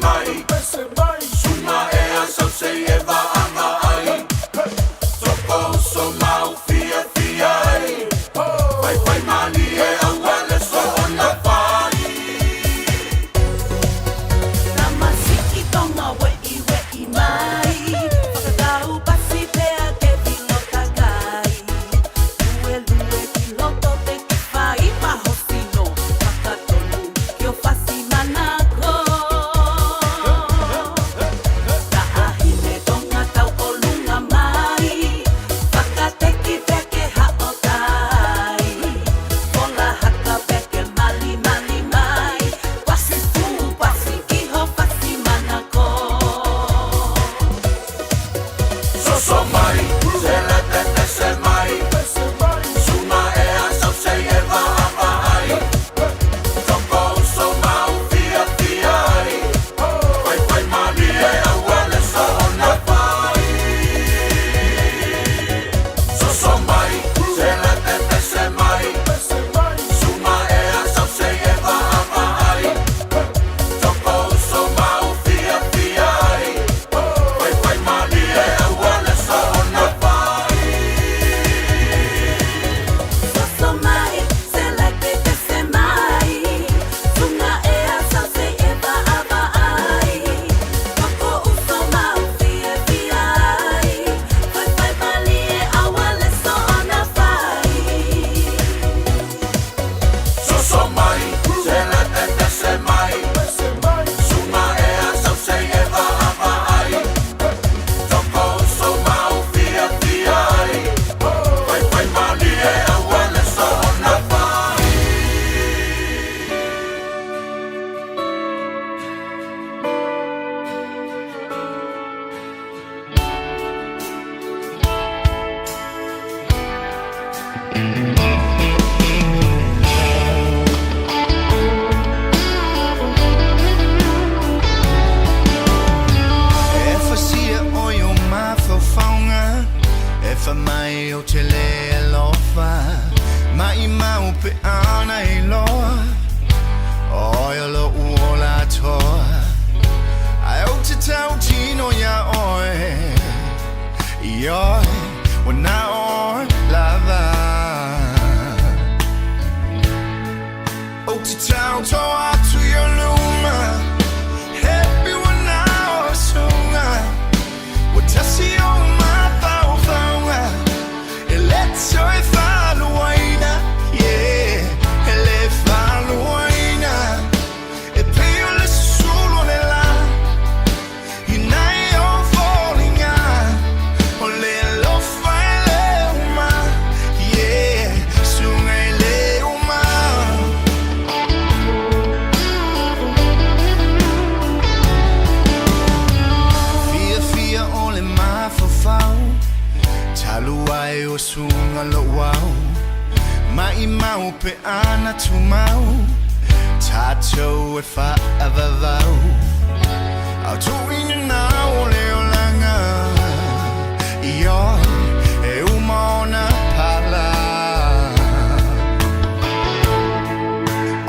mai, Sunga ea sau sei e vaava ai. Toko uso mau fia fia ai. Fai fai malie aua le soona fai. Tamasiki tonga we'i we'i mai. Whakatau pasi pea ke vilo takai. Lue lue ki loto te ki whai pahosino. Whakatonu ki o fasi manako. Ta'ahine tonga tau o lunga mai. Whakateki pea ke hao tai. Fola haka pea ke mali mali mai. Pasi fu, pasi kiho, pasi manako. Soso mai, se le tete se mai. Sunga ea sau sei e vaava ai. Toko uso mau fia fia ai. Fai fai malie aua le soona fai. Soso mai, se le tete se mai. Sunga ea sau sei e vaava ai. Toko uso mau fia fia ai. Fai fai malie aua le soona fai. Soso mai, se le tete se mai. Sunga ea sau sei e vaava ai. Toko uso mau fia fia ai. Fai fai malie aua le soona fai. Soso mai, se le tete se mai. Sunga ea sau sei e vaava ai. Toko uso mau fia fia ai. Fai fai malie aua le soona fai. E fasia o i o mafaufaunga E fa mai o te le alofa Mai mau pe ana i loa Oi o lo uola toa Ai o te tau tino ia oe I oe Wana oe lava O te tau toa atu i o luma Happy wana o sunga Wa tasi o mafaufauga E le toe faluaina. Yeah, e le faluaina. E pei o le susulu o le la I nai o foliga O le alofa e le uma. Yeah, suga e le uma. Fiafia o le mafaufau Talu ai o suga lo'u au Ma'imau pe ana tumau Tatou e fa'avavau Au tu'uina na o le olaga I oe e uma ona pala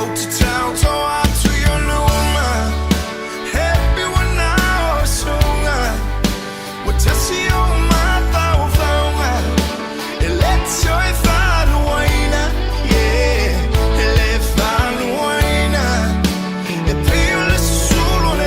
O te tauto atu i o luma Happy wana o suga Ua tasi o mafaufauga E le toe faluaina. Yeah, e le faluaina. E pei o le susulu o le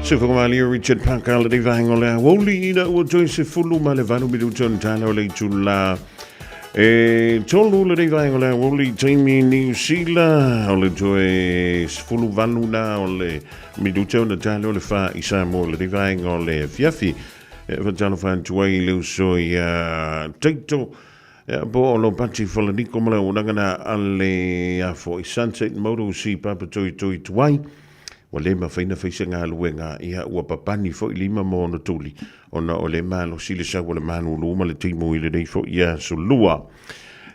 Sefogamalie Richard Parker lenei vaega o le aoauli ina ua toe 18 minuta ona tala o le itula e 3 lenei vaega o le aoauli i taimi Niu Sila o le toe 18 na o le minuta ona tala o le 4 i Samoa lenei vaega o le afiafi. E faatalofa atu ai i le uso ia Taito po o Lopati Falaniko ma le auaunaga na a le afo i Sunset Motors i Papatoetoe Tuai. Ua le mafai na fai se galuega, ia ua papani foi lima ma ona tuli, ona o le malosi le sau o le malulu ma le timu i lenei foi aso lua.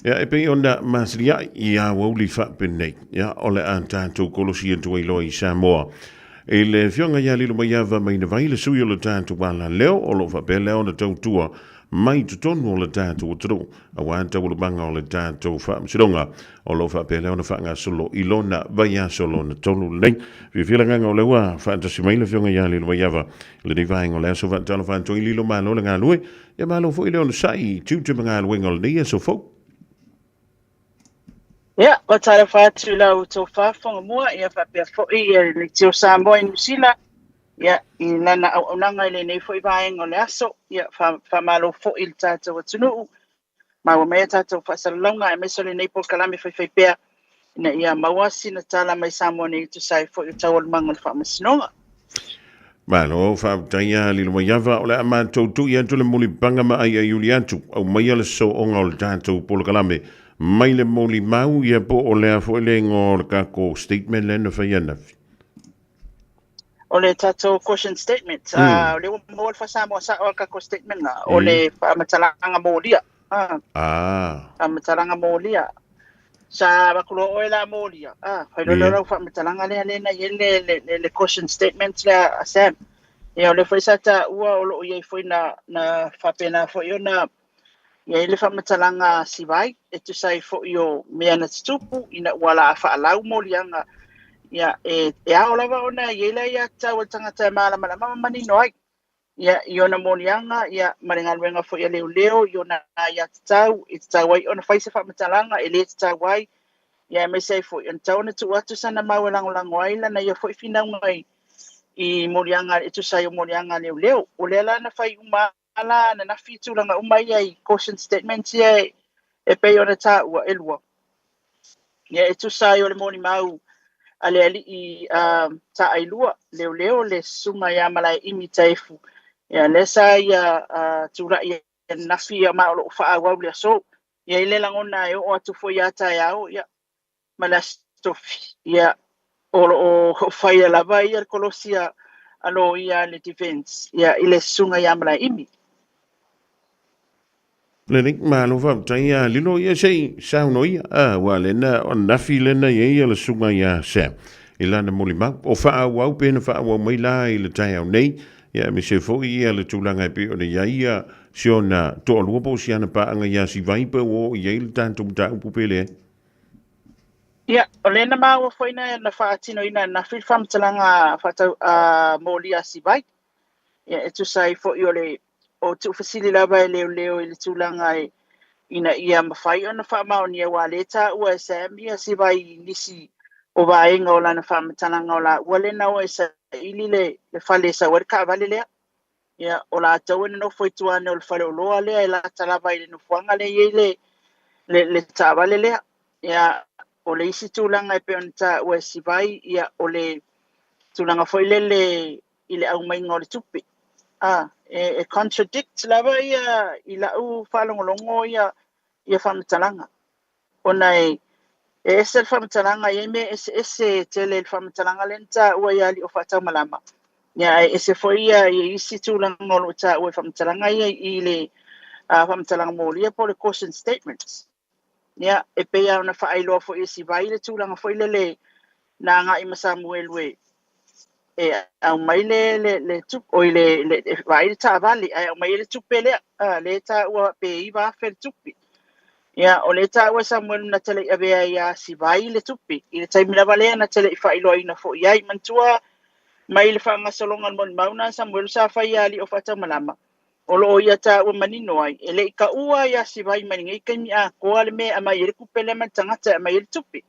Ia, e pei ona masiliai i aoauli faapenei, ia, o le a tatou kolosi atu ai loa i Samoa. I le afioga ia Lilomaiava Mainavai, le sui o le tatou alaleo, o lo o faapea lea ona tautua mai totonu o le tatou atunuu, aua taualumaga o le tatou faamasinoga o lo o faapea lea ona faagasolo i lona vaiaso lona tolu lenei. Fiafia le agaga o lea ua faatasi mai le Afioga ia Lilomaiava i lenei vaega o le aso. Faatalofa atu ai Lilo, malo le galue, ia malo foi le onosai i tiute ma galuega o lenei aso fou. Ia, faatalofa atu i la outou faafofoga ia faapea foi le Leitio Samoa i Niu Sila, ia, i lana auaunaga i lenei foi vaega o le aso. Ia, faamalo foi i le tatou atunuu, maua mai a tatou faasalalauga aemaise o lenei polokalame faifaipea ina ia maua sina tala mai Samoa nei e tusa ai foi o taualumaga o le faamasinoga. Malo, faafetai ia Lilomaiava, o le a matou tui atu le mulipaga ma aiaiuli atu, aumaia le sooga o le tatou polokalame mai le molimau, ia po o le a foi le igoa o le tatou statement lea na fai ananafi. O le tatou caution statement, o lea ua maua le faa-Samoa sao a le tatou statement na, o le faamatalaga molia. Faamatalaga molia. Sa avatu loa oe la molia, fai loa lea o lau faamatalaga lea lea na i ai le caution statement lea a Sam. Ia o lea foi sa taua o lo o i ai foi na faapena foi ona i ai le faamatalaga a Sivai e tusa ai foi o mea na tutupu ina ua laa faalau moliaga. Ia, e ao lava ona i ai le aiatatau a le tagata e malamalama ma manino ai, ia, i ona moliaga, ia, ma le galuega foi a leoleo i ona aiatatau e tatau ai ona fai se faamatalaga e le tatau ai, ia, aemaise ai foi ona tatau ona tuu atu sana mau e lagolago ai lana ia foi finauga i moliaga e tusa ai o moliaga a leoleo. O lea la na fai uma la ananafi tulaga uma ia i caution statements ia e pei ona taua e lua. Ia e tusa ai o le molimau a le alii taailua leoleo le susuga ia Malaeimi Taefu. Ia lea sa ia tulai ananafi ia ma o lo o faaauau le aso. Ia i le lagona e oo atu foi ia taeao ia ma le Aso Tofi. Ia, o lo o faia lava ia le kolosi a loia a le defence ia i le susuga ia Malaeimi. Lelei, malo faafetai ia Lilo, ia se i saunoa ia, aua lena o ananafi lena i ai le susuga ia Sam i lana molimau. O faaauau pe na faaauau mai la i le taeao nei, ia aemaise foi ia le tulaga e pei ona i ai ia si ona toalua po o si ana paaga ia Sivai pe ua oo i ai le tatou mataupu pe leai. Ia, o lea na maua foi na faatinoina ananafi le faamatalaga faatau a molia a Sivai. Ia, e tusa ai foi o le o tuufesili lava e leoleo i le tulaga e ina ia mafai ona faamaonia aua lea e taua e Sam ia Sivai i nisi o vaega o lana faamatalaga o laua lea na o e saili le fale e sau ai le taavale lea. Ia, o latou e nonofo i tua ane o le faleoloa lea e lata lava i le nofoaga lea e i ai le taavale lea. Ia, o le isi tulaga e pei ona taua e Sivai, ia, o le tulaga foi lele i le aumaiga o le tupe. A, e contradict lava ia i lau faalogologo ia faamatalaga. Ona e ese le faamatalaga, e i ai mea eseese e tele i le faamatalaga lea na taua ia Alii o Faataumalama, ia ae ese foi ia isi tulaga o lo o taua i faamatalaga ia i le faamatalaga molia po o le caution statements. Ia, e pei lava ona faailoa foi e Sivai le tulaga foi lele na agai ma Samuelu e aumai le tupe, oi le vaai le taavale ae aumai ai le tupe lea, lea e taua pe 9,000 le tupe. Ia, o lea e taua e Samuelu na te le i avea ia Sivai le tupe i le taimi lava lea na te le i faailoaina foi i ai. Manatua mai le faagasologa o le molimau na a Samuelu sa fai ia Alii o Faataumalama, o lo o ia taua manino ai, e le i taua ia Sivai mai lenei taimi atoa le mea e aumai ai le tupe lea ma le tagata e aumai ai le tupe.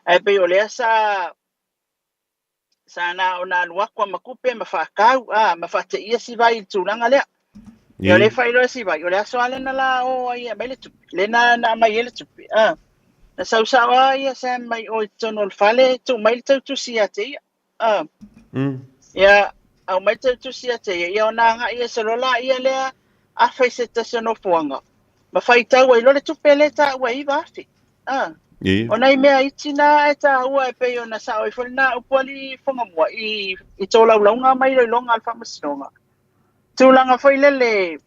Ae pei o lea sa Sa na ona alu aku a ma kupe ma faakau, a, ma faateia Sivai i le tulaga lea. Ia o lea e faailoa e Sivai, o le aso lava lea na la o ai e aumai le tupe, lea na na aumai ai le tupe, a. Na sau sao lava ia Sam mai o i totonu o le fale, tuu mai le tautusi ia te ia, a. Ia, aumai le tautusi ia te ia, ia ona agai ese loa laia lea, afa i se tasi o nofoaga, ma faitau ai loa le tupe lea e taua e $9,000. A. O nai mea iti na e taua e pei ona sao ai foi lena upu alii Fogamua i i tolaulauga ma iloiloga a le Faamasinoga. Tulaga foi lele,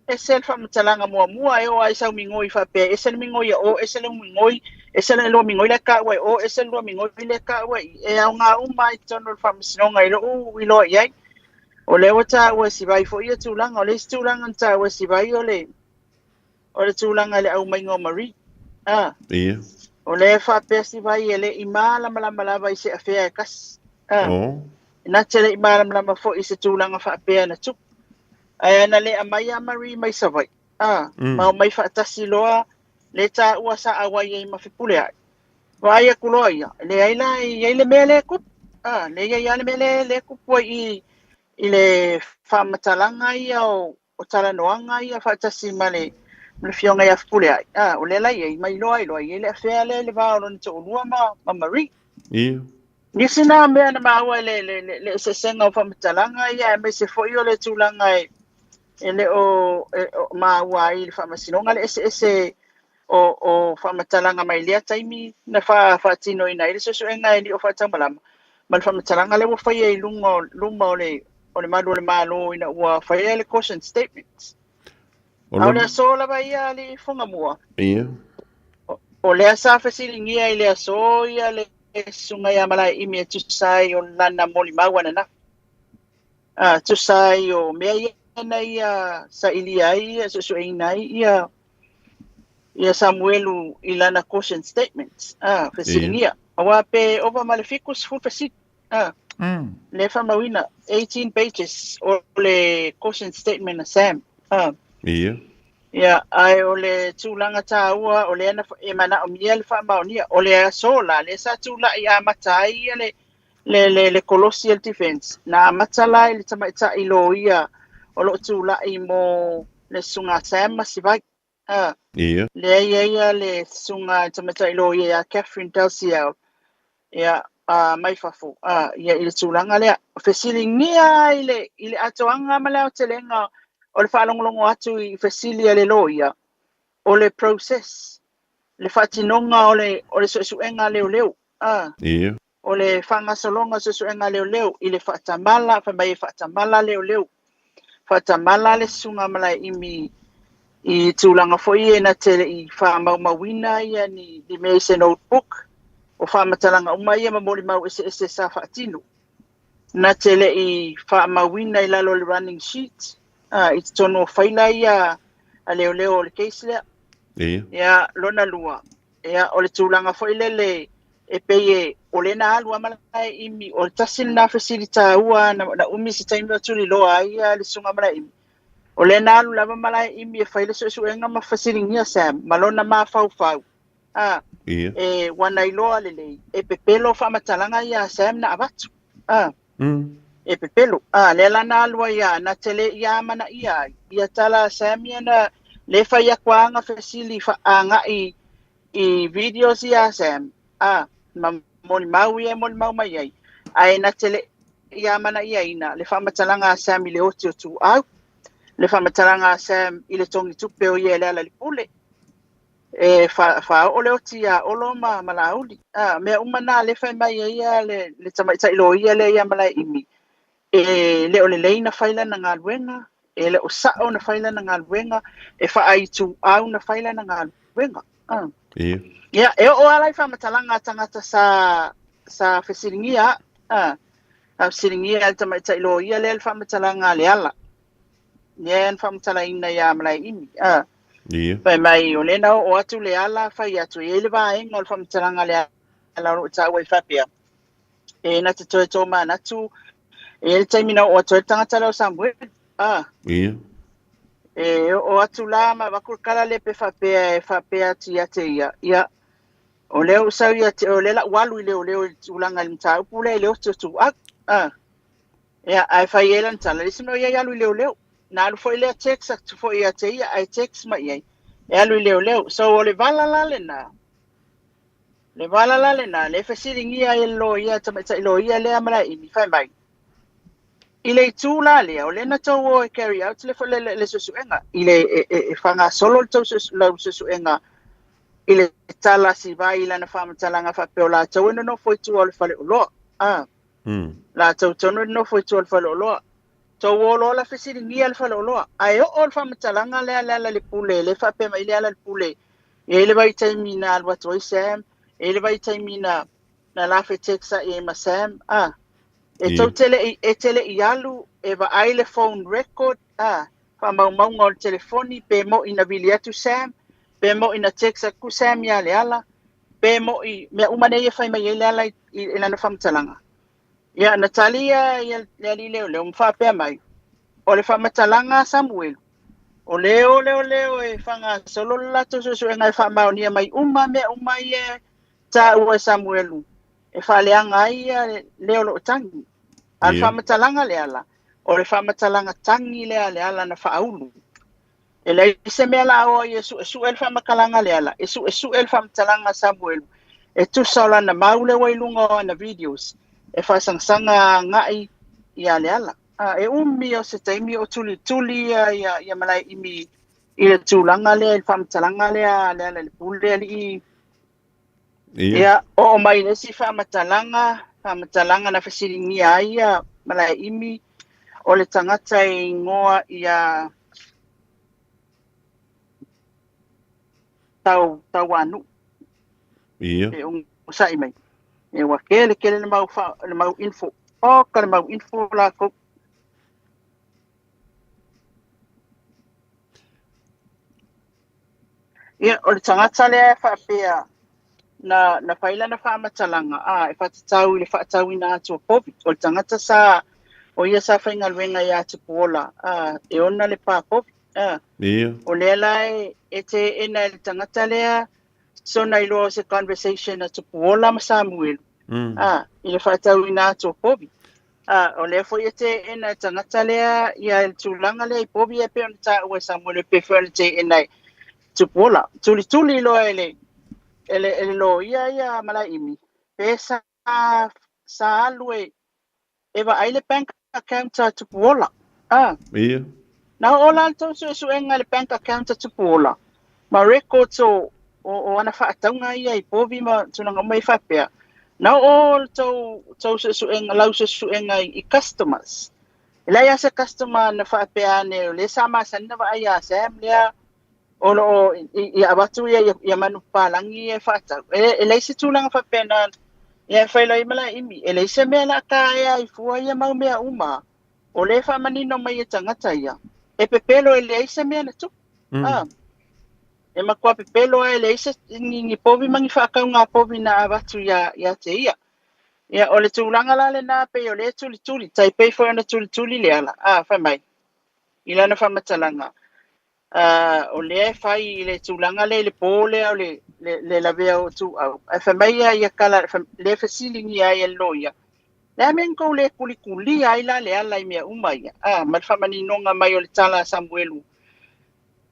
ese le faamatalaga muamua e oo lava i sau migoi faapea ese le migoi a o, ese le migoi, ese le lua migoi la e taua e o, ese le lua migoi lea e taua i i. E aoga uma lava i totonu o le Faamasinoga i lou iloa i ai. O lea ua taua e Sivai foi ia tulaga. O le isi tulaga na taua e Sivai o le o le tulaga i le aumaiga o Marie. A. Ia. O lea e faapea Sivai e le i malamalama lava i se afea e kasi. A. Oh. Na te le i malamalama foi i se tulaga faapea na tupu. Ae ana le aumai a Marie mai Savaii. A. Ma omai faatasi loa le taua sa auai ai ma Fepuleai. Vaai atu loa ia, leai la e i ai le mea lea e tupu. A, lea e i ai lava le mea lea lea e tupu ai i i le faamatalaga ia o o talanoaga ia faatasi ma le ma le Afioga ia Fepuleai. A, o lea la e i ai, ma iloa ai loa, e i ai le afea lea i le va o lona toalua ma ma Marie. Ia. Nisi na mea na maua i le le le le eseesega o faamatalaga ia aemaise foi o le tulaga e e le o e o maua ai i le Faamasinoga le eseese o o faamatalaga mai lea taimi na faatinoina ai le suesuega e lio faataumalama ma le faamatalaga lea ua faia i luga o luma o le o le malu o le Malo ina ua faia le caution statement. A o le aso lava ia alii Fogamua. Ia. O lea sa fesiligia i le aso ia le Susuga ia Malaeimi e tusa ai o lana molimau ananafi. A tusa ai o mea ia na ia sailia ai ia suesueina ai ia ia Samuelu i lana caution statement. A fesiligia. Aua pe ova ma le 70 fesili. A lea faamauina 18 pages o le caution statement a Sam. A. Ia. Ia, ae o le tulaga taua o lea na e manaomia le faamaonia. O le aso la, lea sa tulai amata ai ia le le le le kolosi a le defense. Na amata la i le tamaitai loia o lo o tulai mo le susuga a Sam Masivai. A. Ia. Lea e i ai le susuga i le tamaitai loia ia Catherine Dalziel. Ia, a, mai fafo, a, ia i le tulaga lea. Fesiligia i le i le atoaga ma le aotelega o le faalogologo atu i fesili a le loia, o le process, le faatinoga o le o le suesuega a leoleo, a. Ia. O le faagasologa o suesuega a leoleo i le faatamala, fai mai e faatamala leoleo. Faatamala le Susuga Malaeimi i tulaga foi ia na te le i faamaumauina ia ni, ni mea i se notebook, o faamatalaga uma ia ma molimau eseese sa faatino. Na te le i faamauina i lalo o le running sheet, a, i totonu o faila ia a leoleo o le case lea. Ia. Ia, lona lua, Ia, o le tulaga foi lele e pei e, o lea na alu lava Malaeimi, o le tasi lena fesili taua na, na umi se taimi o tuliloa ai ia le Susuga Malaeimi. O lea na alu lava Malaeimi e fai le suesuega ma fesiligia Sam ma lona mafaufau. A, Ia. e, ua na iloa lelei, e pepelo faamatalaga ia a Sam na avatu. A, e pepelo. A, lea la na alu ai a, na te le i amanaia ai ia tala a Sam ia na le fai atu a ana fesili faaaga'i i videos ia a Sam, a, ma molimau ia e molimau mai ai, ae na te le i amanaiaina le faamatalaga a Sam i le oti o Tuuau, le faamatalaga a Sam i le togitupe o ia e Lealailepule, e faaoo le oti iā Olo ma Laauli. A, mea uma na lea e fai mai ai ia le, le tamaitai loia lea ia Malaeimi, e le o lelei na fai lana galuega, e le o sa'o na fai lana galuega, e faaituau na fai lana galuega. A. Ia. Ia, e oo lava la i faamatalaga a tagata sa, sa fesiligia a, sa fesiligia e le tamaitai loia lea le faamatalaga a Leala. Lea na faamatalaina iā Malaeimi. A. Ia. Fai mai, o lea na oo atu Leala fai atu, e i ai le vaega o le faamatalaga a Leala o lo o taua ai faapea, e na te toe tōmanatu, e i ai le taimi na oo atu ai le tagata lea o Samueli. A. Ia. E oo atu la ma avatu le kala lea pe faapea e faapea atu ia te ia, ia. O lea ua sau ia te o lea la ua alu i leoleo i le tulaga i le mataupu lea i le oto tuuau. A. Ia, ae fai ai lana tala, le isi mea o ia e alu i leoleo. Na alu foi lea text atu foi ia te ia, ae text mai i ai, e alu i leoleo. So o le vala la lena, le vala la lena, lea e fesiligia ai e le loia, le tamaitai loia lea ma Laimi, fai mai, I le itu la lea, o lea na tou o e carry out le, le, le, le suesuega, i le, e, e, e faagasolo le tou lau suesuega i le tala sivai i lana faamatalaga faapea o latou e nonofo i tua o le faleoloa. Ah. Latou tonu e nonofo i tua o le faleoloa. Tou o loa la fesiligia le faleoloa. Ae oo le faamatalaga lea Lealailepule, lea faapea mai Lealailepule, e i ai le vaitaimi na alu atu ai Sam, e i ai le vaitaimi na na lafe text ai ai ma Sam, ah. E tou te le i, e te le i alu e vaai le phone record, ah, faamaumauga o le telefoni, pe mo'i na vili atu Sam, pe mo'i na text atu Sam ia Leala, pe mo'i, mea uma nei e fai mai ai Leala i, i, i lana faamatalaga. Ia, na tali ia, ia le alii leoleo ma faapea mai, o le faamatalaga a Samuelu, o le o leoleo e faagasolo le latou suesuega e faamaonia mai uma mea uma ia taua e Samuelu e faaleaga ai ia le o lo o tagi. A o le faamatalaga Leala, o le faamatalaga tagi lea a Leala na faaulu. E leai se mea la o ai e suesue le faamatalaga Leala, e suesue le faamatalaga a Samuelu e tusa o lana mau lea ua i luga o ana videos e faasangasaga agai ia Leala. A, e umi o se taimi o tulituli ia, ia, ia Malaeimi i le tulaga lea i le faamatalaga lea a Lealailepule alii. Ia, oo mai le isi faamatalaga, faamatalaga na fesiligia ai ia Malaeimi, o le tagata e igoa ia Tau, Tauanuu. E onosai mai. E ua kele kele le mau, fa, le mau info. Oka le mau info lakou. Ia, o le tagata lea e faapea na, na fai lana faamatalaga, a, e faatatau i le faatauina atu o povi. O le tagata sa, o ia sa faigaluega ia Tupuola, a, e ona le pā povi. A, O lea la e, e teena e le tagata lea sona iloa o se conversation a Tupuola ma Samuelu, a, i le faatauina atu o povi. A, o lea foi e teena e tagata lea ia le tulaga lea i povi e pei ona taua e Samuelu e pei foi ona teena e Tupuola. Tulituli loa e le, e le, e le loia ia Malaeimi, pe sa, sa alu e, e vaai le bank account a Tupuola. A. Na oo la le tou suesuega i le bank account a Tupuola, ma records o, o, o ana faatauga ia i povi ma tulaga uma ia faapea. Na oo le tou, tou suesuega, lau suesuega i, i customers. E leai lava se customer na faapea ane o lea sa masani na vaai ia Sam lea o lo o i, i avatu ia, ia, ia manupapalagi ia e faatau. E, e leai se tulaga faapena ia e fai loa i Malaeimi. E leai se mea o le a taea ai fua ia mau mea uma. O lea e faamanino mai e tagata ia, e pepelo e leai se mea na tupu. Ah. E matua pepelo lava e leai se ni, ni povi ma ni faatauga povi na avatu ia, ia te ia. Ia, o le tulaga la lena pei o lea e tulituli, tai pei foi ona tulituli Leala, ah, fai mai, i lana faamatalaga, ah, o lea e fai i le tulaga lea i le po lea o le, le, le lavea o Ituau. Ae fai mai ia, ia kala, lea e fesiligia ai e le loia, Le a mea na tou le kulikulia ai la Leala i mea uma ia? Ah, ma le faamaninoga mai o le tala a Samuelu,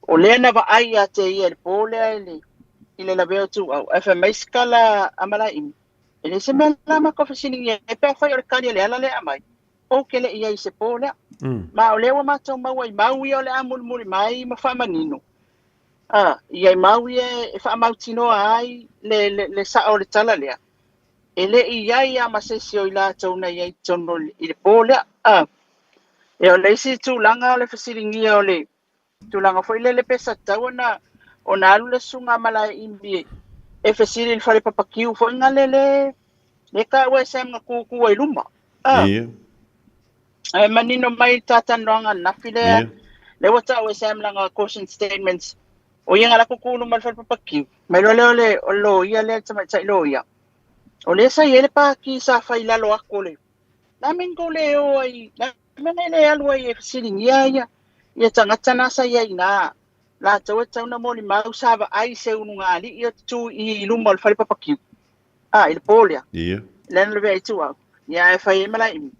o lea na vaai ia te ia i le po lea i le, i le lavea o Ituau, ae fai mai se tala a Malaeimi, e leai se mea la matou fesiligia ai pe afai o le tali a Leala lea e aumai, ou te le i ai i se po lea. Ma o lea ua matou maua i mau ia o le a mulimuli mai ma faamanino, ah, i ai mau ia e faamautinoa ai le, le, le sao o le tala lea. E le i i ai lava ma se isi o i latou na i ai i totonu i le po lea. A, e o le isi tulaga o le fesiligia o le tulaga foi lele pe sa tatau ona, ona alu le susuga a Malaeimi e fesili i le fale papakiu foi na le, le, le taua e Sam na tutu ai luma. A, ae manino mai le ta talanoaga ananafi lea, lea ua taua e Sam lana caution statements, o ia na alu atu tu i luma o le fale papakiu, mai loa lea o le, o le loia lea, le tamaitai loia, O lea sa i ai le pākī sa fai i lalo atu o le, le a mea na tou le o ai, le a mea na e le alu ai e fesiligia ia, ia tagata na sa i ai i ina. Latou e tatau ona molimau sa vaai i se ulugalii o tu i luma o le fale papakiu, a, i le po lea. Ia. Lea na lavea ai Ituau. Ia, ae fai ai Malaeimi.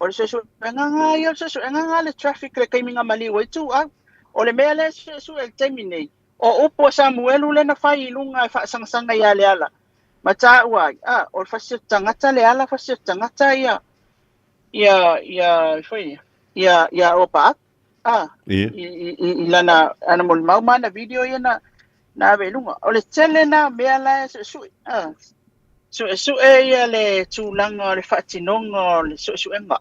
O le suesuega lena ia, o le suesuega lena le traffic le taimi na maliu ai Ituau. O le mea lea e suesue i le taimi nei, o upu a Samuelu lea na fai i luga e faasagasaga ia Leala ma taua ai, a, o le fasioti tagata Leala, fasioti tagata ia, ia, ia, foi ia, ia, ia Opa a, Ia. i, i, i, i lana, ana molimau ma ana video ia na, na ave i luga. O le tele na o mea la e suesue, a, suesue ia le tulaga o le faatinoga o le suesuega.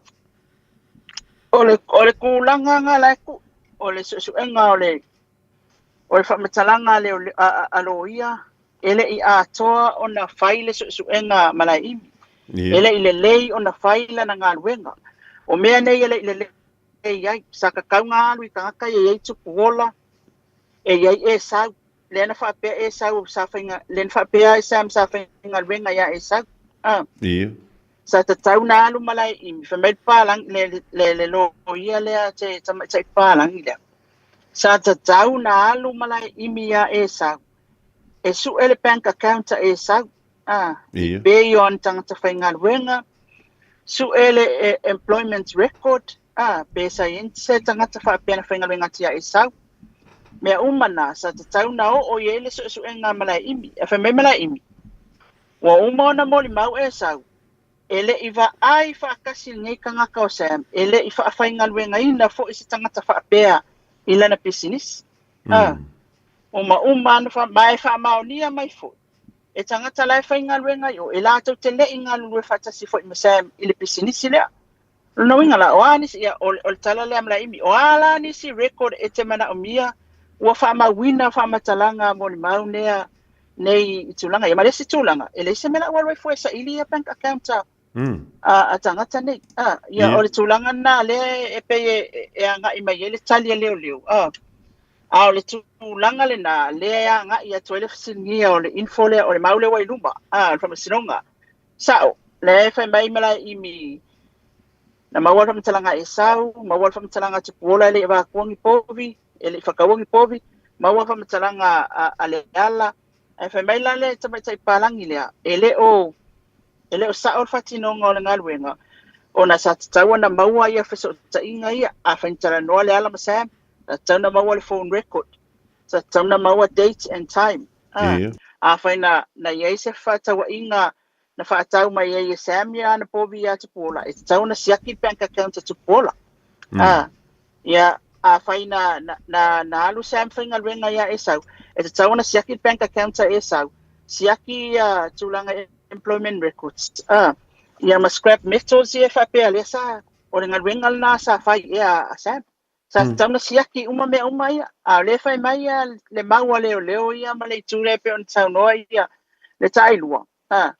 O le, o le tulaga na la e tu, o le suesuega o le, o le faamatalaga a, le, a, a, a loia, e le i atoa ona fai le suesuega Malaeimi. Ia. E le i lelei ona fai lana galuega. O mea nei e le i lelei ai. Sa tatau ona alu i tagata ia e i ai Tupuola, e i ai Esau. Lea na faapea Esau sa faiga, lea na faapea ai Sam sa faigaluega ia Esau. Ah. Ia. Sa tatau ona alu Malaeimi, fai mai le palangi, le, le, le loia lea te tamaitai palangi lea. Sa tatau ona alu Malaeimi ia Esau. E sue le bank account a Esau. Ah. Ia. Pe i ona tagata faigaluega, sue le eh, employment record, ah, pe sa i ai se tagata faapea na faigaluega atu ia Esau. Mea uma na, sa tatau na oo i ai le suesuega a Malaeimi. E fai mai Malaeimi, ua uma ona molimau Esau, e le i vaai faatasi lenei tagata o Sam, e le i faafaigaluegaina foi se tagata faapea i lana pisinisi. Ah, uma uma ana fa, ma e faamaonia mai foi. E tagata la e faigaluega i o, e latou te le i galulue faatasi foi ma Sam i le pisinisi lea. O lona uiga la, o a nisi, ia, o, o le tala lea a Malaeimi, o a la nisi record e te manaomia ua faamauina faamatalaga molimau nea nei i tulaga ia. Ma le isi tulaga, e leai se mea la ua alu ai fua e saili ia bank account a, a, a tagata nei. A, ia, Ia. o le tulaga lena lea e pei e, e agai mai ai le tali a leoleo. A, a o le tulaga lena lea e agai atu ai le fesiligia o le info lea, o le mau lea ua i luma, a, o le faamasinoga. Sa'o, lea e fai mai Malaeimi, na maua le faamatalaga a Esau, maua le faamatalaga a Tupuola e le i avatua ni povi, e le i fataua ni povi, maua faamatalaga a, a Leala, ae fai mai la le tamaitai palagi lea, e le o, e le o sa'o le faatinoga o le galuega, ona sa tatau ona maua ia fesootaiga ia, afai na talanoa Leala ma Sam, sa tatau ona maua le phone record, sa tatau ona maua date and time. Ah, Ia. afai na, na i ai se fefaatauaiga na faatau mai ai e Sam ia ana povi iā Tupuola, e tatau ona siaki le bank account a Tupuola. Ah, ia, afai na, na, na, na alu Sam faigaluega iā Esau, e tatau ona siaki le bank account a Esau, siaki ia tulaga employment records. Ah, ia ma scrap metals ia e faapea lea sa, o le galuega lena sa fai ea a Sam. Sa tatau ona siaki uma mea uma ia, a o lea e fai mai ia le mau a leoleo ia ma le itu lea e pei ona saunoa ia le tailua, a,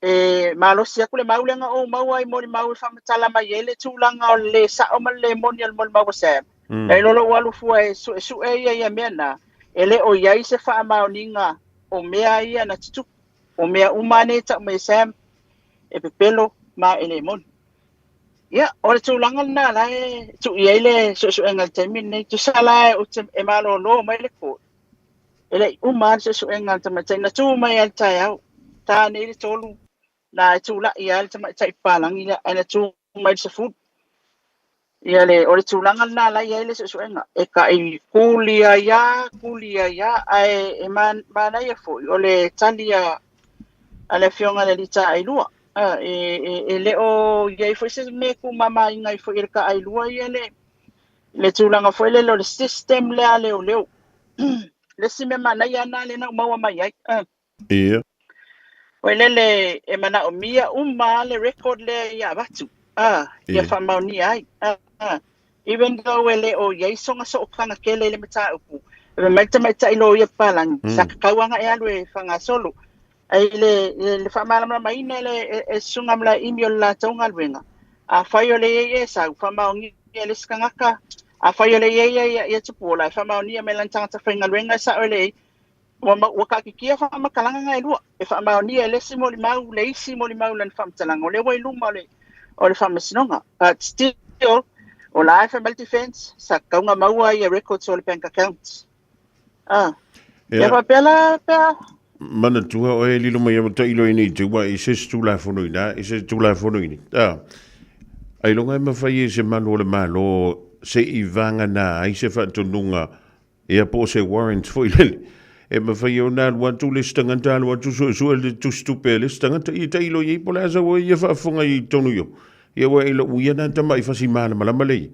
e malosi atu le mau lea na ou maua ai molimau e faamatala mai ai le tulaga o le lē sa'o ma le lē moni o le molimau a Sam. Nai lo lou alu fua e suesue ia ia mea na, e le o i ai se faamaoniga o mea ia na tutupu. O mea uma nei e tau mai e Sam, e pepelo ma e lē moni. Ia, o le tulaga lena la e tuu i ai le suesuega i le taimi lenei. Tusa la ou te, e malolo mai le court, e le i uma lava le suesuega a le tamaitai. Na tu mai lava i le taeao, ta nei le 3, na e tula'i lava le tamaitai papalagi lea, ae na tu mai le 10. Ia le, o le tulaga lena la e i ai le suesuega. E ta'i kuli ai lava, kuli ai lava, ae e manaia foi o le tali a, a le Afioga i le Alii Taailua. A, e, e, e le o i ai foi se mea e tumamaina ai foi e le taailua ia le, le tulaga foi lele o le system lea a leoleo. Le isi mea manaia lena lea na ou maua mai ai. A. Ia. Foi lele e manaomia uma lava le record lea ia avatu, a, ia Ia. faamaonia ai. A, a. Even though e le o i ai sona sootaga tele i le mataupu, e fai mai le tamaitai loia papalagi, sa tatau lava ona e alu e faagasolo. Ae i le, i le faamalamalamaina e le, e, e Susuga Malaeimi o le latou galuega, afai o le i ai e sau, faamaonia e le isi tagata, afai o le i ai ia, ia Tupuola, e faamaonia mai lana tagata faigaluega e sa'o e le i, ua, ua taatitia faamatalaga na e lua, e faamaonia e le isi molimau, le isi molimau i lana faamatalaga, o lea ua i luma o le, o le faamasinoga. But still, O la e fai mai le defence, sa tatau ona maua ia records o le bank account. Ah. Ia faapea la pe a. Manatua oe e lilo mai a tailo i nei te ua i se Tulafono ina, i se Tulafono ini. Ah. Ailoga e mafai e se malu o le Malo se i vagana ai se faatonuga ia po o se warrant foi lele. E mafai e ona alu atu le isi tagata alu atu suesue le tusitupe a le isi tagata ia tailo i ai po o le a sau ai ia faafofoga i totonu i o. Ia ua i lou ia na tamai fasi malamalama lea i ai.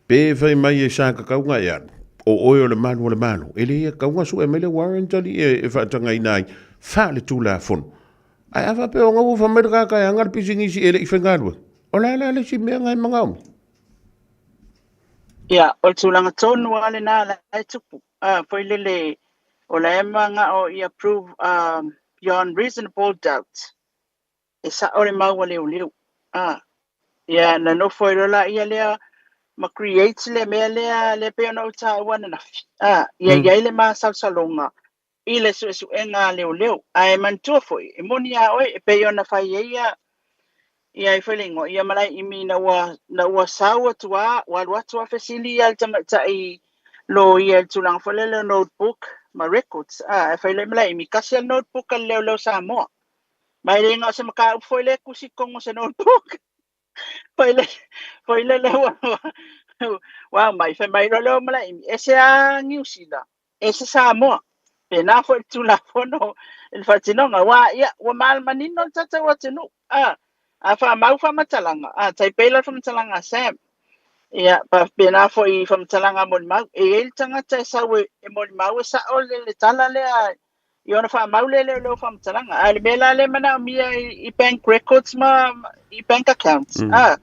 Pe fai mai e sa kakauga e alu, o oe o le malu o le Malo, e le ia kakauga sue mai le warrant alii e faatagaina ai faaletulafono. Ae a faapea o gaua fai mai le kaka e aga le pisinisi e le i faigaluega, o le a la le isi mea nga e manaomia? Ia, o le tulaga tonu lava lena la e tupu. A, foi lele, o la e manao ia prove beyond reasonable doubt e sa'o le mau a leoleo. A, ia na nofo ai loa laia lea ma create le mea lea lea pei ona ou taua ananafi. A, ia i ai le masalosaloga i le suesuega a leoleo. Ae manatua foi, e moni a oe e pei ona fai ai ia ia ai foi le igoa ia Malaeimi ina ua ina ua sau atu a ua alu atu a fesili ia le tamaitai loia i le tulaga foi lele o notebook ma records. A, ae fai loa i Malaeimi, tasi a le notebook a le leoleo Samoa. Ma e le na o se mataupu foi lea e tusi i totonu o se notebook. Foi le, foi lele ua, ua aumai, fai mai loa lea o Malaeimi, ese a Niu Sila, ese Samoa. Pēnā foi le Tulafono i le faatinoga, aua, ia, ua manino le tatou atunuu, a, a faamau faamatalaga, a, tai pei la le faamatalaga a Sam, ia, faapena foi i faamatalaga a molimau. E i ai le tagata e sau e, e molimau e sa'o le, le tala lea i ona faamau lea leo leo faamatalaga. A o le mea la lea e manaomia i, i bank records ma i bank accounts. A,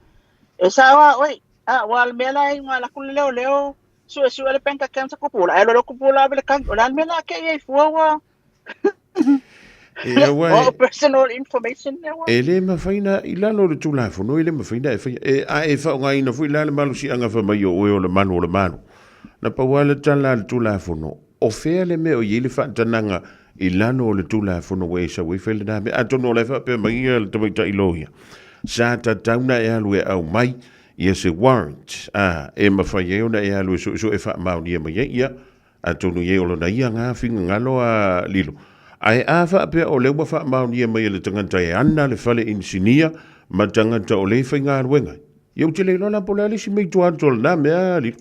e sao a oe. A, ua le mea la e iuga alu atu le leoleo suesue le bank account a Kupula. Ae alu loa Kupula ave le kagi. O le a le mea la ke i ai fua ua E aua e, personal information lea ua. E le mafai na, i lalo o le Tulafono, e le mafai na e faia. E, a e faaaogaina foi la le malosiaga fai mai o oe o le malu o le Malo. Na pau lava le tala a le Tulafono, O fea le mea o i ai le faatanaga i lalo o le Tulafono ua e sau ai fai lena mea? Atonu o la e faapea mai ia le tamaitai loia, sa tatau na e alu e aumai ia se warrant, a, e mafai ai ona e alu e suesue faamaonia mai ai, ia, atonu i ai o lona ia nga finagalo a lilo. Ae a faapea o lea ua faamaonia mai e le tagata e ana le fale inisinia ma tagata o lea e faigaluega ai, ia ou te le iloa la po o le a le isi mea i tua atu o lena mea a lilo.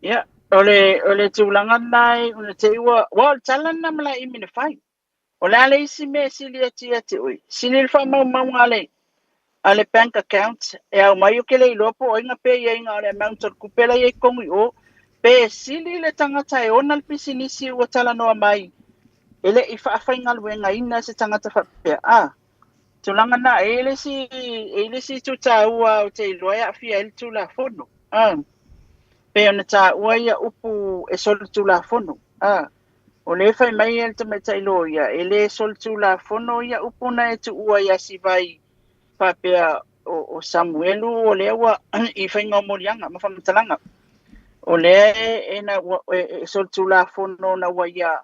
Ia, o le, o le tulaga lena e ona te i ua, ua o le tala lena ma Laimi na fai. O le a le isi mea e sili atu ia te oe? Sili le faamaumauga a le, a le bank account e aumai ou te le iloa po o ai na pay ai na o le amount o le tupe la e i ai i totonu i o, pe sili le tagata e ona le pisinisi ua talanoa mai e le i faafaigaluegaina se tagata faapea. A, tulaga na, e i ai le isi, e i ai le isi itu taua ou te iloa e aafia ai le Tulafono. A, pei ona taua ia upu e solitulafono. A, o lea e fai mai le tamaitai loia, e le solitulafono ia upu na e tuua ia Sivai faapea o, o Samuelu o lea ua i faiga o moliaga ma faamatalaga. O lea e, e, na, ua, e, e solitulafono na ua ia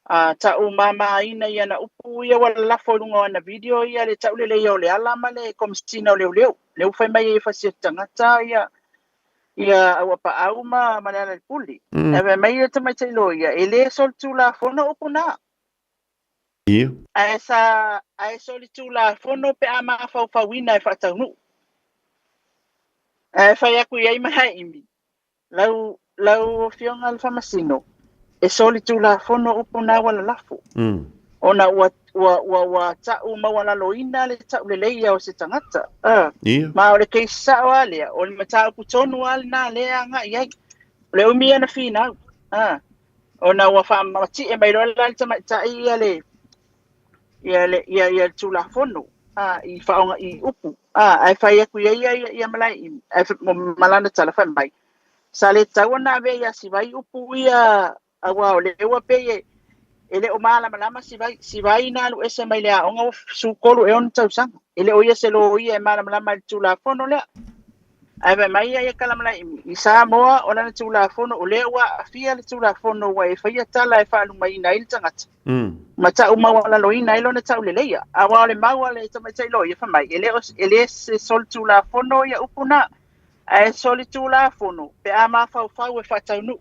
a taumāmāina i ana upu ia ua lalafo i luga o ana video ia le tauleleia o Leala ma le Komesina o Leoleo. Lea ua fai mai ai e fasi atu tagata ia ia Auapaau ma, ma Lealailepule. Ae fai mai le tamaitai loia, e le solitulafono upu na. Ia. Ae sa, ae solitulafono pe a mafaufauina e faataunuu. Ae fai atu i ai Malaeimi, Lau, lau Afioga i le Faamasino, e solitulafono upu na ua lalafo, ona ua, ua, ua, ua ta'u maualaloina le ta'uleleia o se tagata. Uh, Ia. Ma o le case sa'o lava lea, o le mataupu tonu lava lena lea e agai i ai. O le umi ia na finau, uh, ona ua faamati'e mai loa la le tamaitai ia le, ia le, ia, ia le Tulafono, a, i faaaoga, i upu, a, ae fai atu i ai ia, ia, ia Malaeimi, ae ma lana tala fai mai, sa le tatau ona avea ia Sivai upu ia, auā o lea ua pei e, e le o malamalama Sivai, Sivai na alu ese mai le aoga ua 16 ea ona tausaga, e le o ia se loia e malamalama i le Tulafono lea. Ae fai mai ia kala malae i Samoa o lana Tulafono o lea ua aafia le Tulafono ua e faia tala e faalumaina ai le tagata. Ma tau maualaloina ai lona tauleleia. Aua o le mau a le tamaitai loia fai mai, e le o e le se solitulafono ia upu na, ae solitulafono pe a mafaufau e faataunuu.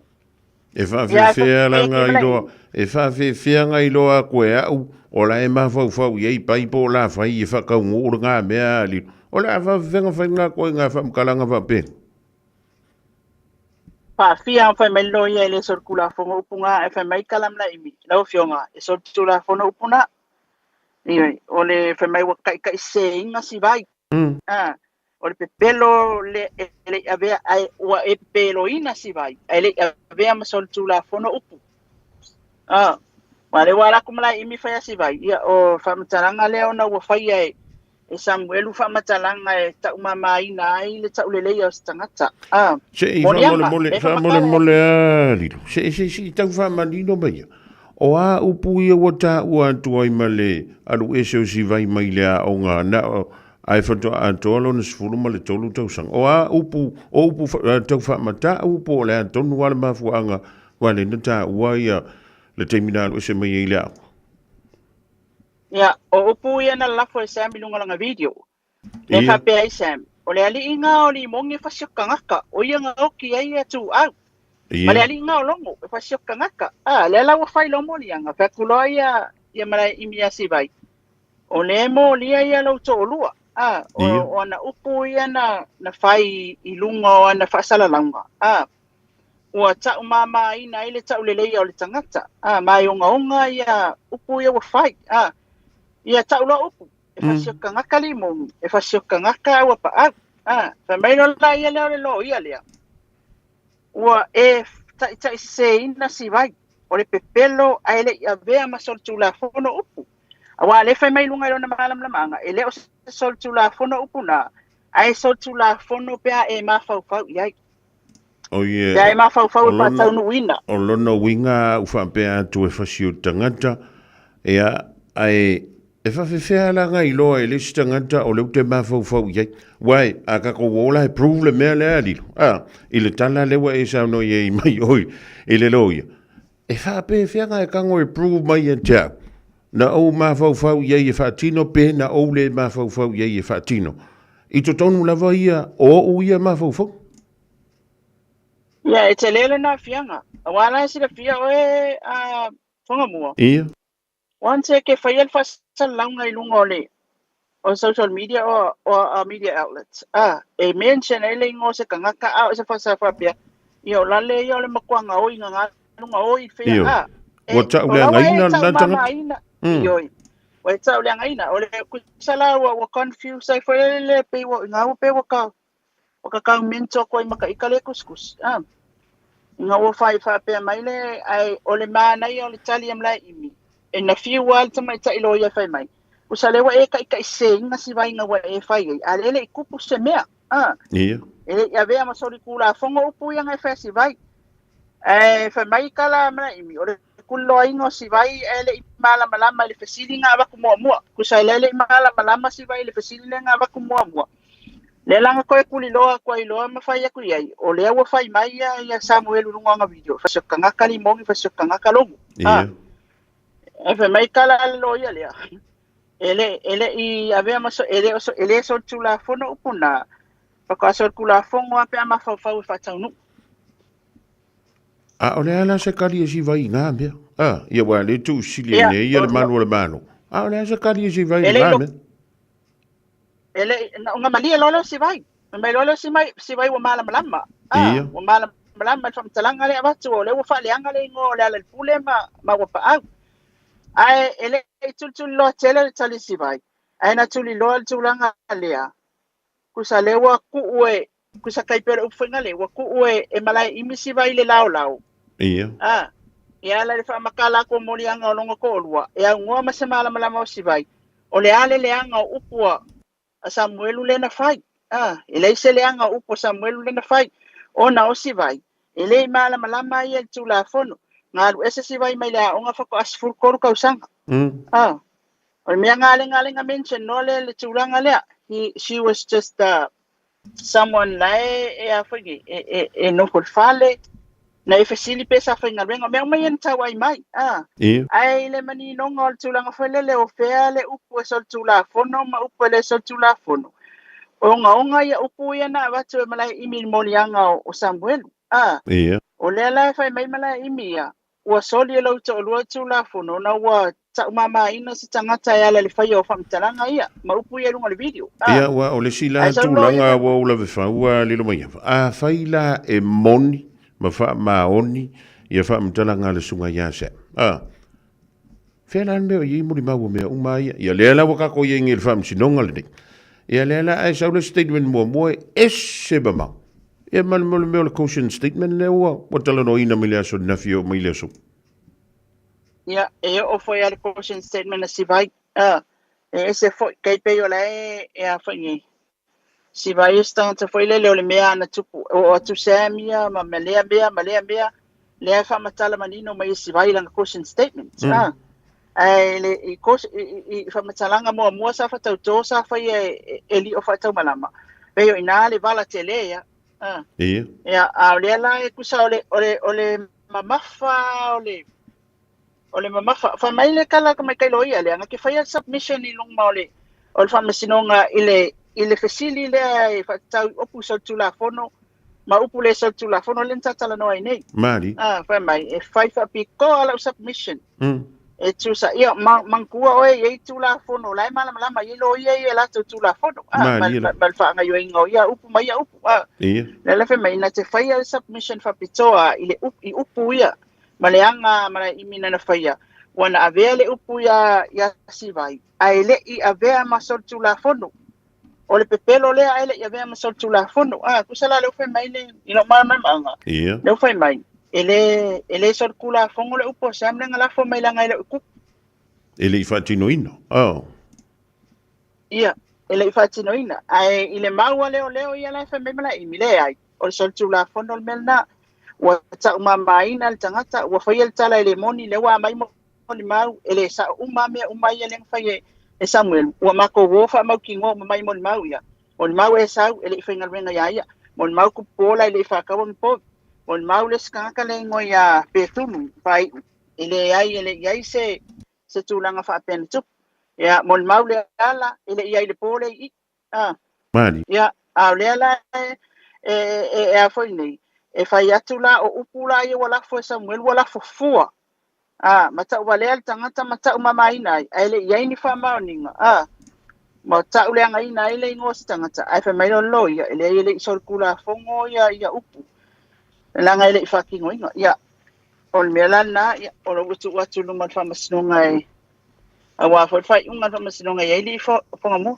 E faafefea la nga iloa, e faafefea nga iloa aku e au, o la e mafaufau i ai pai po o la fai e whakaungu o ngā mea a lilo. O le a faafefenga fai ngā koe ngā whamkalanga whape. Faafia fai mai loia e le solitulafono upu nga e fai mai kala malae lau afioga e solitulafono upu na. Ioe, o le fai mai ua taitaiseseina Sivai. Ah, o le pepelo le e le i avea ae ua e pepeloina Sivai ae le i avea ma solitulafono upu. Ah, ma le ua ala atu Malaeimi fai a Sivai, ia o faamatalaga lea ona ua faia e e Samuelu faamatalaga e taumamaina ai le tauleleia o se tagata. Ah, Se i moliaga, faamolemole, e faamatala faamolemole a lilo. Se se se i tau faamanino mai ia. O a upu ia ua taua atu ai ma le alu ese o Sivai mai le aoga na o ae faatoa atoa lona 13 tausaga. O a upu, o upu tau faamatau po o le a tonu lava le mafuaaga ua le na taua ia le taimi na alu ese mai ai le aoga. Ia, o upu ia na lalafo e Sam i luga o lana video. Lea faapea ai Sam, o le aliiga o Limogi e fasi o tagata, o ia na oki ai ia Tuuau. Ma le aliiga o Logo e fasi o tagata. A, lea la ua fai loa moliaga, fai atu loa ia, ia Malaeimi ia Sivai, o lea e molia ia lou toalua. A, o, o ana upu ia na, na fai i luga o ana faasalalauga. A, ua taumamaina ai le tauleleia o le tagata. A, ma e ogaoga ia upu ia ua fai. A, ia tau loa upu, e fasi o tagata limogi, e fasi o tagata auapaau. A, fai mai loa la ia lea o le loia lea, ua e taitaiseseina Sivai, o le pepelo ae le i avea ma solitulafono upu. Aua o lea e fai mai i luga i lona malamalamaaga, e le o se solitulafono upu na, ae solitulafono pe a e mafaufau i ai. O ia, Pe a e mafaufau o e lona, faataunuuina. o lona uiga a u faapea atu e fasi o tagata, ia, ae e faafefea la nga iloa e le isi tagata o lea ou te mafaufau i ai. Uai, a tatou o la e prove le mea lea lilo. A, i le tala lea ua e saunoa i ai mai oi i le loia. E faapefea nga e tago e prove mai ia te au? Na ou mafaufau i ai e faatino pe na ou le mafaufau i ai e faatino? I totonu lava ia o ou ia mafaufau. Ia, e tele lona aafiaga. Aua la e silafia oe a Fagamua. Ia. Once e ke faia le faasalalauga i luga o le o social media o o media outlets, a e mention ai le igoa o se tagata a o se faasala faapea, ia o lale ia o le makuaga oi gagaluga oi fea a Ua e o la ua e tauleagaina lena tagata. taumamaina ioe ua e tauleagaina o le kusa la ua ua confuse ai foi le le pei ua ina ua pei ua ka ua ka kau mentor atu ai ma ka ika le kusikusi a ina ua fai faapea mai le ae o le manaia o le tali a Malaeimi e na fiu lava le tamaitai loia e fai mai kusa lea ua e taitaiseseina si vaega ua e fai ai a lea e le i tupu se mea a e le i avea ma solitulafono upu ia na e fai a Sivai. Ae fai mai kala a Malaeimi o le kuliloaina o Sivai ae le i malamalama i le fesili na avatu muamua. Kusa lea e le i malamalama Sivai i le fesili lea na avatu muamua. Lea la na toe kuliloa atu ai loa ma fai atu i ai, o lea ua fai mai ia, ia Samuelu i luga o ana video, fai si o tagata limogi, fai si o tagata logo. Ia. E fai mai kala a le loia lea, e le, e le i avea ma so, e le o so, e le solitulafono upu na, faatoa solitulafono lava pe a mafaufau e faataunuu. A o le a la se kali e Sivai i ngā mea? A, ia ua le tuusili Ia, nei ia o, le malu o le Malo. A o le a se kali e Sivai e i le ngā i lo, mea? e le i, na, ona malie loa lea o Sivai. Fai mai loa lea o Sivai, Sivai ua malamalama. A, Ia. ua malamalama i le faamatalaga lea e avatu, o lea ua faaleaga le igoa o Lealailepule ma, ma Uapaau. Ae e le i tulituliloa tele le tali a Sivai, ae na tuliloa le tulaga lea, kusa lea ua tuu e, kusa kai pea o le upu foi lea, ua tuu e, e Malaeimi Sivai le laolao. Ia. A, e ala i le faamatala atu o moliaga o lona toalua, e aunoa ma se malamalama o Sivai, o le a le leaga o upu a, a Samuelu lea na fai. A, e leai se leaga o upu a Samuelu lea na fai, ona o Sivai, e le i malamalama ia i le Tulafono. Na alu ese Sivai mai le aoga faatoa 13 tausaga. A, o le mea na lea na lea na mention loa le, le tulaga lea. He, she was just, Someone la e, e a foi nei, e, e, e nofo i le fale, na e fesili pe sa faigaluega, o mea uma ia na tau ai mai, a. Ia. Ae i le maninoga o le tulaga foi lele o fea le upu e solitulafono ma upu e le solitulafono, o ogaoga ia upu ia na avatu e Malaeimi i le moliaga o, o Samuelu, a. Ia. O lea la e fai mai Malaeimi ia, ua soli e lou toalua le Tulafono ona ua taumamaina se tagata e ala i le faia o faamatalaga ia ma upu ia i luga o le video. Ia, aua o le isi la Ae sau loa ia tulaga ua ou lavefau a Lilomaiava, afai la e moni ma faamaoni ia faamatalaga a le Susuga ia Sam, a, fea la le mea o i ai molimau o mea uma ia? Ia lea la ua tatou i ai nei i le Faamasinoga lenei. Ia lea la ae sau le statement muamua e ese mamao. Ia ma le mea o le caution statement lea ua ua talanoaina mai le aso ananafi e oo mai le aso. Ia, e oo foi lava le caution statement a Sivai. A, e ese foi, kei pei o la e, e a foi nei. Sivai o se tagata foi lele o le mea ana tupu, oo atu Sam ia ma, ma lea mea, ma lea mea, lea e faamatala manino mai e Sivai lana caution statement. A, ae le, i, i, i, i faamatalaga muamua sa faatauto sa faia e, e, e lio faataumalama, pei o ina le vala tele ia. A. Ia. Ia, a o lea la e tusa o le, o le, o le mamafa o le, o le mamafa. Fai mai le tala a tamaitai loia lea, na te faia submission i luma o le, o le faamasinoga i le, i le fesili lea e faatatau i upu solitulafono ma upu le solitulafono lea na ta talanoa ai nei. Mali. Ah, fai mai, e fai faapitoa lau submission. E tusa, ia, ma, manatua oe e i ai tulafono, o la e malamalama i ai loia ia i latou tulafono. Ah, ma, Malie ma, la. ma le faagaoioiga o ia upu ma ia upu. Ah, Ia. lea la fai mai, na te faia le submission faapitoa i le upu, i upu ia, ma le aga ma le imi na faia, ua na avea le upu iā, iā Sivai, ae le i avea ma solitulafono. O le pepelo lea ae le i avea ma solitulafono. A, tusa la lea ua fai mai le, i lou malamalamaaga, Ia. lea ua fai mai, e le, e le solitulafono le upu a Sam lea na lafo mai leaga e le o i kupu. E le i faatinoina. Oh. Ia, e le i faatinoina. Ae i le mau a leoleo ia la e fai mai Malaimi, leai, o le solitulafono le mea lena. Ua taumamaina le tagata, ua faia le tala e le moni, lea ua aumai molimau, e le sao uma mea uma ia lea na fai e, e Samuel. Ua matou o faamautinoa uma mai molimau ia. Molimau Esau e le i faigaluega iā ia. Molimau Tupuola e le i faataua ni povi. Molimau le isi tagata lea e igoa ia Petulu, faaiu, e leai e le i i ai se, se tulaga faapea na tupu. Ia, molimau le ala, e le i ai i le po lea i i. A. Mali. Ia, a o lea la e, e, e, e a foi nei, e fai atu la o upu la ia ua lafo e Samuel, ua lafo fua. A, ma tauvalea le tagata ma taumamaina ai, ae le i ai ni faamaoniga. A, ma tauleagaina ai le igoa o se tagata, ae fai mai lea o le loia, e leai e le i solitulafono ia, ia upu, leaga e le i faatinoina. Ia, o le mea la lena, ia, o lou tuu atu i luma o le faamasinoga e, Aua foi le faaiuga a le Faamasinoga e i ai alii Fagamua.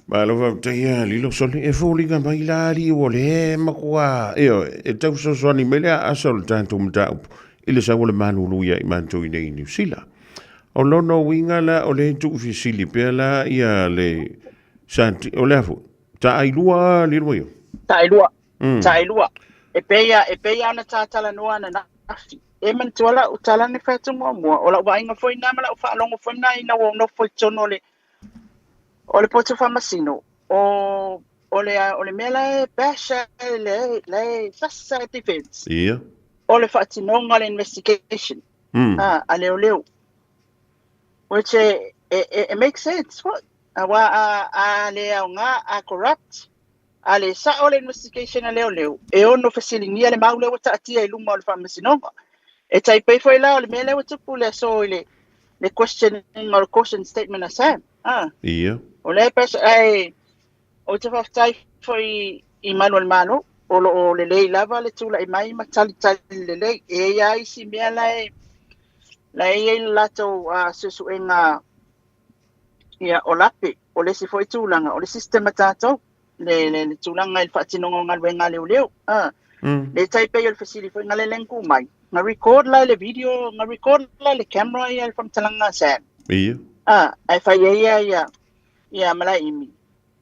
Malo faafetai ia Lilo Soli. E foliga mai la alii ua le matua, ioe, e tau fesoasoani mai le aasa o le tatou mataupu i le sau o le malulu ia i matou i nei i Niu Sila. O lona uiga la o lea e tuufesili pea la ia le sa, o le a foi? Taailua Lilo Maio? Taailua. Taailua. E pei e pei lava ona ta talanoa ananafi. E manatua lau tala na fai atu muamua, o lau vaaiga foi lena ma lau faalogo foi lena ina ua ou nofo i totonu o le o le poto faamasino, o o le o le mea la e bash ai le la e sasa e defense. Ia. O le faatinoga o le investigation a a leoleo. Which e e e make sense foi. Aua a a le aoga, a corrupt, A le sao le investigation a leoleo, e ono fesiligia le mau lea ua taatia i luma o le faamasinoga. E tai pei foi la o le mea lea ua tupu le aso i le, le questioning o le caution statement a Sam. Ah. Ia. O lea pes, ae, ou te faafetai foi i malu o le Malo, o lo o lelei lava le tulai mai ma talitali lelei. E i ai lava isi mea la e, la e i ai le latou suesuega ia, o lape, o le isi foi tulaga, o le system a tatou, le, le, le tulaga i le faatinoga o galuega a leoleo. Ah. Le tai pei o le fesili foi na lele na tuu mai, na record la i le video, na record la i le camera ia le faamatalaga a Sam. Ia. Ah, ae fai ai ia ia ia Malaimi.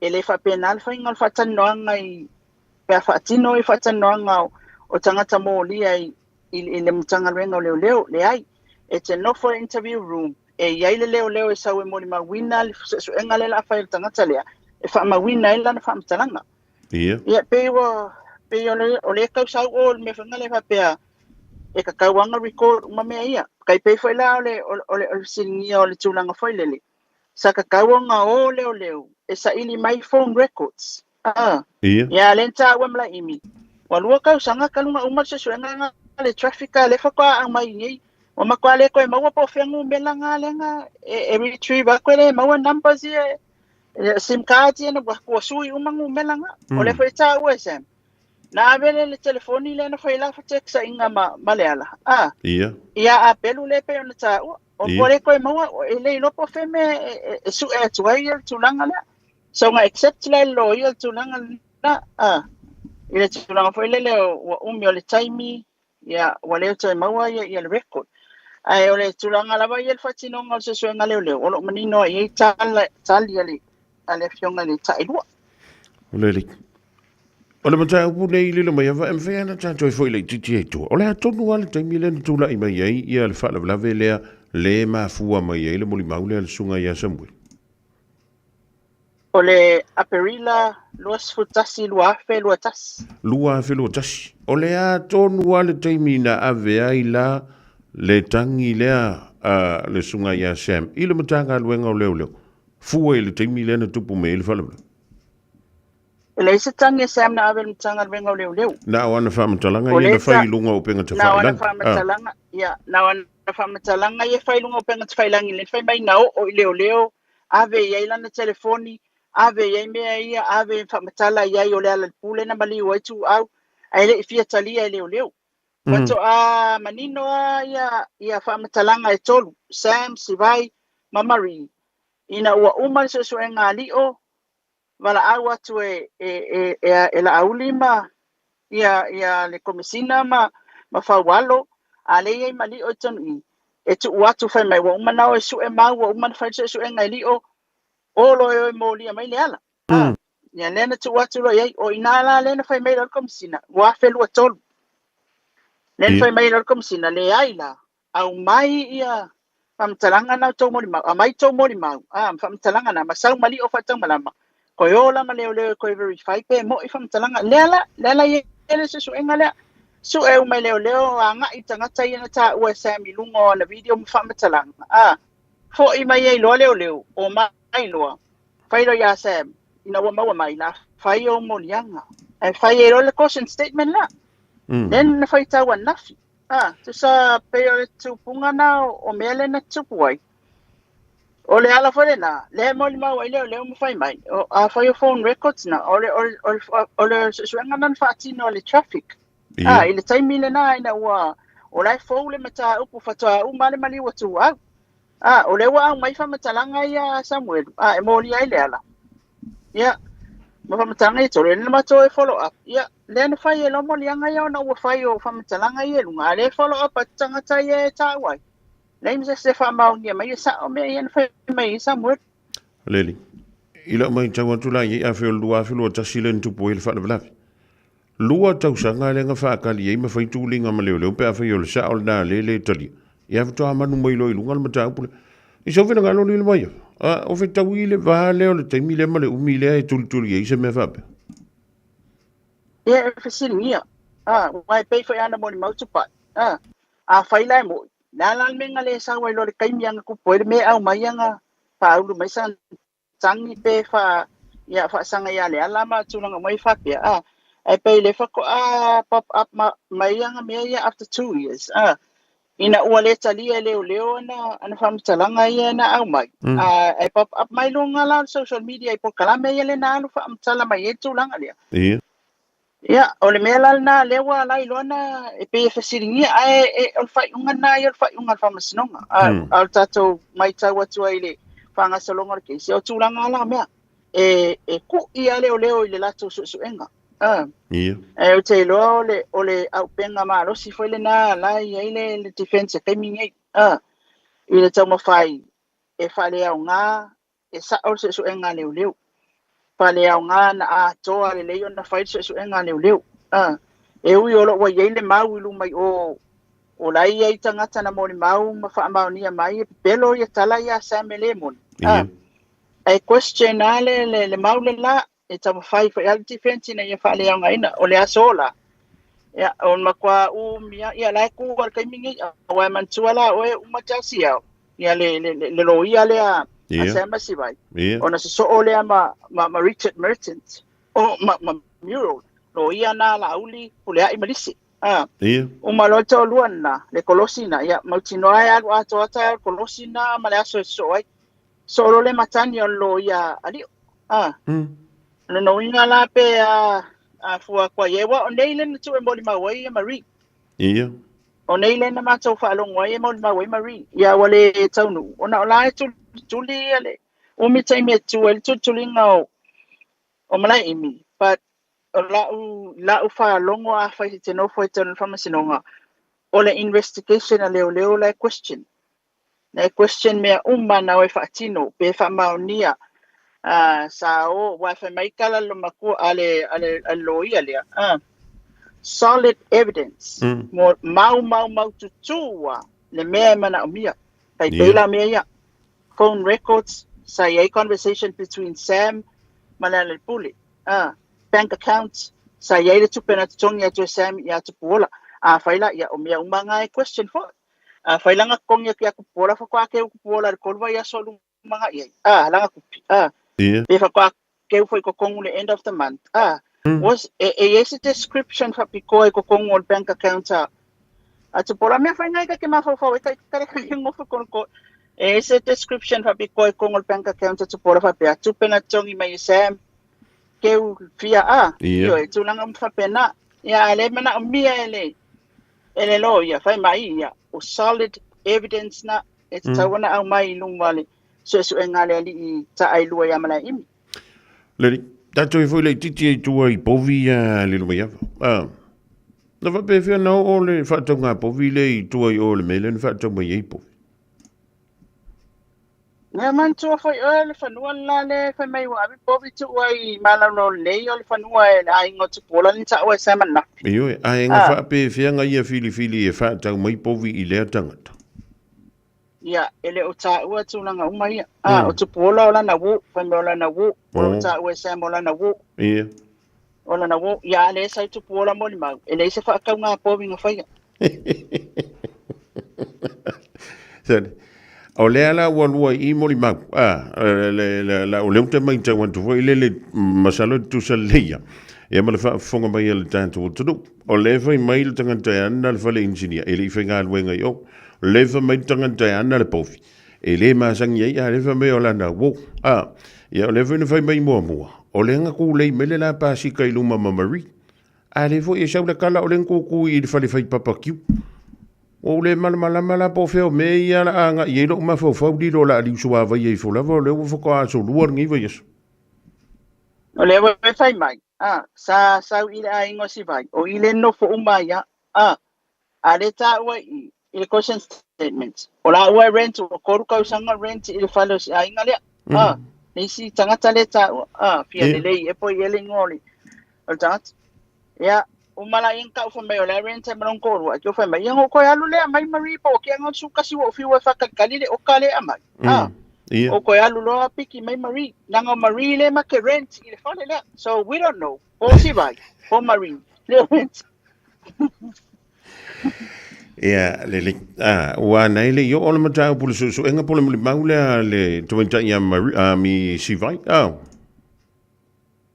E le faapena le faiga o le faatalanoaga i pe a faatino i faatalanoaga o, o tagata molia i, i, i le Matagaluega o Leoleo, leai. E te nofo i interview room, e i ai le leoleo e sau e molimauina le suesuega lea o le a fai e le tagata lea, e faamauina ai lana faamatalaga. Ia. Ia, pei ua, pei o le, o le tau sau o le mea foi lea faapea, e tatau lava ona record uma mea ia. Tai pei foi la o le, o le, o le, o le fesiligia o le tulaga foi lele, sa tatau ona o leoleo e saili mai phone records. Ah. Ia. Ia, lea na taua ma Laimi, ua lua tausaga talu ona uma le suesuega a le traffic a lea faatoa aumai nei. Ua matua le toe maua po o fea numera na lea na e, e retrieve atu e le maua numbers ia, sim cards ia na ua sui uma numera na. O lea foi e taua e Sam. Na ave le le telefoni lea na fai la fateksaiga ma, ma le ala. Ah. Ia. Ia a pelu le pei ona taua. O Ia. ua le toe maua, e le iloa po o fea mea e, e, e sue atu ai le tulaga lea. So na accept la e le loia le tulaga lena, ah. I le tulaga foi lele ua umi o le taimi, ia, ua le toe maua ia, ia le record. Ae o le tulaga lava ia le faatinoga o le suesuega leoleo, o lo o manino ai i ai tala, tali a le, a le afioga i le tailua. O le alii. O le mataupu nei i lilo mai ava, e mafai lava ona tatou foi laitiiti ai i tua. O le a tonu lava le taimi lea na tulai mai ai ia le faalavelave lea le mafua mai ai le molimau lea a le susuga ia Samuel? O le Aperila 21 2021. 2021. O le a tonu lava le taimi na ave ai la le tagi lea a le susuga ia Sam i le Matagaluega o Leoleo, fua i le taimi lea na tupu mai ai le faalavelave? E leai se tagi a Sam na ave i le Matagaluega o Leoleo. Na o ana faamatalaga ia na fai i luga o upega Na o ana tafailagi. faamatalaga, ia, na o ana faamatalaga ia e fai i luga o upega tafailagi lea na fai mai na oo i leoleo, ave i ai lana telefoni, ave i ai mea ia, ave faamatala i ai o le ala i le pule na maliu ai Tuuau, ae le i fia talia e leoleo. Faatoa manino lava ia, ia faamatalaga e tolu, Sam, Sivai ma Marie, ina ua uma le suesuega a Lio, valaau atu e, e, e, e, e Laauli ma ia, ia le Komesina ma, ma Faualo, a lea e i ai ma Lio i totonu i i, e tuu atu fai mai ua uma ona o e sue mau, ua uma ona fai le suesuega e Lio, o loa e o e molia mai le ala. Mm. Ia lea na tuu atu loa i ai, o i ina la lea na fai mai loa le Komesina, 2023. Lea na fai mai loa le Komesina, leai la, aumai ia faamatalaga na o tou molimau, aumai tou molimau, a, ma faamatalaga na, ma sau ma lio faataumalama, toe o la ma leoleo e toe verify pe mo'i faamatalaga. Lea la, lea la i ai le suesuega lea. Sue uma e leoleo agai i tagata ia na taua e Sam i luga o ana video ma faamatalaga, a, fo'i mai ai loa leoleo, omai loa, fai loa ia Sam, ina ua maua mai la, fai ou moliaga. Ae fai ai loa le caution statement la. Lea na faitau ananafi. A, tusa pei o le tupuga na o mea lea na tupu ai. O le ala foi lena, lea e molimau ai leoleo ma fai mai, o, afai o phone records na, o le, o le, o le, o le suesuega na na faatino e le traffic. Ia. A, i le taimi lena ina ua, o la e fou le mataupu faatoa uma le maliu a Tuuau. A, o lea ua aumai faamatalaga ia a Samuelu, a, e molia ai le ala. Ia, ma faamatalaga ia e tolu, e na matou e follow up. Ia, lea na fai e loa moliaga ia ona ua fai o faamatalaga ia i luga, a lea e follow up atu tagata ia e taua ai. Leai ma se isi e faamaonia mai e sao mea ia na fai mai ai Samuelu. Leli, i lau matau atu la i ai afe o le 2021 lea na tupu ai le faalavelave. Lua tausaga lea na faatali ai ma fai tuliga ma leoleo pe afai o le sao lena lea le talia. Ia faatoa manu mai loa i luga le mataupu lea. I sou finagalo lilo mai a o fetaui le va lea o le taimi lea ma le umi lea e tulituli ai se mea faapea. Ia e fesiligia, a, aua e pei foi ana molimau Tupai, a, afai la e mo'i, le a la le mea na le sau ai loa i le taimi ana tupu ai le mea e aumai ana faaulu mai sana tagi pe fa ia faasaga ia Leala ma tulaga uma ia faapea a ae pei lea faatoa pop up ma mai ana mea ia after 2 years a ina ua le talia e leoleo ana ana faamatalaga ia na aumai a e pop up mai luga la o le social media i polokalame ia lea na alu faamatala mai ai le tulaga lea. Ia. Ia, o le mea la lena lea ua ala ai loa na e pei e fesiligia, ae e, o le faaiuga lena ia o le faaiuga a le Faamasinoga. A, a o le tatou matau atu ai i le faagasologa o le kesi, o tulaga la o mea, e, e ku'i lava leoleo i le latou suesuega. A, Ia. ae ou te iloa o le, o le auupega malosi foi lena la e i ai le, le defense i le taimi lenei. A, i le taumafai e faaleaoga e sao le suesuega a leoleo. Faaleaoga na atoa lelei ona fai le suesuega a leoleo. A, e ui o lo o ua i ai le mau i luma i o, o la e i ai tagata na molimau ma faamaonia mai e pepelo ia tala ia a Sam e le moni. A, Ia. ae question lava le, le, le mau le la. e taumafai foi lava le defense ina ia faaleaogaina. O le aso la, ia, o le matua umi lava, ia la e tu lava i le taimi nei, aua e manatua la oe e uma te ao, ia le, le, le, le loia lea a Sam Masivai, ona sosoo lea ma, ma, ma Richard Mertens, o ma, ma Muriel, loia na Laauli, Puleai ma Lisi. Ah, uma loa le toalua lena, le kolosi na, ia, mautinoa e alu atoa taeao le kolosi na ma le aso e sosoo ai. Soo loa le matagi o le loia a Lio. Ah, o lona uiga la pe a, a fua atu ai, aua o nei lea na tuu e molimau ai ia Marie. O nei lea na matou faalogo ai e molimau ai Marie. Ia ua le taunuu, ona o la e tulituli ia le umi taimi e tu ai le tulituliga o, o Malaeimi. But o la'u, la'u faalogo afai e te nofo i totonu o le faamasinoga, o le investigation a leoleo la e question. Na e question mea uma na o e faatino pe faamaonia a sa o aua e fai mai tala le matua a le a le a le loia lea a solid evidence mo mau mau mau tutū a le mea e manaomia tai pei la mea ia phone records sa i ai conversation between Sam ma Lealailepule a bank accounts sa i ai le tupe na totogi atu e Sam ia Tupuola a fai la ia o mea uma nga e question foi A fai langa totogi atu ia Tupuola faatoa keu Tupuola i le tolu vaiaso luma agai ai. A, langa tupe. A, pe faatoa keu foi i totonu le end of the month. A, was, e, e i ai se description faapitoa i totonu o le bank account a, a Tupuola. Mea fai nai ka te mafaufau ai ka i ka le nofo kono ko. E i ai se description faapitoa i totonu o le bank account a Tupuola faapea, tupe na totogi mai e Sam, keu fia a. Ioe, tulaga uma faapena. Ia, a le manaomia e le, E le loia, fai mai ia, o solid evidence na e tatau ona aumai i luma o le suesuega a le alii taailua ia Malaeimi. Leli, tatou i foi laitiiti ai tua i povi ia Lilomaiava. Ah, na faapefea na oo le faatauga povi lea i tua i o le mea lea na faatau mai ai povi? Nea manatua foi oe le fanua le la lea fai mai ua ave povi tuu ai i Malaulau lelei o le fanua e le aiga o Tupuola ni taua e Simon Nafi. Ioe, a e nga faapefea nga ia filifili e faatau mai povi i lea tagata? Ia, e le o taua tulaga uma ia. A, o Tupuola o lana uo, fai mai o lana uo, o lo o taua e Sam o lana uo. O lana uo, ia a lea sa i Tupuola molimau, e leai se faatauga a povi na faia. Sorry. O lea la ua lua i molimau, a, le, le, le, o lea ou te matau atu foi le, le masalo e tutusa lelei ia, ia ma le faafofoga mai a le tatou atunuu. O lea e fai mai le tagata e ana le fale inisinia, e le i faigaluega i o. O lea e fai mai le tagata e ana le povi, e le masani ai, a o lea e fai mai o lana uo. A, ia o lea foi na fai mai muamua, o lea na tulei mai le la pasika i luma ma Marie. A lea foi e sau le tala o lea na tutu i le fale fai papakiu. Ua ou le malamalama la po o fea o mea ia la a agai ai lou mafaufau lilo o le a liusuavai ai ifo lava o lea ua faatoa aso lua lenei vaiaso. O lea ua e fai mai, a, sa sau i le aiga o Sivai, o i le nofo uma ai a, a, a lea taua i i le caution statement, o la ua e rent, ua tolu tausaga rent i le fale o si aiga lea, a, le isi tagata lea taua, a, fia lelei e po i ai le igoa o le, o le tagata. Ia, uma la ia na tau fai mai o la e rent ai ma lona toalua, ae fai mai, ia na ou toe alu lea aumai Marie po o ke aga o le sukasi ua ou fiu e faatalitali le oka lea e aumai. A, ou toe alu loa piki mai Marie, leaga o Marie lea ma te rent i le fale lea. So we don't know, po o Sivai, po o Marie lea rent. Ia, lelei. Ah, ua nei le i oo le mataupu i le suesuega po o le molimau lea a le tamaitai ia Marie, a mi Sivai. Ah.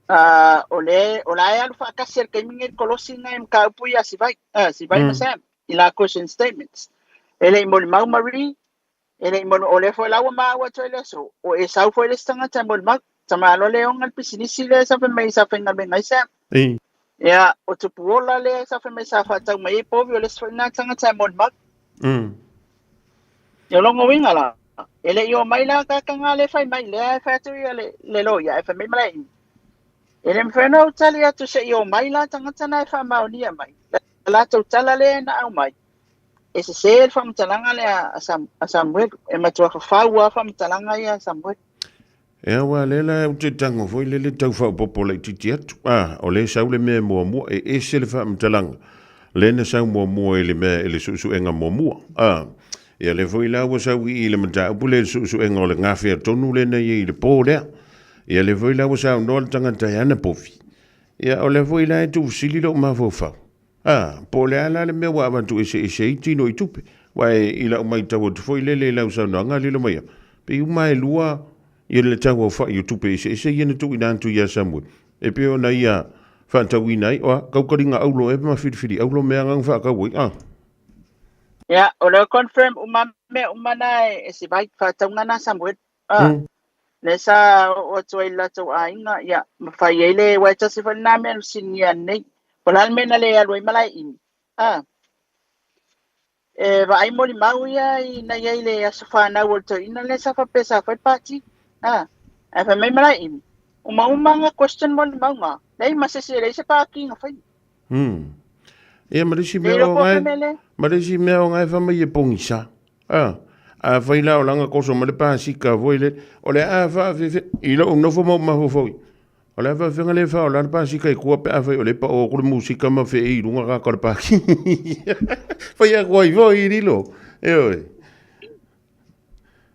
Ah, o le, o la e alu faatasi i le taimi nei le kolosi nai mataupu ia Sivai, ah, Sivai ma Sam, i la caution statements. E le i molimau Marie, e le i molimau, o lea foi la ua maua atu ai le aso, o Esau foi le isi tagata e molimau. Tamaloa le ona le pisinisi lea sa fai mai sa faigaluega ai Sam. Ia, o Tupuola lea sa fai mai sa faatau mai ai povi, o le isi foi lena tagata e molimau. Ia, o lona uiga la, e le i o mai la tagata lea e fai mai, lea e fai atu ia le, le loia, e fai mai Malaeimi. E le mafai ona ou tali atu se i o mai la tagata na e faamaonia mai. La latou tala lea na aumai, e sese le faamatalaga lea a, Sam, a Samuelu. E matua fafau lava faamatalaga ia a Samuelu. Ea aua lea la ou te tago foi lele tau faaopoopo laitiiti atu. A, o lea e sau le mea muamua, e ese le faamatalaga lea na sau muamua i le mea i le suesuega muamua. A, ia lea foi la ua sau i i le mataupu lea i le suesuega o le gafea tonu lea na i ai i le po lea. Ia lea foi la ua saunoa le tagata e ana povi. Ia o lea foi la e tuufesili lou mafaufau. A, po o le a la le mea ua avatu eseese ai tino i tupe? Aua i lau matau atu foi lele i lau saunoaga lilo mai au, pei uma e lua ia le tauaofai o tupe eseese ia na tuuina atu ia Samuel, e pei ona ia faatauina ai, oa, kaukaliga aulo ea ma filifili aulo mea agaga faakau ai, a. Ia, o lea confirm uma mea uma na e se vai faatauga na Samuel. A, lea sa oo atu ai i le latou aiga, ia, ma fai ai le, aua e tasi foi lena mea na fesiligia nei, po o le a le mea na le alu ai Malaeimi. A, e vaai molimau ia i na i ai le aso fanau o le toeaina lea sa faapea sa fai le pati. A, ae fai mai Malaeimi, umauma nga question molimau nga, leai ma se isi e leai se pati na faia. Ia ma le isi mea o ngae, ma le isi mea o ngae fa mai e pogisa. A, afai la o langa koso ma le pasika foi le, o le a faafefe, i lou nofo ma ou mafaufau i, o le a faafefega le faaola le pasika i kua pe afai o le paoa atu le musika ma feei i luga kaka o le paki. Fai atu ai foi lilo. Ioe.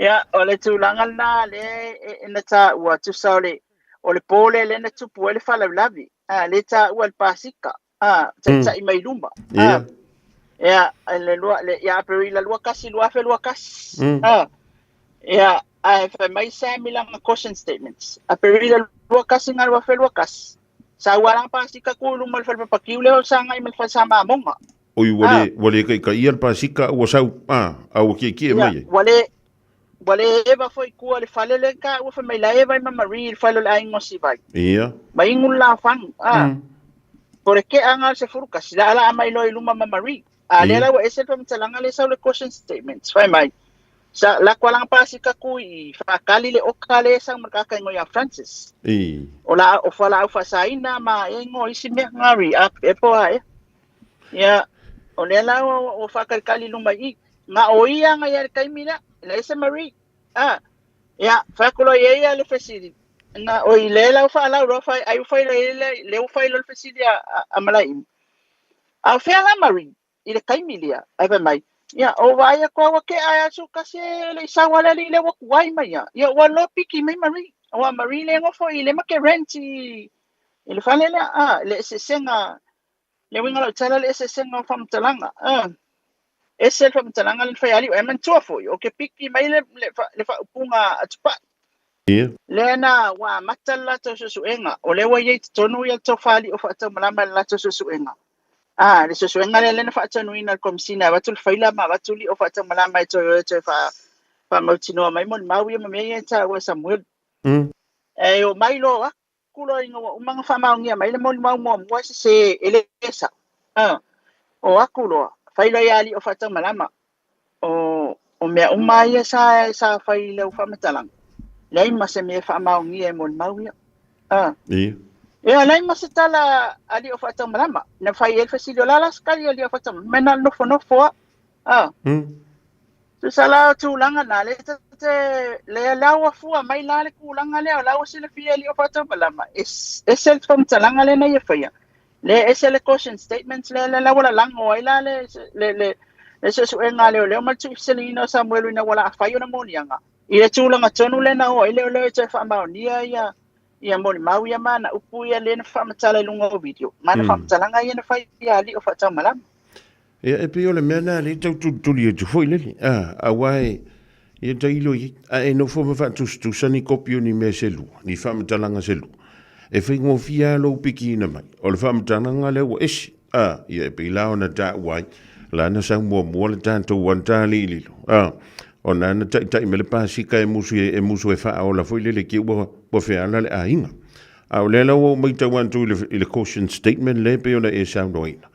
Ia, o le tulaga lena lea e na taua, tusa o le, o le po lea lea na tupu ai le faalavelave, a, lea e taua le pasika. a, taitai mai luma. Ia. Ia, le lua, le, ia Aperila 21, 2021. A, ia, ae fai mai Sam i lana caution statements. Aperila 21 nga 2021. Sa ua langa pasika ku i luma o le fale papakiu lea o sagai ma le fale Samamoga. Oi, ua le, ua le kaitaia le pasika ua sau, a, a ua kiekie mai ai. Ua le, ua le eva foi kua le fale le ka ua fai mai la eva i ma Marie i le fale o le aiga o Sivai. Ia. Ma ingu le lafagu, a. Po le ke'a nga o le 11, la ala mai loa i luma ma Marie. A lea la ua ese le faamatalaga lea sau le caution statements. Fai mai, sa la kua langa pasika ku i whaakali le oka le sau ma kaka ingo ia Francis. O la o whala au whasaina ma e ingo isi mea ngari a e po a e. Ia, o lea la o, o whakalikali luma i. Nga o ia nga ia le taimi lea, le ese Marie. A, ia, fai atu loa i ai ia le fesili. Nga o i le lau whaalau roa whai, ai u whai le, le, le u whai lo le fesili a, a, a Malaimi. A o fea la Marie, i le taimi lea, ai fai mai, ia, o vaai atu au a ke ai asu kasi e le i sau ale ali le ua kuai mai ia. Ia, ua lo piki mai Marie. Ua Marie le ngofo i le ma ke rent i, i le fale lea, a, le eseesega, Le uiga o lau tala le eseesega o faamatalaga. A, ese le faamatalaga le fai aliʻu. Ae manatua foi, o ke piki mai le, le, le faaupuga a Tupai. Ia. Lea na ua amata le latou suesuega, o lea ua i ai i totonu ia le tofa aliʻi o faataumalama i le latou suesuega. A, le suesuega lea lea na faatonuina e le Komesina e avatu le faila ma avatu liʻo faataumalama e toe o e toe faa, faamautinoa mai molimau ia ma mea ia e taua e Samuelu. E o mai loa atu loa ina ua uma ona faamaonia mai le molimau muamua e sese e le sa'o. A, o aku loa, fai loa ia alii o faataumalama. O, o mea uma ia sa, sa fai i lau faamatalaga, leai ma se mea e faamaonia e molimau ia. A. Ia. Ia, leai ma se tala alii o faataumalama. Na fai ai le fesili, o le a la se tali alii o faataumalama? Mea na o le nofonofo a. A. Tusa la o tulaga na, le ta te, le la ua fua mai la le tulaga lea, o la ua silafia e alii o faataumalama, ese le faamatalaga lea na ia faia, le ese le caution statements lea, lea la ua lalago ai la le, le, le, le suesuega a leoleo ma le tuuifesiliina o Samuelu ina ua laa fai ona moliaga, i le tulaga tonu lea na o ai leoleo e toe faamaonia ia, ia molimau ia ma ana upu ia lea na faamatala i luga o video, ma ana faamatalaga ia na fai ia alii o faataumalama. Ia, e pei o le mea lena lea e tau tulituli atu foi lele, a, aua e, ia tailo i ai, a e nofo ma faatusatusa ni kopi o ni mea se lua, ni faamatalaga se lua, e faigofie lava lou pikiina mai, o le faamatalaga lea ua ese, a, ia e pei la ona taua ai, la na sau muamua le tatou ata alii lilo, a, ona na taitai mai le pasika e musu e musu e faaola foi lele ki ua, ua feala le aiga. A o lea la ua ou matau atu i le, i le caution statement lea e pei ona e saunoaina,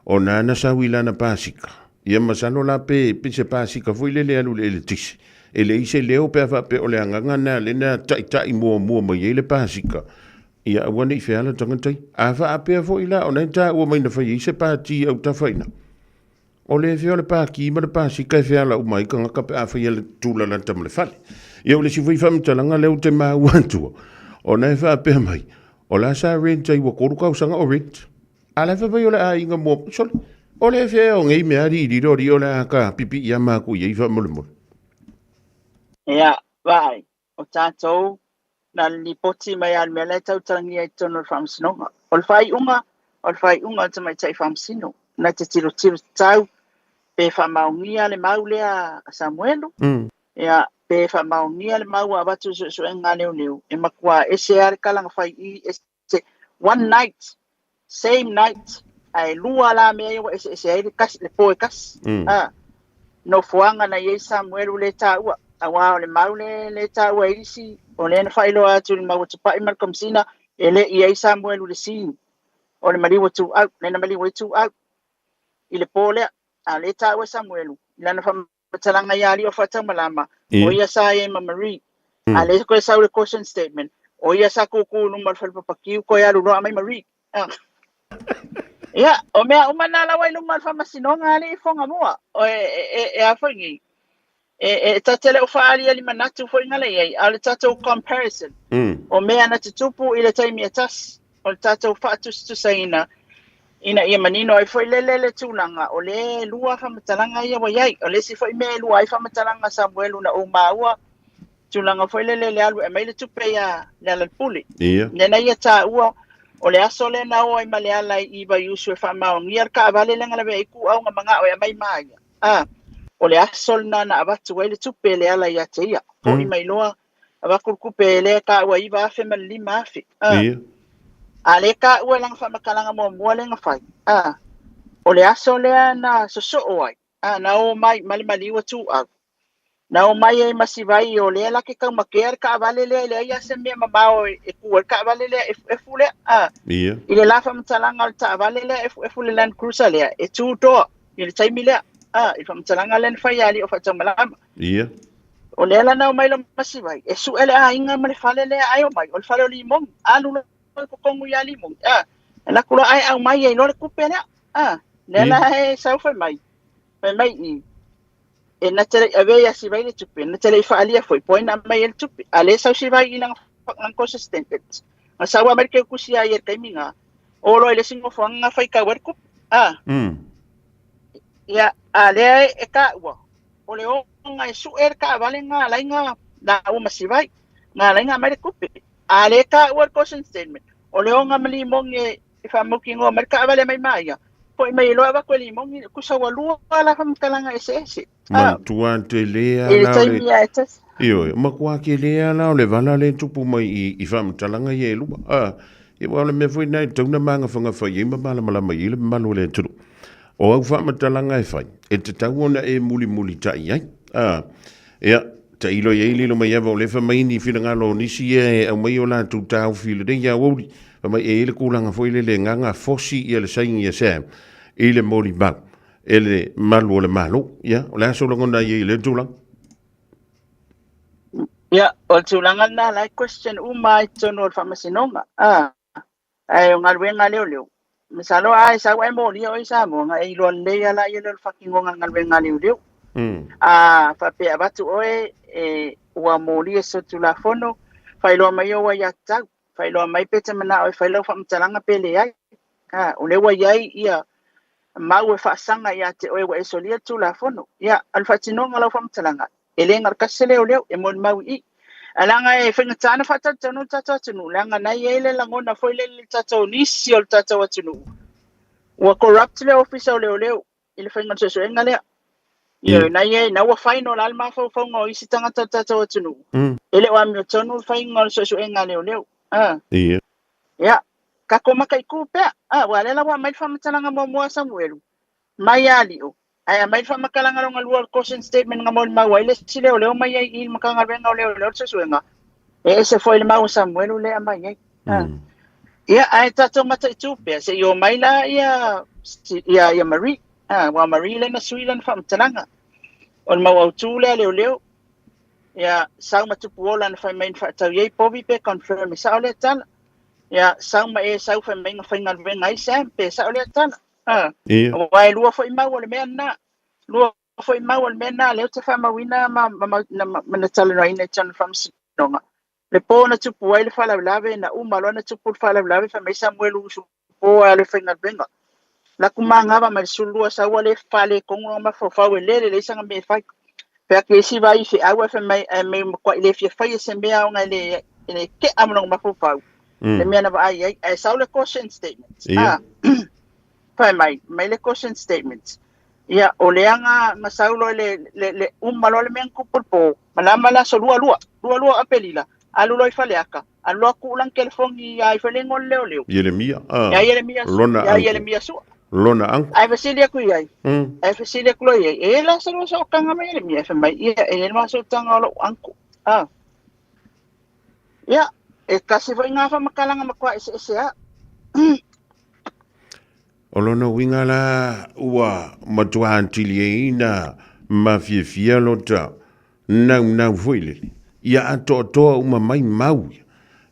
Ona na sau i lana pasika. Ia masalo la pe, pe se pasika foi lele e alu i le eletise. E leai se leo pe a faapea o le agaga lena lea na taitai muamua mai ai le pasika, ia aua ne i feala tagata ia. A faapea foi la ona e taua mai na fai ai se pati i autafa i ina, o le fea o le paki ma le pasika e feala uma ai tagata pe a faia le tulalata ma le fale. Ia o le isi foi faamatalaga lea ou te maua atua, ona e faapea mai, o la sa rent ai ua 3 tausaga o rent. A la fai mai o le aiga muamua, sole, o le fea o nei mea alii lilo alii o le a ka pipiia maku i ai faamolemole. Ia, vaai, o tatou, Na le lipoti mai lava o le mea la e tautalagia i totonu o le Faamasinoga. O le faaiuga, o le faaiuga a le Tamaitai Faamasino, na te tilotilo tatau pe faamaonia le mau lea a Samuelu, ia, pe faamaonia le mau ua avatu i le suesuega a leoleo, e matua ese lava le tala na fai i i, ese, one night, same night, ae lua la mea ia ua eseese ai le tasi, le po e tasi. A, nofoaga na i ai Samuelu lea e taua, aua o le mau le, le taua e isi, o lea na faailoa atu i le mau a Tupai ma le Komesina, e le i ai Samuelu i le scene o le maliu o Tuuau, lea na maliu ai Tuuau i le po lea. A o lea e taua e Samuelu i lana faamatalaga ia Alii o Faataumalama, o ia sa i ai ma Marie. A lea toe sau le caution statement, o ia sa kūkū i luma o le fale papakiu, toe alu loa aumai Marie. Ia, o mea uma na lava i luma o le Faamasinoga alii fofoga mua. O e, e, e, a foi nei, e, e ta te le o faaaliali manatu foi ngala i ai, a o le tatou comparison, o mea na tutupu i le taimi e tasi, o le tatou faatusatusaina, ina ia manino ai foi lele le tulaga, o le lua faamatalaga ia ua i ai. O le isi foi mea e lua ai faamatalaga Samuelu na ou maua, tulaga foi lele le alu e aumai le tupe ia Lealailepule. Ia. Lea na ia taua, o le aso lea na o ai ma Leala i Vaiusu e faamaonia le taavale lea na lavea ai Tuuau na manao e aumai ma ia. A, o le aso lena na avatu ai le tupe e Leala ia te ia. Foi mai loa, avatu le tupe lea e taua e 9,000 ma le 5,000. A, Ia. a lea e taua i lana faamatalaga muamua lea na fai. A, o le aso lea na sosoo ai. A, na o mai ma le maliu a Tuuau. Na o mai ai ma si vai o lea la ke taumatea le taavale lea e leai lava se mea mamao e tu ai le taavale lea efuefu lea. A, Ia. i le la faamatalaga o le taavale lea efuefu le Land Cruiser lea e tu toa i le taimi lea. A, i le faamatalaga lea na fai e alii o Faataumalama. Ia. O lea la na o mai loa ma si vai e sue le aiga ma le fale lea ai o mai o le fale o Limogi. Alu loa i totonu ia Limogi. A, alu atu loa ae aumai ai loa le tupe lea. A, lea la e sau fai mai, fai mai i e na te le i avea ia Sivai le tupe, na te le i faaalia foi po o ai na aumai ai le tupe. A lea e sau Sivai i lana lana consistent. Na sau lava mai le keukusi ia ia i le taimi na, o loa i le isi nofoaga na faitau ai le tupe. A. Ia, a lea e taua, o le oga e sue le taavale na alai na laua ma Sivai, na alai na aumai le tupe. A lea e taua le caution statement, o le oga ma Limogi e e faamautinoa mai le taavale mai ma ia, foi mai loa avatu e Limogi, tusa ua lua la faamatalaga eseese. Ah, Matua tele i le la o le taimi lava e tasi. Ioe, matua tele la o le vala lea e tupu mai i, i faamatalaga ia e lua. Ah, ia aua o le mea foi lena e tatau ona magafagafa i ai ma malamalama i ai le mamalu o le atunuu. O au faamatalaga e fai, e tatau ona e mulimulitai ai. Ah, ia, tailo i ai lilo mai ava o lea e fai mai ni finagalo o nisi ia e aumai o latou taofi i lenei aoauli. Fai mai e i ai le tulaga foi lele e gaga fosi ia le saini a Sam i le molimau e le malu o le Malo. Ia, o le a sou lagona i ai i lea tulaga? Ia, o le tulaga lena la e question uma ai i totonu o le faamasinoga. Ah, ae o galuega a leoleo, masalo a e sau ae molia oe i Samoa, ona e iloa lelei lava laia lea o le faatinoga o le galuega a leoleo. A faapea e avatu oe e ua molia i se Tulafono, faailoa mai ou aiatatau, faailoa mai pe te manao e fai lau faamatalaga pe leai. A, o lea ua i ai ia mau e faasaga ia te oe ua e solia le Tulafono. Ia, o le faatinoga o lau faamatalaga, E le gata se leoleo, e molimau i i. Ae leaga e faigata ona faatalitonu le tatou atunuu, leaga na i ai le lagona foi lele i le tatou nisi o le tatou atunuu, ua corrupt le ofisa o leoleo i le faiga o le suesuega lea. Ioe, na i ai, na ua final lava le mafaufauga o isi tagata o le tatou atunuu, e le o amiotonu le faiga o le suesuega a leoleo. A. Ia, tatou mataitu pea. A, aua o lea la ua aumai le faamatalaga muamua a Samuelu, mai ia Lio, Ae aumai le faamatalaga lona lua o le caution statement na molimau ai le isi leoleo mai ai i le Matagaluega o Leoleo le Suesuega, e ese foi le mau a Samuelu lea e aumai ai. Ia, ae tatou mataitu pea, se i omai la ia, ia, ia Marie, aua o Marie lea na sui lana faamatalaga. O le mau autu lea a leoleo, ia, sau ma Tupuola na fai mai na faatau i ai povi pe confirm e sao lea tala. Ia, sau ma e sau fai mai na faigaluega ai Sam pe sao lea tala. A, Ia. aua e lua foi mau o le mea lena. Lua foi mau o le mea lena, lea ou te faamauina ma, ma, ma, na, ma na talanoaina i totonu o le faamasinoga. Le po na tupu ai le faalavelave, na uma loa na tupu le faalavelave, fai mai Samuelu usu po e alu e faigaluega. Laku manava mai le 12 sau ua le faaletonu lona mafaufau e le lelei sana mea e fai. Fai atu i isi vai feau ae fai mai, ae mai ua matuai le fia faia se mea ona e le i le ke'a ma lona mafaufau le mea na vaai ai, ae sau le caution statement. Ia. Ah, fai mai, mai le caution statement. Ia, o lea nga, nga sau loa le, le, le uma loa le mea na tupu i le po, malama le aso 22, 22 o Aperila, alu loa i Faleata, alu loa tuu lana telefoni ia Ifelego le leoleo. Ieremia, ah, Ia Ieremia, lona ia uncle. Ieremia sua. Lona uncle. Ae fesili atu i ai, ae fesili atu loa i ai, e i ai la se lua sootaga ma Ieremia? Ae fai mai, ia, e i ai le ma sootaga o lou uncle. Ah. Ia, e tasi foi ngā whamatalaga matua eseese a. O lona uiga la ua matua atiliaina ma fiafia lota naunau foi lele, ia atoatoa uma mai mau ia.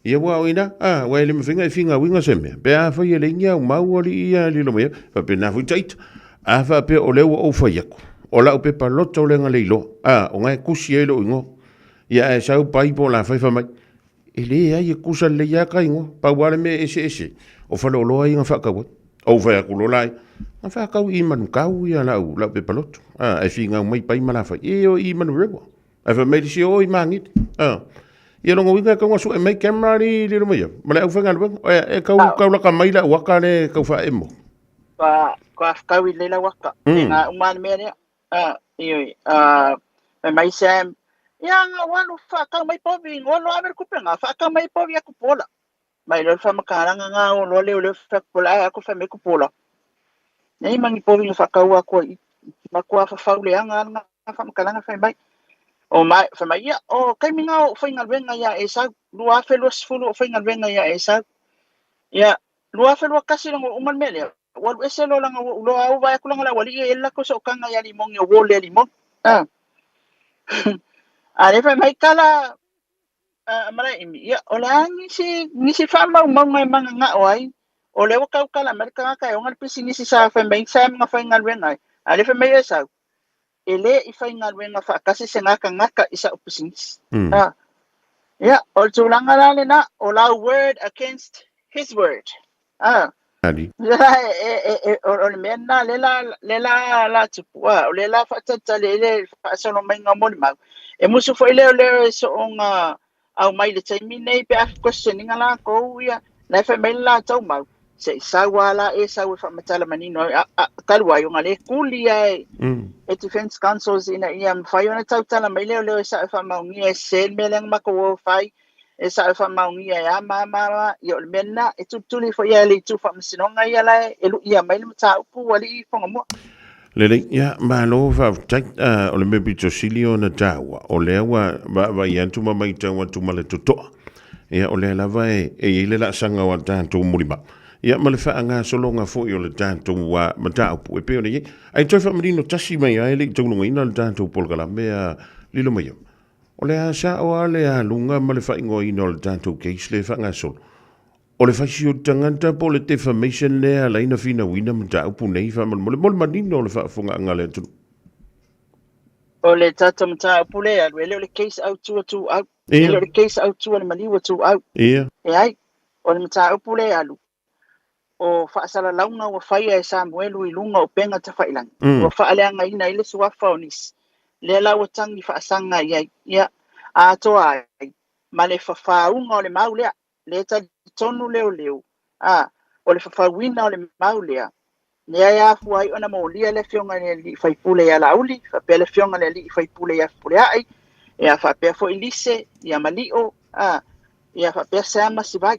Ia ua o ina, a, ua e le mawhenga e whinga uiga se mea. Pe a whai e le ingia au mau ali ia lilo mai, whapena fui taita. A whapea o lea ua ou whai aku. O lau pepa loto o lenga le iloa. A, o ngai kusi e lo ingoa. Ia ae sau pai po o la fai fai mai, E leai e kusa lelei lava ka igoa, pau lava le mea e eseese, o faleoloa ia na faatau ai. Ou fai atu loa la ia, na faatau i Manukau ia lau, lau pepa loto. A, ae finau mai pai ma lafai, e o i Manurewa. Ae fai mai le isi, o i Magele. A, ia lona uiga e tau na sue mai camera li lilo mai ia, ma le aufaigaluega. E, e tau, tau laka mai lau aka le tau faaemo. Kua, kua whakau i le lau aka. E ngā uma le mea lea. Ah, ioe, ah, fai mai Sam, ia nga walu whaakau mai povi, ngolo ave le kupe nga whaakau mai povi aku pola. Mai loa le whamakalanga nga o loa leo leo whaku pola, ai aku whai mai ku pola. Nei mangi povi nga whaakau aku ai, makua whawhau le anga nga whamakalanga whai mai. O mai, whai mai ia, o kaimi nga o whaingaluenga ia e sau, 2020 o whaingaluenga ia e sau. Ia, 2021 langa ua uma le mea lea, ua alu ese loa langa ua ou loa au vaai atu langa le aualii e i ai le latou sootaga ia Limogi o uo lea Limogi. A. A lea fai mai tala a Malaeimi, ia o le a nisi nisi faamaumauga e managao ai, o lea ua tautala mai le tagata e ona le pisinisi sa fai mai sa na faigaluega ai. A lea fai mai Esau, e le i faigaluega faatasi se gatagata i sa'u pisinisi. A, ia, o le tulaga la lena, o lau word against his word. A, Ali. e, e, e, o, o le mea lena le la, le la, la tupu, a, o le la faatalitali ai le faasolo maiga o molimau. E musu foi lea o lea e sooga aumai i le taimi nei pe a question ina latou ia, la e fai mai le latou mau, se i sau lava la e sau e faamatala manino ai, a, a, talu ai ona lea e tuli lava e, e defense counsels ina ia mafai ona tautala mai leoleo e sao e faamaonia e sese le mea lea na matou o fai, e sao e faamaonia e a ma a ma a, ia o le mea lena e tulituli foi lava e le itu faamasinoga ia la e luia mai le mataupu alii Fogamua. Lelei, ia, malo faafetai. O le mea pito sili ona taua, o lea ua vaavaai atu ma matau atu ma le totoa. Ia, o lea lava e, e i ai le laasaga o a tatou mulimau. Ia, ma le faagasologa foi o le tatou mataupu e pei ona i ai. Ae toe faamanino tasi mai lava e le i taulugaina le tatou polokalame a Lilomaiava. O le a sao lava le aluga ma le faaigoaina o le tatou case lea e faagasolo. O le faisio tagata po o le defamation lea e ala ai ona finauina mataupu nei faamolemole mo le manino o le faafofogaaga a le atunuu. O le tatou mataupu lea e alu, e le o le case autu a Tuuau. E le o le case autu a le maliu a Tuuau. Leai, o le mataupu lea e alu, o faasalalauga ua faia e Samuelu i luga o upega tafailagi, ua faaleagaina ai le suafa o nisi, lea la ua tagi faasaga i ai, ia, atoa ai ma le fafauga o le mau lea. lea e talitonu leoleo, a, o le fafauina o le mau lea, lea e afua ai ona molia le Afioga i le alii faipule ia Laauli, faapea le Afioga i le alii faipule ia Fepuleai, ia faapea foi Lise, ia Malio, a, ia faapea Sam Masivai.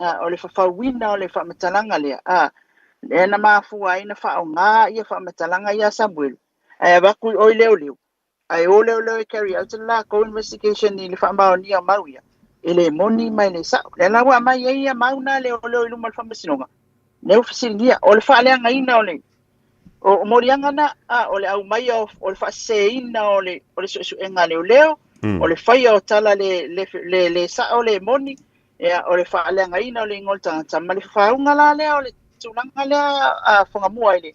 A, o le fafauina o le faamatalaga lea, a, lea na mafua ai na faaaoga ia faamatalaga ia Samuelu, ae avatu i o i leoleo, Ae o leoleo e carry out le latou investigation i le faamaonia o mau ia, e le moni ma e le sao. Lea la ua aumai ai ia mau na a leoleo i luma o le faamasinoga, lea ua fesiligia, o le faaleagaina o le o moliaga na, a, o le aumaia o, o le faaseseina o le, o le suesuega a leoleo, o le faia o tala le, le, le, le sao, le moni, ia, o le faaleagaina o le igoa o le tagata, ma le fafaauga la lea o le tulaga lea a Fagamua i le,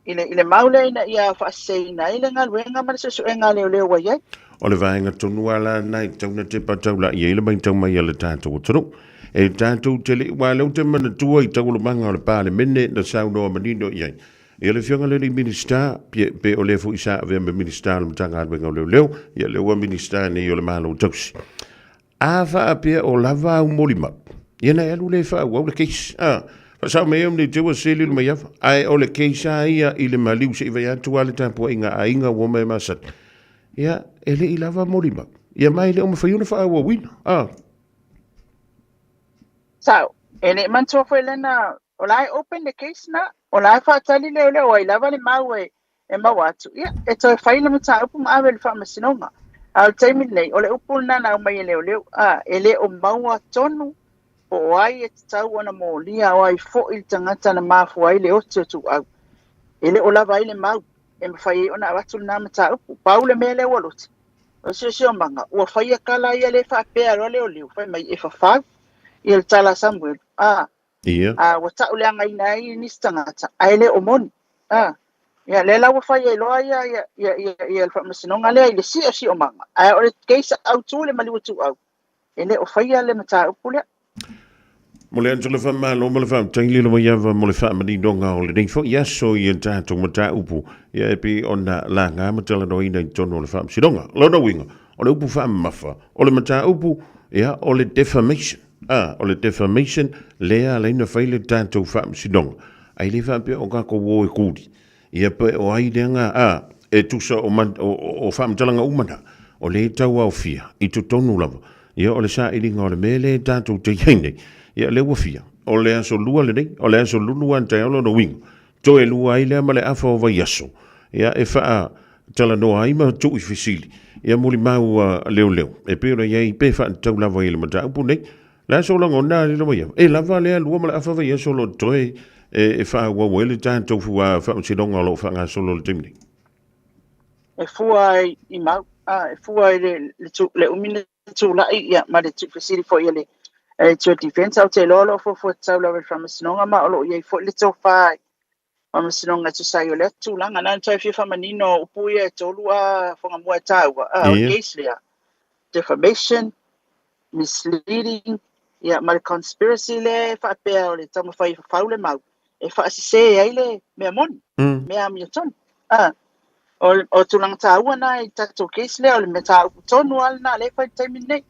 i le, i le mau lea ina ia faaseseina ai le galuega ma le suesuega a leoleo ua i ai. O le vaega tonu lava la lena e tatau ona tepa taulai ai le matau mai a le tatou atunuu. E tatou te le i, aua o lea ou te manatua i taualumaga o le Palemene na saunoa manino i ai ia le Afioga i le alii Minisita, pe, pe o lea foi sa avea ma Minisita o le Matagaluega o Leoleo, ia lea ua Minisita nei o le Malo Tausi. A faapea o lava au molimau, ia na e alu lea e faaauau le case. A, faasao mai au nei te ua sese Lilomaiava, ae o le case lava ia i le maliu se i vaai atu lava le tapuaiga a aiga ua omai masani. Ia, e le i lava molimau. Ia ma e le o mafai ona faaauauina. A. Sao, e le i manatua foi lena, o la e open le case na, o la e faatali leoleo ai lava le mau e e maua atu, ia, e toe fai le mataupu ma ave i le faamasinoga. A o le taimi lenei, o le upu lena na aumai e leoleo, a, e le o maua tonu po o ai e tatau ona molia, o ai foi le tagata na mafua ai le oti o Tuuau. E le o lava ai le mau e mafai ai ona avatu lena mataupu. Pau le mea lea ua loti, o le siosiomaga, ua faia tala ia le faapea loa leoleo, fai mai e fafau ia le tala a Samuelu, a, Ia. A ua tauleagaina ai nisi tagata, ae le o moni. A, ia, lea la ua fai ai loa ia, ia, ia, ia, ia le faamasinoga lea i le siosiomaga. Ae o le case autu le maliu o Tuuau, e le o faia le mataupu lea. Mo le atu le faamalo ma le faafetai Lilomaiava mo le faamaninoga o lenei foi aso i a tatou mataupu ia e pei ona laga ma talanoaina i totonu o le faamasinoga. O lona uiga, o le upu faamamafa, o le mataupu, ia, o le defamation. A, o le defamation lea ala ai ona fai le tatou faamasinoga, ae le faapea o tatou o e kuli, ia pe o ai lea na, a, e tusa o, o, o faamatalaga uma na, o lea e tauaofia i totonu lava, ia o le sailiga o le mea lea tatou te i ai nei, ia lea ua fia, o le aso lua lenei, o le aso lulu a taeao lona uiga, toe lua ai lea ma le afa o vaiaso, ia e faa talanoa ai ma tuu i fesili, ia molimau a leoleo, e pei ona i ai pe faatatau lava i le mataupu nei. O le a sou lagona, Lilomaiava? E lava lea lua ma le afa vaiaso o lo o totoe e faaauau ai le tatou faamasinoga o lo o faagasolo i le taimi nei. E fua ai i mau, e fua i le umi na tulai ia, ma le tuufesili foi a le Itu Defence. Ou te iloa o lo o fuafua tatau lava i le faamasinoga ma o lo o i ai foi le tofa Faamasinoga e tusa ai o lea tulaga. Na ona toe fia faamanino upu ia e tolu a Fuagamua e taua, a o le case lea, defamation, misleading, ia ma le conspiracy lea e faapea o le taumafai e fafau le mau e faasese ai le mea moni, mea amiotonu. A, o tulaga taua na i tatou case lea, o le mataupu tonu lava lena lea e fai i le taimi lenei.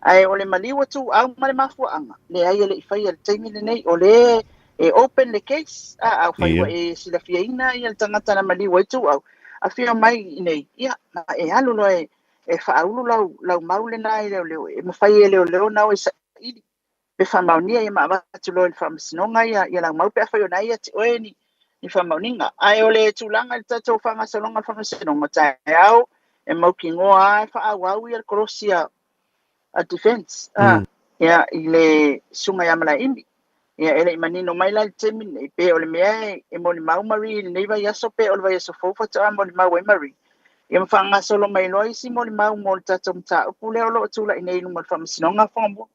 Ae o le maliu a Tuuau ma le mafuaaga, leai e le i faia i le taimi lenei, o lea e open le case, a afai ua e silafiaina le tagata na maliu ai Tuuau, afio mai i inei, ia, ma e alu loa e faaulu lau mau lena i leoleo, e mafai e leoleo ona o e saili pe faamaonia ia ma avatu loa i le faamasinoga ia lau mau pe afai o na ia te oe ni faamaoniga. Ae o le tulaga i le tatou faagasologa o le faamasinoga, taeao e mautinoa lava e faaauau ia le kolosi a defense ia, i le susuga ia Malaeimi. Ia, e le i manino mai la i le taimi lenei pe o le mea e molimau Marie i lenei vaiaso pe o le vaiaso fou faatoa molimau ai Marie. Ia ma faagasolo mai loa isi molimau mo le tatou mataupu lea o lo o tulai nei i luma o le Faamasinoga Fuagamua.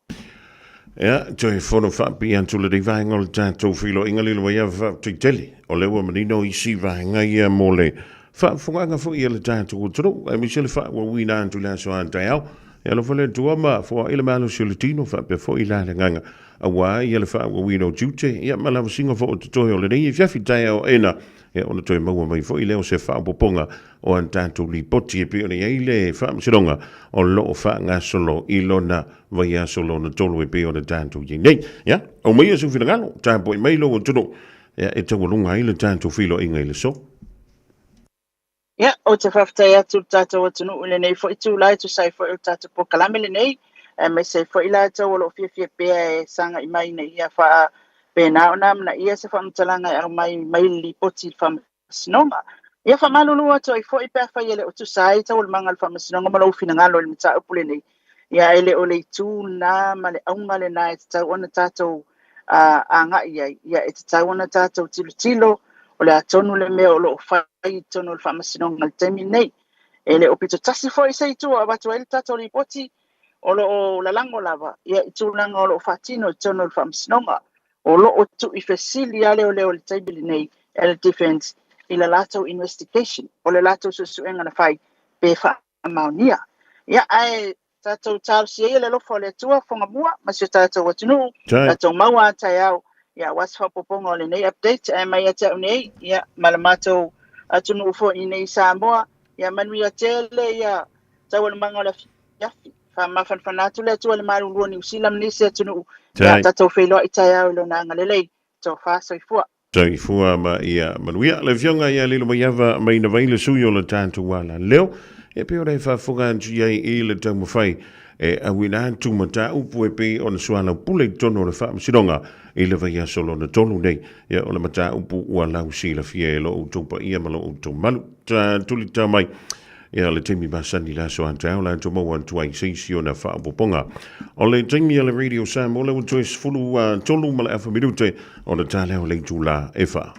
Ia, toe fono faapipii atu lenei vaega o le tatou feiloaiga lilo ai a faafetai tele. O lea ua manino isi vaega ia mo le faafofogaaga foi a le tatou atunuu, aemaise le faaauauina atu i le aso a taeao. E alofa le Atua ma foai le malosi o le tino faapea foi la le agaga aua ia le faaauauina o tiute ia ma lavasiga foi o totoe o lenei afiafi taeao ena ia ona toe maua mai foi lea o se faaopoopoga o a tatou lipoti e pei ona i ai le faamasinoga o lo o faagasolo i lona vaiaso lona tolu e pei ona tatou i ai nei. Ia, aumaia sou finagalo, tapuai mai lou atunuu, ia, e taualuga ai le tatou feiloaiga i le aso. Ia, ou te faafetai atu i le tatou atunuu i lenei foi itula e tusa ai foi o le tatou polokalame lenei, aemaise ai foi latou o lo o fiafia pea e sagai mai ina ia faapena ona amanaia se faamatalaga e aumai mai le lipoti i le Faamasinoga. Ia faamalulu atu ai foi pe afai e le o tusa ai taualumaga o le Faamasinoga ma lou finagalo i le mataupu lenei, ia e le o le itu lena ma le auga lena e tatau ona tatou agai i ai, ia e tatau ona tatou tilotilo o le a tonu le mea o lo o fai i totonu o le Faamasinoga i le taimi lenei. E le o pito tasi foi se itu o avatu ai le tatou lipoti, o lo o lalago lava ia i tulaga o lo o faatino i totonu o le Faamasinoga. O lo o tuuifesili lava leoleo i le taimi lenei e le Defence i le latou investigation, o le latou suesuega na fai pe faamaonia. Ia, ae tatou talosia ia le alofa o le Atua, Fogamua ma si o tatou atunuu, tatou maua a taeao, ia, aua se faaopoopoga o lenei update, ae mai ia te au nei, ia, ma le matou atunuu foi i nei i Samoa, ia manuia tele ia taualumaga o le afiafi. Faamafanafana atu le Atua i le malulu o Niu Sila ma nisi atunuu, ia tatou feiloai taeao i Lona agalelei. Tofa soifua. Soifua ma ia manuia. Le Afioga ia Lilomaiava Mainavai le sui o le tatou alaleo, e pei ona e faafofoga atu i ai i le taumafai e auina atu mataupu e pei ona soalaupule i totonu o le Faamasinoga i le vaiaso lona tolu nei. Ia, o le mataupu ua lausilafia e lo outou paia ma lo outou malu. Ta tulita mai Ia, le taimi masani le aso a taeao la tou maua atu ai se isi ona faaopoopoga. O le taimi a le Radio Samoa lea ua toe 13 ma le afa minute ona ta lea o le itulā e fa.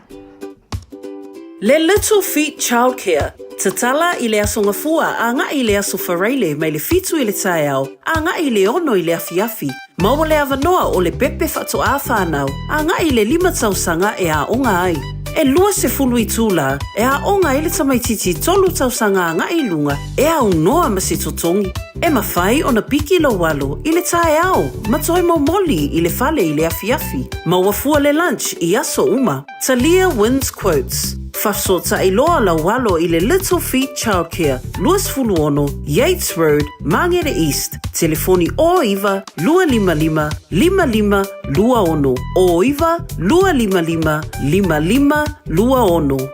Le Little Feet Childcare, Tatala i le Aso Gafua agai i le Aso Faraile mai le 7 i le taeao agai i le 6 i le afiafi. Maua le avanoa o le pepe faatoā whānau agai i le 5 tausaga e aoga ai. E 20 itulā e aoga ai le tamaitiiti 3 tausaga agai i luga e aunoa ma se totogi. E mawhai ona piki lou alo i le taeao ma toe momoli i le fale i le afiafi. Maua fua le lunch i aso uma. Talia wins quotes. Whafesootai loa lau alo i le Little Feet Childcare, 26 Yates Road, Māngere East, telefoni 09 255 5526, 09 255 5526.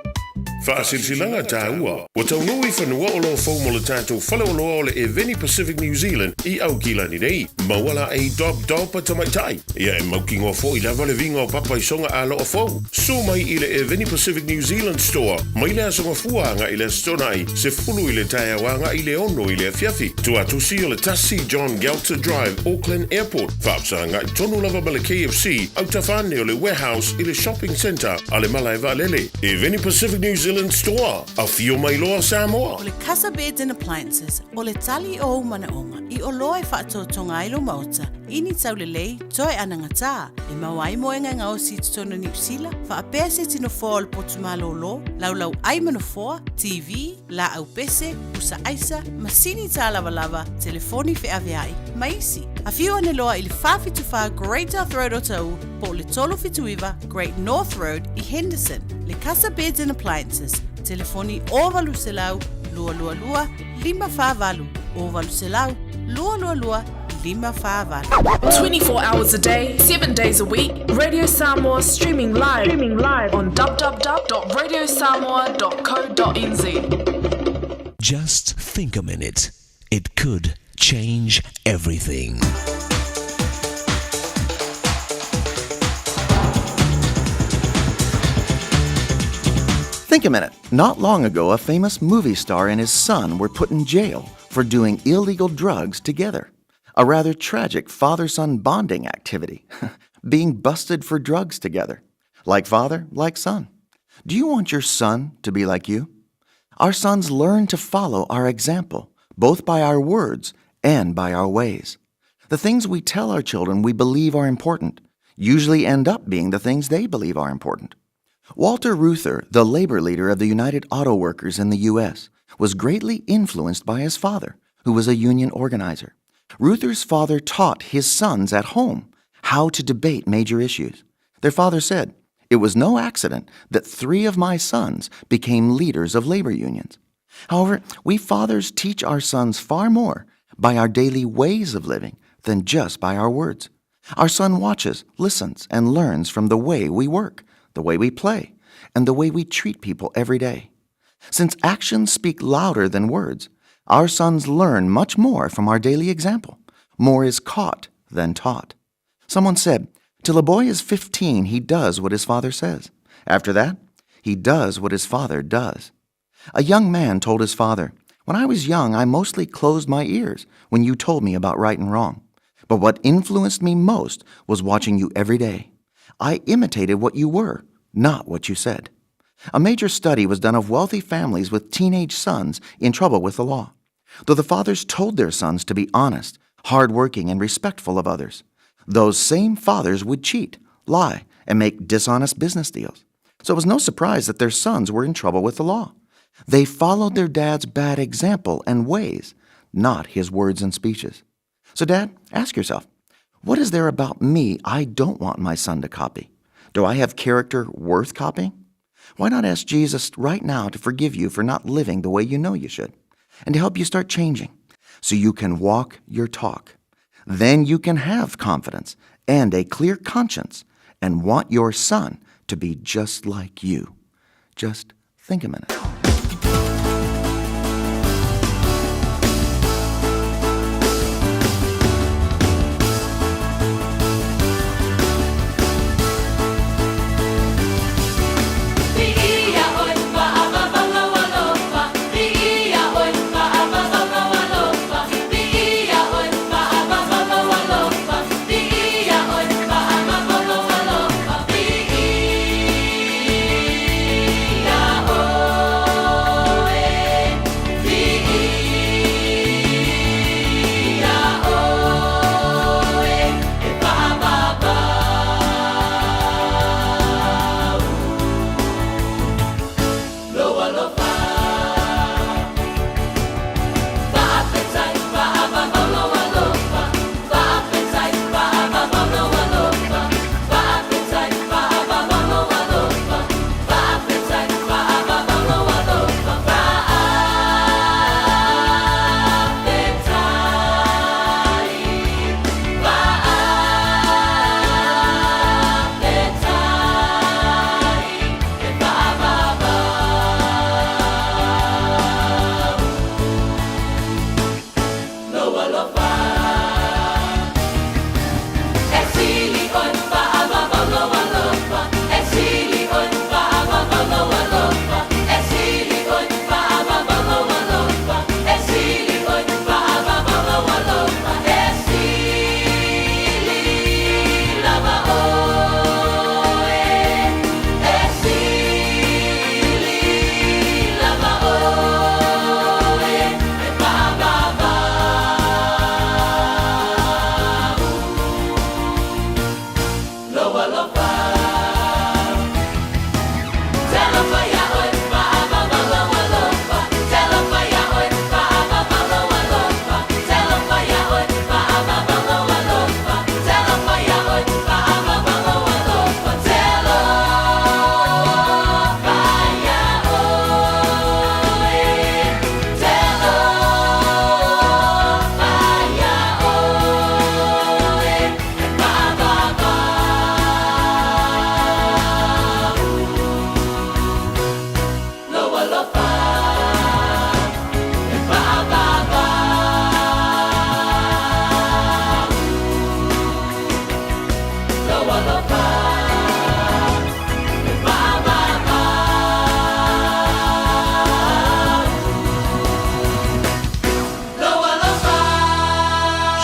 Faasilasilaga taua, ua taunuu i fanua o lo o fou mo le tatou faleoloa o le Eveni Pacific New Zealand i Aukilani nei. Maua la ei Dob Dob a tamaitai. Ia e mautinoa foi lava le viga o papa i soga aloa fou. Susu mai i le Eveni Pacific New Zealand Store mai le Aso Gafua agai i le Aso Toonai, 10 i le taeao agai i le 6 i le afiafi. Tuatusi o le 1 John Gelter Drive, Auckland Airport. Faafesagai tonu lava ma le KFC, autafa ane o le Warehouse i le Shopping Centre a le Malae Vaalele. Eveni Pacific New Zealand Store, afio mai loa Samoa! O le Casa Beds and Appliances, o le tali o ou manaoga i oloa e faatotoga ai lou maota, I ni taulelei, toe anagatā, e maua ai moega e gaosi i totonu o Niu Sila, faapea se tino foa o le potu malōlō, laulau ai ma nofoa, TV, lāʻau pese, pusa aisa, masini tālavalava, telefoni feaveai, ma isi. Afio ane loa i le 474 Great South Road o Taʻu po o le 379 Great North Road i Henderson. Le Casa Beds and Appliances, telefoni 0800 222 548, 0800 222 548. 24 hours a day, 7 days a week, Radio Samoa streaming live, streaming live on www.radiosamoa.co.nz. Just think a minute. It could change everything. Think a minute. Not long ago, a famous movie star and his son were put in jail for doing illegal drugs together. A rather tragic father son bonding activity, being busted for drugs together. Like father, like son. Do you want your son to be like you? Our sons learn to follow our example, both by our words and by our ways. The things we tell our children we believe are important usually end up being the things they believe are important. Walter Reuther, the labor leader of the United Auto Workers in the U.S., was greatly influenced by his father, who was a union organizer. Reuther's father taught his sons at home how to debate major issues. Their father said, It was no accident that three of my sons became leaders of labor unions. However, we fathers teach our sons far more by our daily ways of living than just by our words. Our son watches, listens, and learns from the way we work, the way we play, and the way we treat people every day. Since actions speak louder than words, our sons learn much more from our daily example. More is caught than taught. Someone said, Till a boy is 15, he does what his father says. After that, he does what his father does. A young man told his father, When I was young, I mostly closed my ears when you told me about right and wrong. But what influenced me most was watching you every day. I imitated what you were, not what you said. A major study was done of wealthy families with teenage sons in trouble with the law. Though the fathers told their sons to be honest, hardworking, and respectful of others, those same fathers would cheat, lie, and make dishonest business deals. So it was no surprise that their sons were in trouble with the law. They followed their dad's bad example and ways, not his words and speeches. So, Dad, ask yourself what is there about me I don't want my son to copy? Do I have character worth copying? Why not ask Jesus right now to forgive you for not living the way you know you should and to help you start changing? so you can walk your talk. Then you can have confidence and a clear conscience and want your son to be just like you. Just think a minute.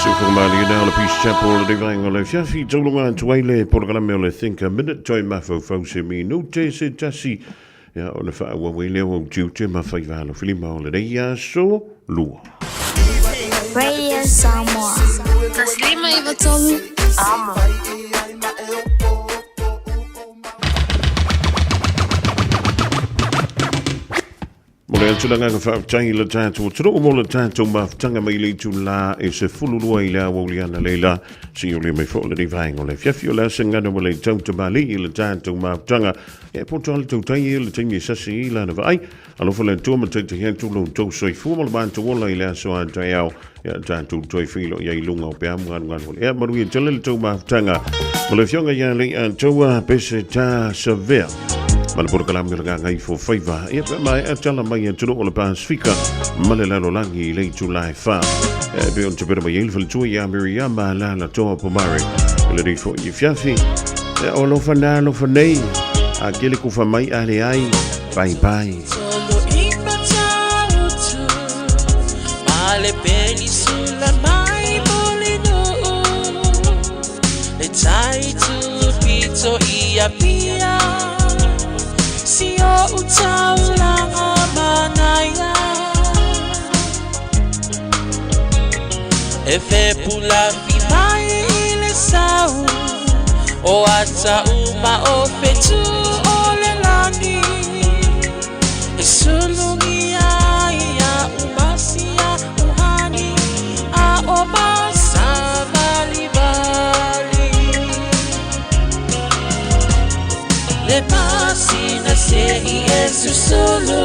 Sufumalie o le Peace Chapel le vaenga o le afiafi taulunga atu ai le polokalame o le Think a Minute toe mafaufau se minute se tasi ia ona faaauau ai lea o tiute ma faiva alofilima o lenei aso lua. Radio Samoa. Taslima iwa tolu. Amo. Mo le atu le agaga faafetai i le tatou atunuu mo le tatou mafutaga mai le itulā e 12 i le aoauli analeila seia mai foi o lenei vaega o le afiafi o le asa gana ua le tau tamalii i le tatou mafutaga e poto lava le tautai i le taimi e sasi ai lana vaai. Alofa le Atua ma taitahi atu lo outou soifua ma le matou ola i le aso a taeao ia tatou toe feiloai ai i luga o peamu galugalu o le ea. Manuia tele le tou mafutaga ma le afioga ia Lei'atoa Peseta Savea ma le polokalame o le Gagaifo Faiva. Ia pe maea tala mai atunuu o le Pasifika ma le lalolagi i le itula e fa. E pei ona tapena mai ai le faletua ia Miriama Lalatoa Pomare i lenei foi afiafi. E o alofa na alofa nei. A kele kufa mai a leai. Bye bye. E fepulafi mai i le sau o ata uma o fetu o le lani e sulugia ia umasia uhani a o masavalivali le masina se i e susulu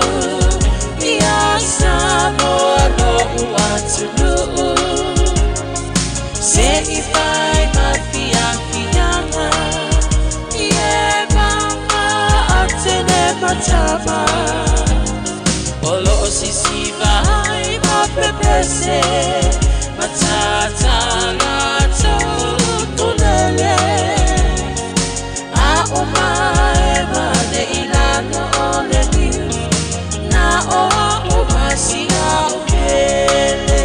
ia Samoa lo'u atunuu. o sisiva ai mapepese Matata latou tulele A o mae vale i lalo o le niu Na o a o masia o pele.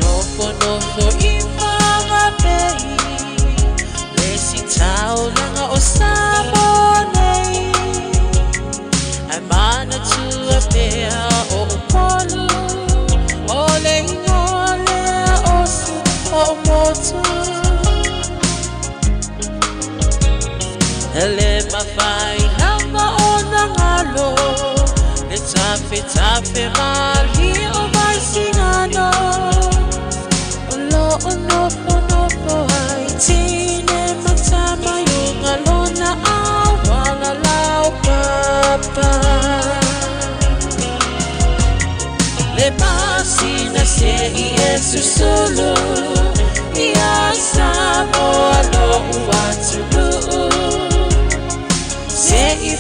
Nofo nofo i whangapei Le si taulaga o Samoa nei Ai manatua pea o Upolu O le ingoa lea o si o motu E le mafai lava ona galo Le tafetafe malie o Vaisigano O loo nofonofo ai tine ma tama i uga lona auala laupapa Le masina se'i e susulu Ia Samoa lo'u atunuu Se'i